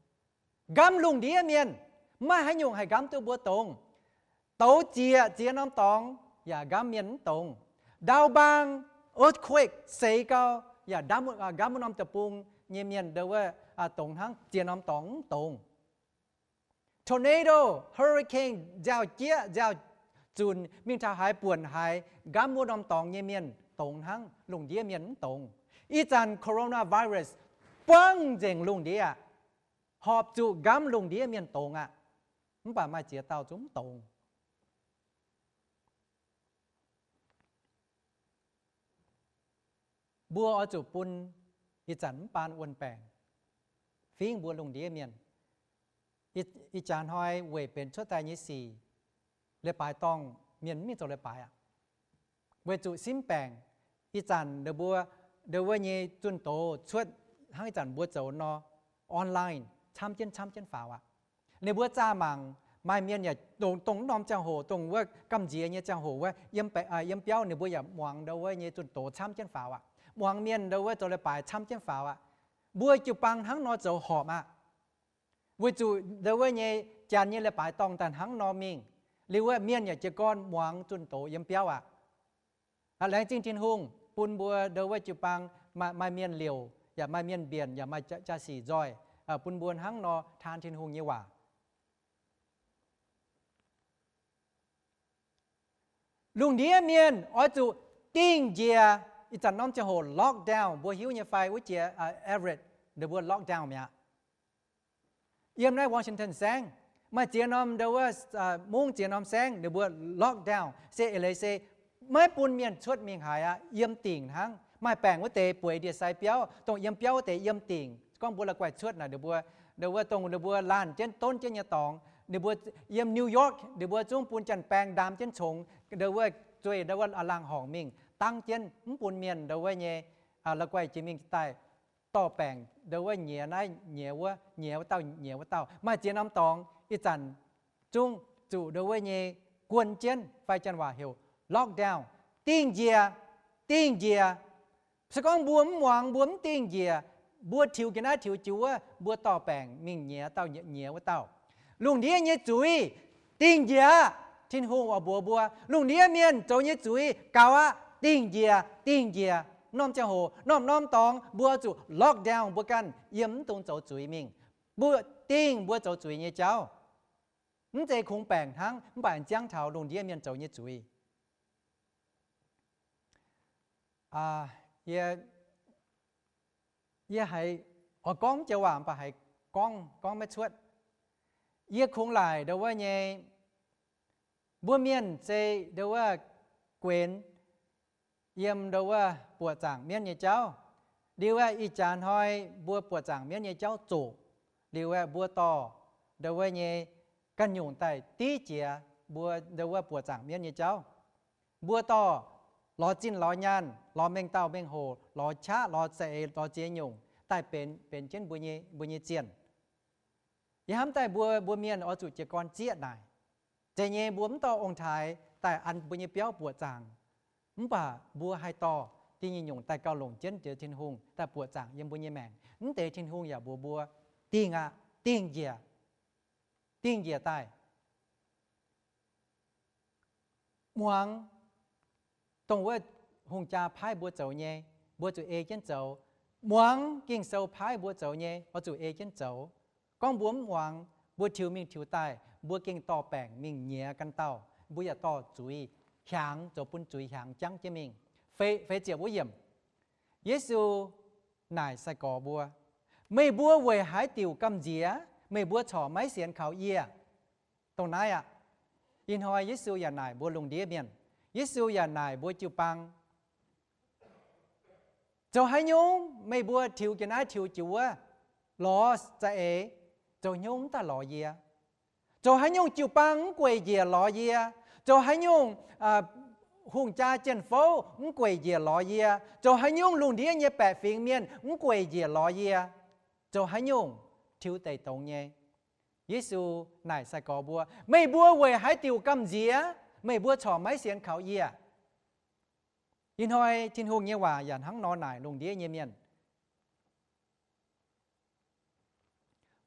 Nqamv lungh ndiev mienh, mv maaih haaix nyungc haih nqamv duqv mbuo dongz. Douz zieqc ziex norm dorngx yaac nqamv mienh mv dongz. Ndaamv-mbaang, earthquake, seix gau, yaac nqamv wuov norm deic-bung nyei mienh ndo wuov dongz hnangv, ziex norm dorngx mv dongz. Tornado, hurricane, nziaaux-jieqv, nziaaux-zunc mingh taux haaix buonc haaix, nqamv wuov norm dorngx nyei mienh dongz hnangv, lungh ndiev mienh mv dongz. Ih zanc coronavirus buangv nzengc lungh ndiev aqv. Horpc zuqc nqamv lungh ndiev mienh dongz aqv. Mv baac maaih ziex dauh zungv mv dongz. Mbuo oix zuqc bun ih zanc mv baan wuon-baengc fingv mbuo lungh ndiev mienh. Ih jaax hnoi weic benx cuotv daaih nyei sic, leiz-baaix dorngh mienh mv mingh zoux leiz-baaix aqv. Weic zuqc simv baengc, ih zanc ninh mbuo, ndo wuov nyei zunh doz cuotv hnangv ih zanc mbuo zoux nor, online camv jienv camv jienv faaux aqv. Ninh mbuo zaah mangc, maaih mienh yaac dongh, dongh norm ziangh hoc, dongh wuov gamh nziex nyei ziangh hoc wuov, yiem, yiem biauv ninh mbuo yaac muangx ndo wuov nyei zunh doz camv jienv faaux aqv. Muangx mienh ndo wuov zoux leiz-baaix camv jienv faaux aqv. Mbuo jiu-baang hnangv nor zoux horpc aqv. Weic zuqc ndo wuov nyei janx nyei leiz-baaix dorngh daaih hnangv nor mingh. Liuz wuov mienh yaac jiez gorn muangx zunh doz yiem biauv aqv. Laengz zingh Tin-Hungh bun mbuo ndo wuov jiu-baang maaih, maaih mienh liouc, yaac maaih mienh mbienc, yaac maaih jaa-sic nzoih, bun mbuo hnangv nor taan Tin-Hungh nyei waac. Lungh ndiev mienh oix zuqc dingh njiec. Ih zanc norm ziangh hoc lockdown, mbuo hiuv nyei fai? Wuov jiex Everett ninh mbuo lockdown mi'aqv. Yiem naaiv Washington saengv, maaih ziex norm ndo wuov, mungv ziex norm saengv ninh mbuo lockdown, se eix leiz se maiv bun mienh cuotv mingh haaix aqv, yiem dingc hnangv. Maaih baengc wuov deix bueix ndie-sai biauv, dongh yiem biauv wuov deix yiem dingc. Gorngv mbuo la'guaih cuotv naaic, ninh mbuo, ndo wuov dongh ninh mbuo laanh jienv donv jienv nyei dorngx, ninh mbuo yiem New York ninh mbuo zungv bun janx-baeng ndaam jienv congx, ndo wuov zueih ndo wuov laangh horngc mingh dangv jienv, mv bun mienh ndo wuov nyei la'guaih jiex mingh daaih dorh baengc, ndo wuov nyiex naaiv nyiex wuov, nyiex wuov dauh nyiex wuov dauh. Maaih ziex norm dorngx ih zanc zungv zuqc ndo wuov nyei guon jienv, fai janx waac heuc lockdown, dingh njiec, dingh njiec. Se gorngv mbuo mv muangx, mbuo mv dingh njiec, mbuo tiux ga'naaiv tiux jiu wuov, mbuo dorh baengc mingh nyiex dauh nyiex wuov dauh. Lungh ndiev nyei zuiz dingh njiec aqv. Tin-Hungh oix mbuox mbuo, lungh ndiev mienh zoux nyei zuiz gaux aqv, dingh njiec, dingh njiec. Norm ziangh hoc, norm-norm dorngx mbuo zuqc lockdown mbuo ganh, yiem mv dungx zoux zuiz mingh. Mbuo dingh mbuo zoux zuiz nyei jauv. Mv zeiz kungx baengc hnangv, mv baac ziangh taux lungh ndiev mienh zoux nyei zuiz. Yie, yie haiz oix gorngv joux waac mv baac haiz gorngv, gorngv maiv cuotv. Yie kungx laaic ndau wuov nyei, mbuo mienh se ndau wuov guenx yiem ndau wuov buoqc zaangc mienv nyei jauv. Liuz aeqv, ih jaax hnoi mbuo buoqc zaangc mienv nyei jauv zoqc. Liuz aeqv, mbuo dorh ndau wuov nyei ganh nyungc daaih div jiex mbuo ndau wuov buoqc zaangc mienv nyei jauv. Mbuo dorh lorz zinh lorz nyaanh, lorz mengh dauh mengh hoc, lorz qaqv, lorz za'eix, lorz ziex nyungc daaih benx, benx jienv mbuo nyei, mbuo nyei zienh. Yie hnamv daaih mbuo, mbuo mienh oix zuqc jiez gorn zieqv naaic. Zeiz nyei mbuo mv dorh ong-taaix daaih an mbuo nyei biauv buoqc zaangc. Mv baac mbuo haih dorh da'nyeic nyungc daaih gauh longc jienv jiex Tin-Hungh daaih buoqc zaangc yiem mbuo nyei maengc. Mv deix Tin-Hungh yaac mbuox mbuo, dingh aqv, dingh njiec, dingh njiec daaih. Muangx dongh wuov hungh jaa paaiv mbuo zoux nyei, mbuo zuqc ei jienv zoux. Muangx Ging-Sou paaiv mbuo zoux nyei, oix zuqc ei jienv zoux. Gorngv mbuo mv muangx, mbuo tiux mingh tiux daaih, mbuo gengh dorh baengc mingh nyiex ganh dauh, mbuo yaac dorh zuiz hiaangx, zoux bun zuiz hiaangx jangv jienv mingh. Feix, feix ziepc wuov yiemc, Yesu naaic sai-gorx mbuo, meih mbuo weic haaix diuc gamh nziex? Meih mbuo corc maiv sienx kaux yie? Dongh naaiv aqv. Ih hnoi Yesu yaac naaic mbuo lungh ndiev mienh. Yesu yaac naaic mbuo jiu-baang, zoux haaix nyungc meih mbuo tiux jiex naaiv tiux jiex wuov, lorz za'eix, zoux haaix nyungc mv daaih lorz yie? Zoux haaix nyungc jiu-baang mv gueic njiec lorz yie? Zoux haaix nyungc hungh jaa jien-fouv mv gueic njiec lorz yie? Zoux haaix nyungc lungh ndiev nyei baeqc fingx mienh mv gueic njiec lorz yie? Zoux haaix nyungc tiux deic dongz nyei? Yesu naaic sai-gorx mbuo, meih mbuo weic haaix diuc gamh nziex? Meih mbuo corc maiv sienx kaux yie? Ih hnoi Tin-Hungh nyei waac yaac hnangv nor naaic lungh ndiev nyei mienh.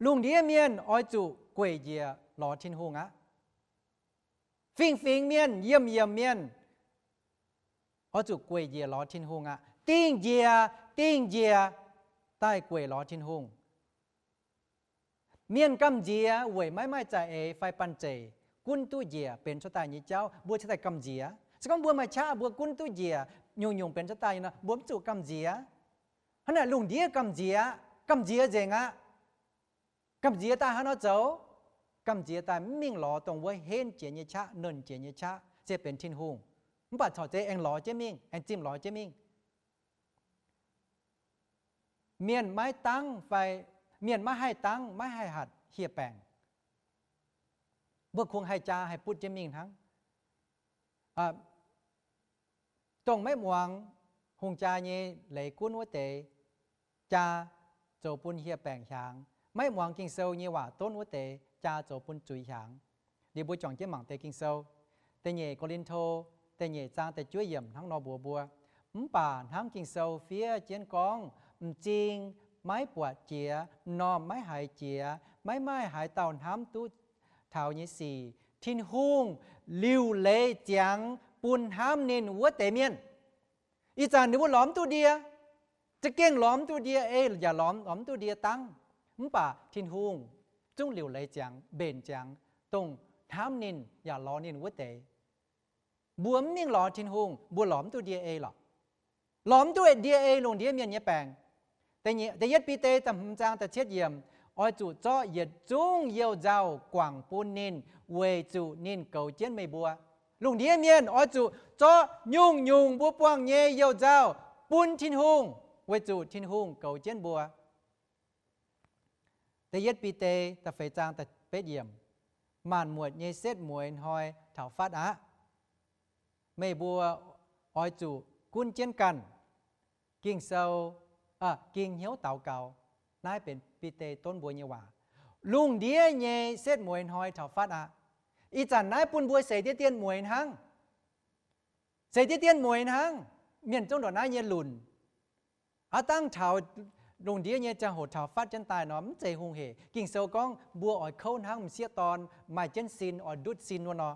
Lungh ndiev mienh oix zuqc gueic njiec lorz Tin-Hungh aqv. Fingx-fingx mienh, yiemh-yiemh mienh, oix zuqc gueic njiec lorz Tin-Hungh aqv. Dingh njiec, dingh njiec daaih gueic lorz Tin-Hungh. Mienh gamh nziex weic maiv maaih za'eix fai banh zeic gunv duqv njiec benx cuotv daaih nyei jauv, mbuo cuotv daaih gamh nziex. Se gorngv mbuo maaih qaqv mbuo gunv duqv njiec, nyungc-nyungc benx cuotv daaih nyei nor, mbuo mv zuqc gamh nziex. Hnangv naaic lungh ndiev gamh nziex, gamh nziex nzengc aqv. Gamh nziex daaih haaix nor zoux? Gamh nziex daaih mv mingh lorz dongh wuov henv jiex nyei qaqv, nernh jiex nyei qaqv, se benx Tin-Hungh. Mv baac corc zeiz aengx lorz jienv mingh, aengx zimh lorz jienv mingh. Mienh maiv dangv fai, mienh maiv haih dangv, maiv haih hatc hieh baengc, mbuo kungx haih jaa haih butv jienv mingh hnangv. Dongh maiv muangx hungh jaa nyei leiz gunv wuov deix, jaa zoux bun hieh baengc hiaangx. Maiv muangx Ging-Sou nyei waac donv wuov deix, jaa zoux bun zuiz hiaangx. Liuz mbuo juangc jienv mangc deix Ging-Sou. Da'nyeic Ko^lin^to da'nyeic zaang da'juov yiemc hnangv nor mbuox mbuo, mv baac hnangv Ging-Sou fiev jienv gorngv, m'zing maiv buatc jiex, m'normh maiv haiz jiex, maiv maaih haaix dauh hnamv duqv taux nyei sic, Tin-Hungh liuc leiz ziangx bun hnamv ninh wuov deix mienh. Ih zanc ninh mbuo lorz mv duqv ndie, za'gengh lorz mv duqv ndie ei, yaac lorz, lorz mv duqv ndie dangv. Mv baac Tin-Hungh zungv liuc leiz ziangx, mbenc ziangx dongh hnamv ninh yaac lorz ninh wuov deix. Mbuo mv mingh lorz Tin-Hungh, mbuo lorz mv duqv ndie ei lorqc. Lorz mv duqv ndie ei lungh ndiev mienh nyei baengc. Da'yietv Bide da'hmz zaang da'cietv yiemc, oix zuqc zorqv yietc zungv you-nzauh guangc bun ninh, weic zuqc ninh goux jienv meih mbuo. Lungh ndiev mienh oix zuqc zorqv nyungc-nyungc mbuo buangh nyei you-nzauh bun Tin-Hungh, weic zuqc Tin-Hungh goux jienv mbuo. Da'yietv Bide da'feix zaang da'betv yiemc, maanc muotc nyei setv mueiz hnoi taux fatv aqv. Meih mbuo oix zuqc gunv jienv ganh, Ging-Sou, ging hnyouv daux gaux. Naaiv benx Bide donv mbuo nyei waac. Lungh ndiev nyei setv mueiz hnoi taux fatv aqv. Ih zanc naaiv bun mbuo seix diqv dien mueiz hnangv. Seix diqv dien mueiz hnangv. Mienh zungv ndongc naaiv nyei lunc. Aav dangh taux lungh ndiev nyei ziangh hoc taux fatv jienv daaih nor, mv zeiz hungh hec. Ging-Sou gorngv mbuo oix kouv hnangv m'sieqv dorn maaih jienv sin, oix ndutv sin wuov nor.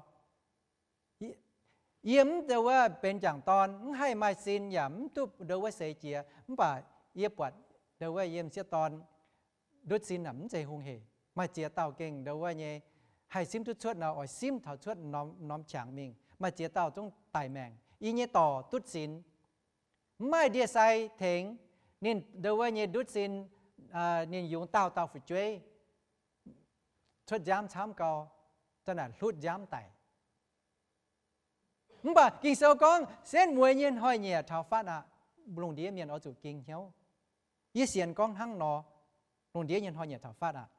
Yie mv ndau wuov benx jangc dorn, mv haih maaih sin yaac mv duqv ndau wuov seix jiex, mv baac yie buatc ndau wuov yiem sieqv dorn ndutv sin naaic mv zeiz hungh hec. Maaih ziex dauh gengh ndau wuov nyei haih simv duqv cuotv nor, oix simv taux cuotv norm, norm qangx mingh. Maaih ziex dauh zungv daic maengc. Yie nyei dorc duqv sinx, mv maaih ndie-sai tengx. Ninh ndau wuov nyei ndutv sin, ninh yungz daauh dauh fu'jueiv cuotv nziaamv camv gau, za'naaic hlutv nziaamv daic. Mv baac Ging-Sou gorngv setv mueiz nyei hnoi-nyieqc taux fatv aqv. Lungh ndiev mienh oix zuqc ging hnyouv. Yie sienx gorngv hnangv nor, lungh ndiev nyei hnoi-nyieqc taux fatv aqv.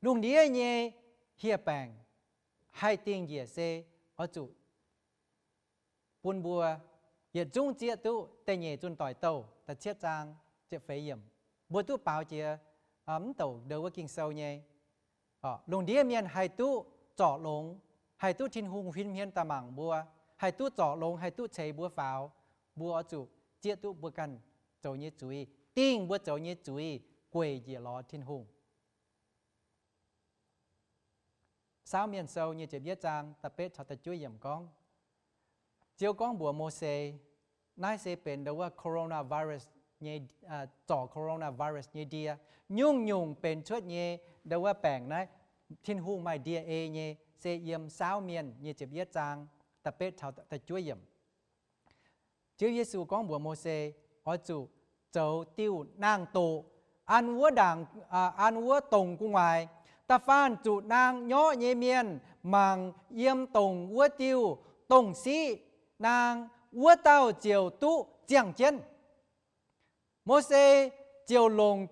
Lungh ndiev nyei hieh baengc haih dingh njiec se oix zuqc bun mbuo yietc zungv zieqv duqv da'nyeic Zunh Doic Douh da'cietv zaang ziepc feix yiemc. Mbuo duqv baaux jiex mv douc ndau wuov Ging-Sou nyei. Lungh ndiev mienh haih duqv zorc longx, haih duqv Tin-Hungh huin hmien daaih mangc mbuo, haih duqv zorc longx, haih duqv ceix mbuo faaux. Mbuo oix zuqc zieqv duqv mbuo ganh zoux nyei zuiz, dingh mbuo zoux nyei zuiz gueic njiec lorz Tin-Hungh. Saauv Mienh Sou nyic ziepc yietv zaang da'betv caux da'juov yiemc gorngv, Ziouv gorngv mbuox Mose, naaiv se benx ndau wuov coronavirus nyei, zorc coronavirus nyei ndie. Nyungc-nyungc benx cuotv nyei ndau wuov baengc naaiv, Tin-Hungh maaih ndie-ei nyei, se yiem Saauv Mienh nyic ziepc yietv zaang da'betv caux da'juov yiemc. Ziouv Yesu gorngv mbuox Mose, oix zuqc zoux diuh naang-doqc an wuov ndaangc, an wuov dongc gu'nguaaic. Da'faanh zuqc naang nyorqv nyei mienh mangc yiem dongc wuov diuh dongh siqv naang, wuov dauh ziouc duqv ziangh jienv. Mose ziouc longc,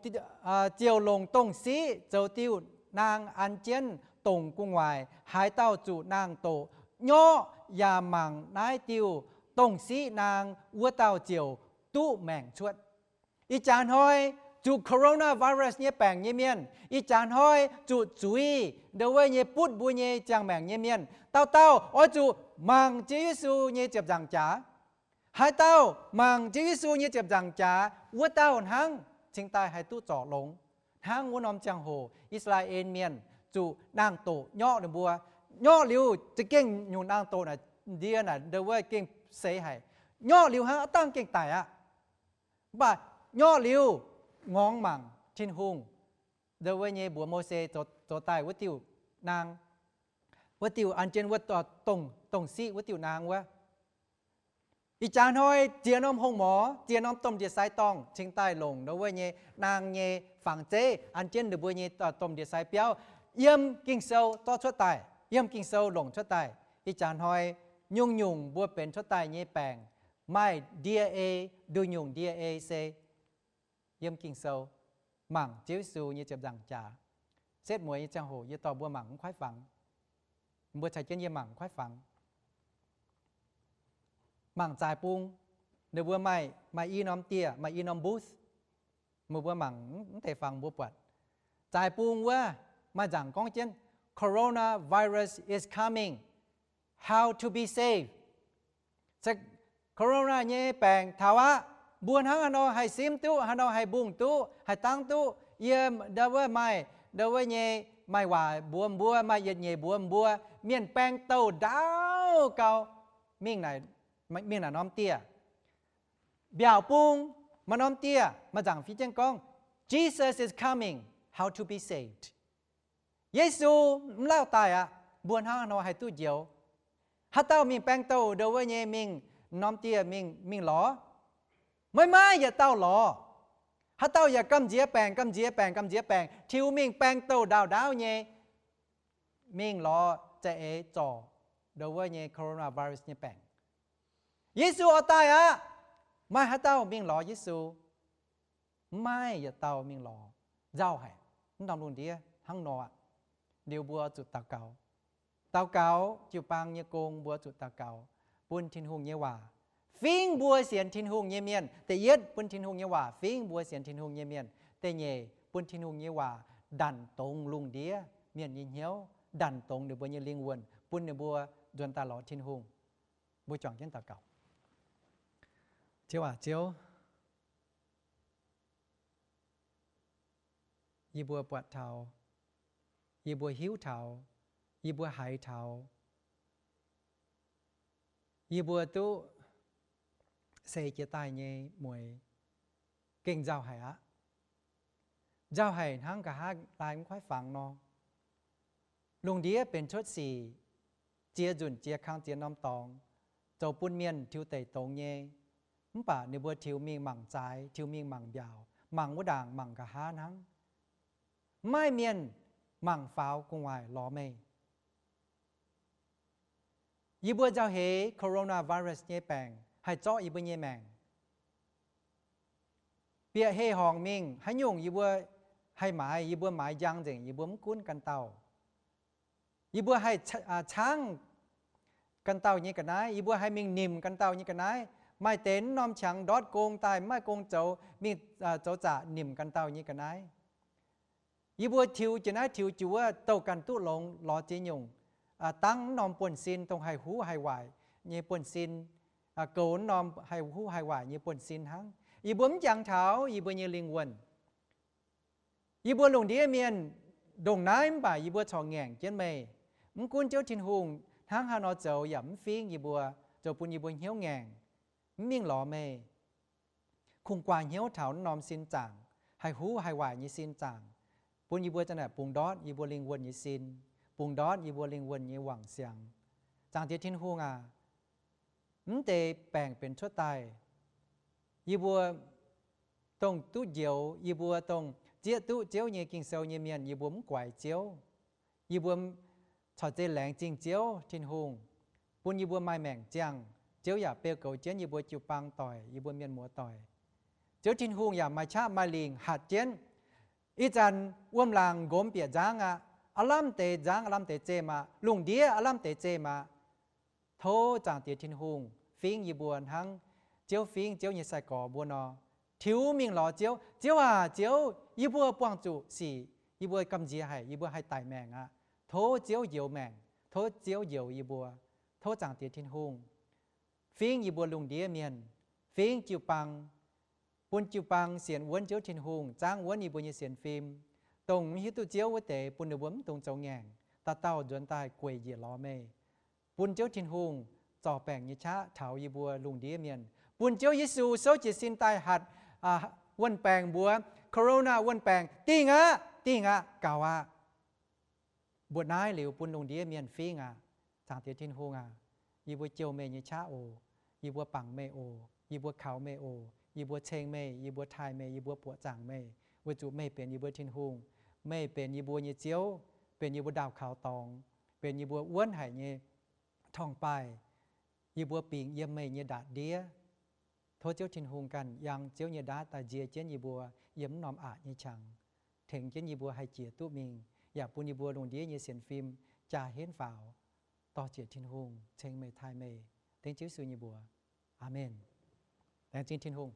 ziouc longc dongh siqv zoux diuh naang an jienv dongc gu'nguaaic. Haaix dauh zuqc naang-doqc nyorqv yaac mangc naaiv diuh dongh siqv naang, wuov dauh ziouc duqv maengc cuotv. Ih jaax hnoi zuqc coronavirus nyei baengc nyei mienh, ih jaax hnoi zuqc zuiz ndau wuov nyei butv mbuo nyei ziangh maengc nyei mienh, dauh dauh oix zuqc mangc Ziouv Yesu nyei ziepc nzaangc jaax. Haaix dauh mangc Ziouv Yesu nyei ziepc nzaangc jaax, wuov dauh hnangv cingx daaih haih duqv zorc longx. Hnangv wuov norm ziangh hoc I^saa^laa^en Mienh zuqc naang-doqc nyorqv ninh mbuo, nyorqv liuz za'gengh nyungc naang-doqc naaic ndie naaic ndau wuov gengh seix haic. Nyorqv liuz hnangv aav dangh gengh daic aqv. Mv baac nyorqv liuz ngorngx mangc Tin-Hungh ndau wuov nyei mbuox Mose zoux daaih wuov diuh naang, wuov diuh an jienv wuov dongh siqv wuov diuh naang wuov. Ih jaax hnoi ziex norm hungh morz, ziex norm domh ndie-sai dorngh cingx daaih longc ndau wuov nyei naang nyei fangx zeiv an jienv ninh mbuo nyei domh ndie-sai biauv. Yiem Ging-Sou zorqv cuotv daaih, yiem Ging-Sou longc cuotv daaih. Ih jaax hnoi nyungc-nyungc mbuo benx cuotv daaih nyei baengc maaih ndie-ei, nduqc nyungc ndie-ei se yiem Ging-Sou, mangc Ziouv Yesu nyei ziepc nzaangc jaax. Setv mueiz nyei ziangh hoc yie dorh mbuo mangc mv kuaaiv fangx. Mbuo caux jienv yie mangc mv kuaaiv fangx. Mangc zaaix bung, ninh mbuo maaih, maaih i norm dieh, maaih i norm booth. Meih mbuo mangc mv deix fangx mbuo buatc. Zaaix bung wuov maaih nzaangc gorngv jienv, Coronavirus is coming. How to be saved. Corona nyei baengc taux aqv. Mbuo hnangv haaix nor haih simv duqv, haaix nor haih mbungh duqv, haih dangv duqv? Yie ndau wuov maaih, ndau wuov nyei maaih waac mbuox mbuo, maaih yietc nyeic mbuox mbuo, mienh baeng douh ndaauv gau, mingh naaic, mingh naaic norm dieh. Mbiaauc bung maaih norm dieh, maaih nzaangc fiev jienv gorngv, Jesus is coming, how to be saved. Yesu mv lauh daaih aqv. Mbuo hnangv haaix nor haih duqv njoux? Haaix dauh mingh baeng douh ndau wuov nyei mingh norm dieh mingh, mingh lorz? Maiv maaih yietc dauh lorz. Haaix dauh yaac gamh nziex baengc, gamh nziex baengc, gamh nziex baengc, tiux mingh baeng douh ndaauv ndaauv nyei, mingh lorz za'eix zorc ndau wuov nyei coronavirus nyei baengc. Yesu oix daaih aqv. Maaih haaix dauh mingh lorz Yesu? Mv maaih yietc dauh mingh lorz. Nzauh haic. Mv norm lungh ndiev hnangv nor aqv. Liuz mbuo zuqc daux gaux. Daux gaux jiu-baang nyei gong, mbuo zuqc daux gaux bun Tin-Hungh nyei waac fingv mbuo sienx Tin-Hungh nyei mienh. Da'yietv, bun Tin-Hungh nyei waac fingv mbuo sienx Tin-Hungh nyei mienh. Da'nyeic, bun Tin-Hungh nyei waac ndanc dongz lungh ndiev mienh nyei hnyouv, ndanc dongz ninh mbuo nyei lingh wuonh, bun ninh mbuo nzuonx daaih lorz Tin-Hungh. Mbuo juangc jienv daux gaux. Ziouv aac, Ziouv, yie mbuo buatc taux, yie mbuo hiuv taux, yie mbuo haiz taux, Yie mbuo duqv seix jiez daaih nyei mueix gengh nzauh haic aqv. Nzauh haic hnangv nqa'haav laai mv kuaaiv fangx nor. Lungh ndiev benx cuotv sic, ziex nzunc ziex kang ziex norm dorngx, zoux bun mienh tiux deic dongz nyei. Mv baac ninh mbuo tiux mingh mangc zaaix, tiux mingh mangc mbiaauc, mangc wuov ndaangc mangc nqa'haav hnangv. Mv maaih mienh mangc faaux gu'nguaaic lorz meih. Yie mbuo nzauh heix coronavirus nyei baengc haih zorqv yie mbuo nyei maengc. Bieqc heh horngc mingh haaix nyungc yie mbuo haih maaiz, yie mbuo maaiz njang nzengc, yie mbuo mv gunv ganh dauh. Yie mbuo haih caangv ganh dauh nyei ga'naaiv, yie mbuo haih mingh nimc ganh dauh nyei ga'naaiv. Maaih deix norm qangx ndortv gong daaih, mv maaih gong zoux, mingh zoux zaqc nimc ganh dauh nyei ga'naaiv. Yie mbuo tiux jiex naaiv tiux jiex wuov, douh ganh duqv longx lorz ziex nyungc, dangv norm buonv-sin dongh haih huv haih waaic nyei buonv-sin, goux norm haih huv haih waaic nyei buonv-sin hnangv. Yie mbuo mv jangx taux yie mbuo nyei lingh wuonh. Yie mbuo lungh ndiev mienh ndongc naaiv mv baac yie mbuo corc ngaengc jienv meih. Mv gunv Ziouv Tin-Hungh hnangv haaix nor zoux yaac mv fingv yie mbuo, zoux bun yie mbuo hnyouv ngaengc, mv mingh lorz meih. Kungx guaax hnyouv taux norm sin zaangc, haih huv haih waaic nyei sin zaangc, bun yie mbuo zanc naaic bungx ndortv yie mbuo lingh wuonh nyei sin, bungx ndortv yie mbuo lingh wuonh nyei wangc siangx. Zaangc Diex Tin-Hungh aac, mv deix baengc benx cuotv daaih, yie mbuo dongh duqv njoux, yie mbuo dongh zieqv duqv Ziouv nyei Ging-Sou nyei mienh, yie mbuo mv guaix Ziouv. Yie mbuo corc zeiz laengz zingh Ziouv Tin-Hungh, bun yie mbuo maaih maengc ziangh. Ziouv yaac beu goux jienv yie mbuo jiu-baang doic, yie mbuo mienh muoz doic. Ziouv Tin-Hungh yaac maaih qaqv maaih lingc hatc jienv. Ih zanc wuom-laangc nqomz bieqc nzangv aqv. Aav lamh deix nzangv, aav lamh deix zemh aqv. Lungh ndiev aav lamh deix zemh aqv. Tov Zaangc Diex Tin-Hungh fingv yie mbuo hnangv Ziouv fingv Ziouv nyei sai-gorx mbuo nor, tiux mingh lorz Ziouv. Ziouv aac, Ziouv, yie mbuo buangh zuqc sic, yie mbuo gamh nziex haic, yie mbuo haih daic maengc aqv. Tov Ziouv njoux maengc, tov Ziouv njoux yie mbuo. Tov Zaangc Diex Tin-Hungh fingv yie mbuo lungh ndiev mienh, fingv jiu-baang, bun jiu-baang sienx wuonv Ziouv Tin-Hungh, zaangv wuonv yie mbuo nyei sienx fim, dongh mv hiuv duqv Ziouv wuov deix, bun ninh mbuo mv dungx zoux ngaengc, dauh dauh nzuonx daaih gueic njiec lorz meih. Bun Ziouv Tin-Hungh zorc baengc nyei qaqv taux yie mbuo lungh ndiev mienh. Bun Ziouv Yesu souv jiez sin daaih hatc wuon-baengc mbuox, Corona wuon-baengc, dingh aqv, dingh aqv, gaux aqv. Mbuoqc naaiv liuz bun lungh ndiev mienh fingv aqv. Zaangc Diex Tin-Hungh aac, yie mbuo jouh meih nyei qaqv oc. Yie mbuo bangc meih oc. Yie mbuo kaux meih oc. Yie mbuo ceng meih, yie mbuo taaih meih, yie mbuo buoqc zaangc meih, weic zuqc meih benx yie mbuo Tin-Hungh. Meih benx yie mbuo nyei Ziouv, benx yie mbuo ndaauh kaux dorngx, benx yie mbuo wuonv haic nyei torngv-baaih. Yie mbuo bingx yiem meih nyei ndaatv ndiev. Tov Ziouv Tin-Hungh ganh yangh Ziouv nyei ndaatv daaih nzie jienv yie mbuo yiem mv norm aqc nyei qangx, tengx jienv yie mbuo haih jiex duqv mingh, yaac bun yie mbuo lungh ndiev nyei sienx fim jaa henv faaux. Dorh ziec Tin-Hungh, ceng meih, taaih meih, dengv Ziouv Yesu nyei mbuox. Aamen. Laengz zingh Tin-Hungh.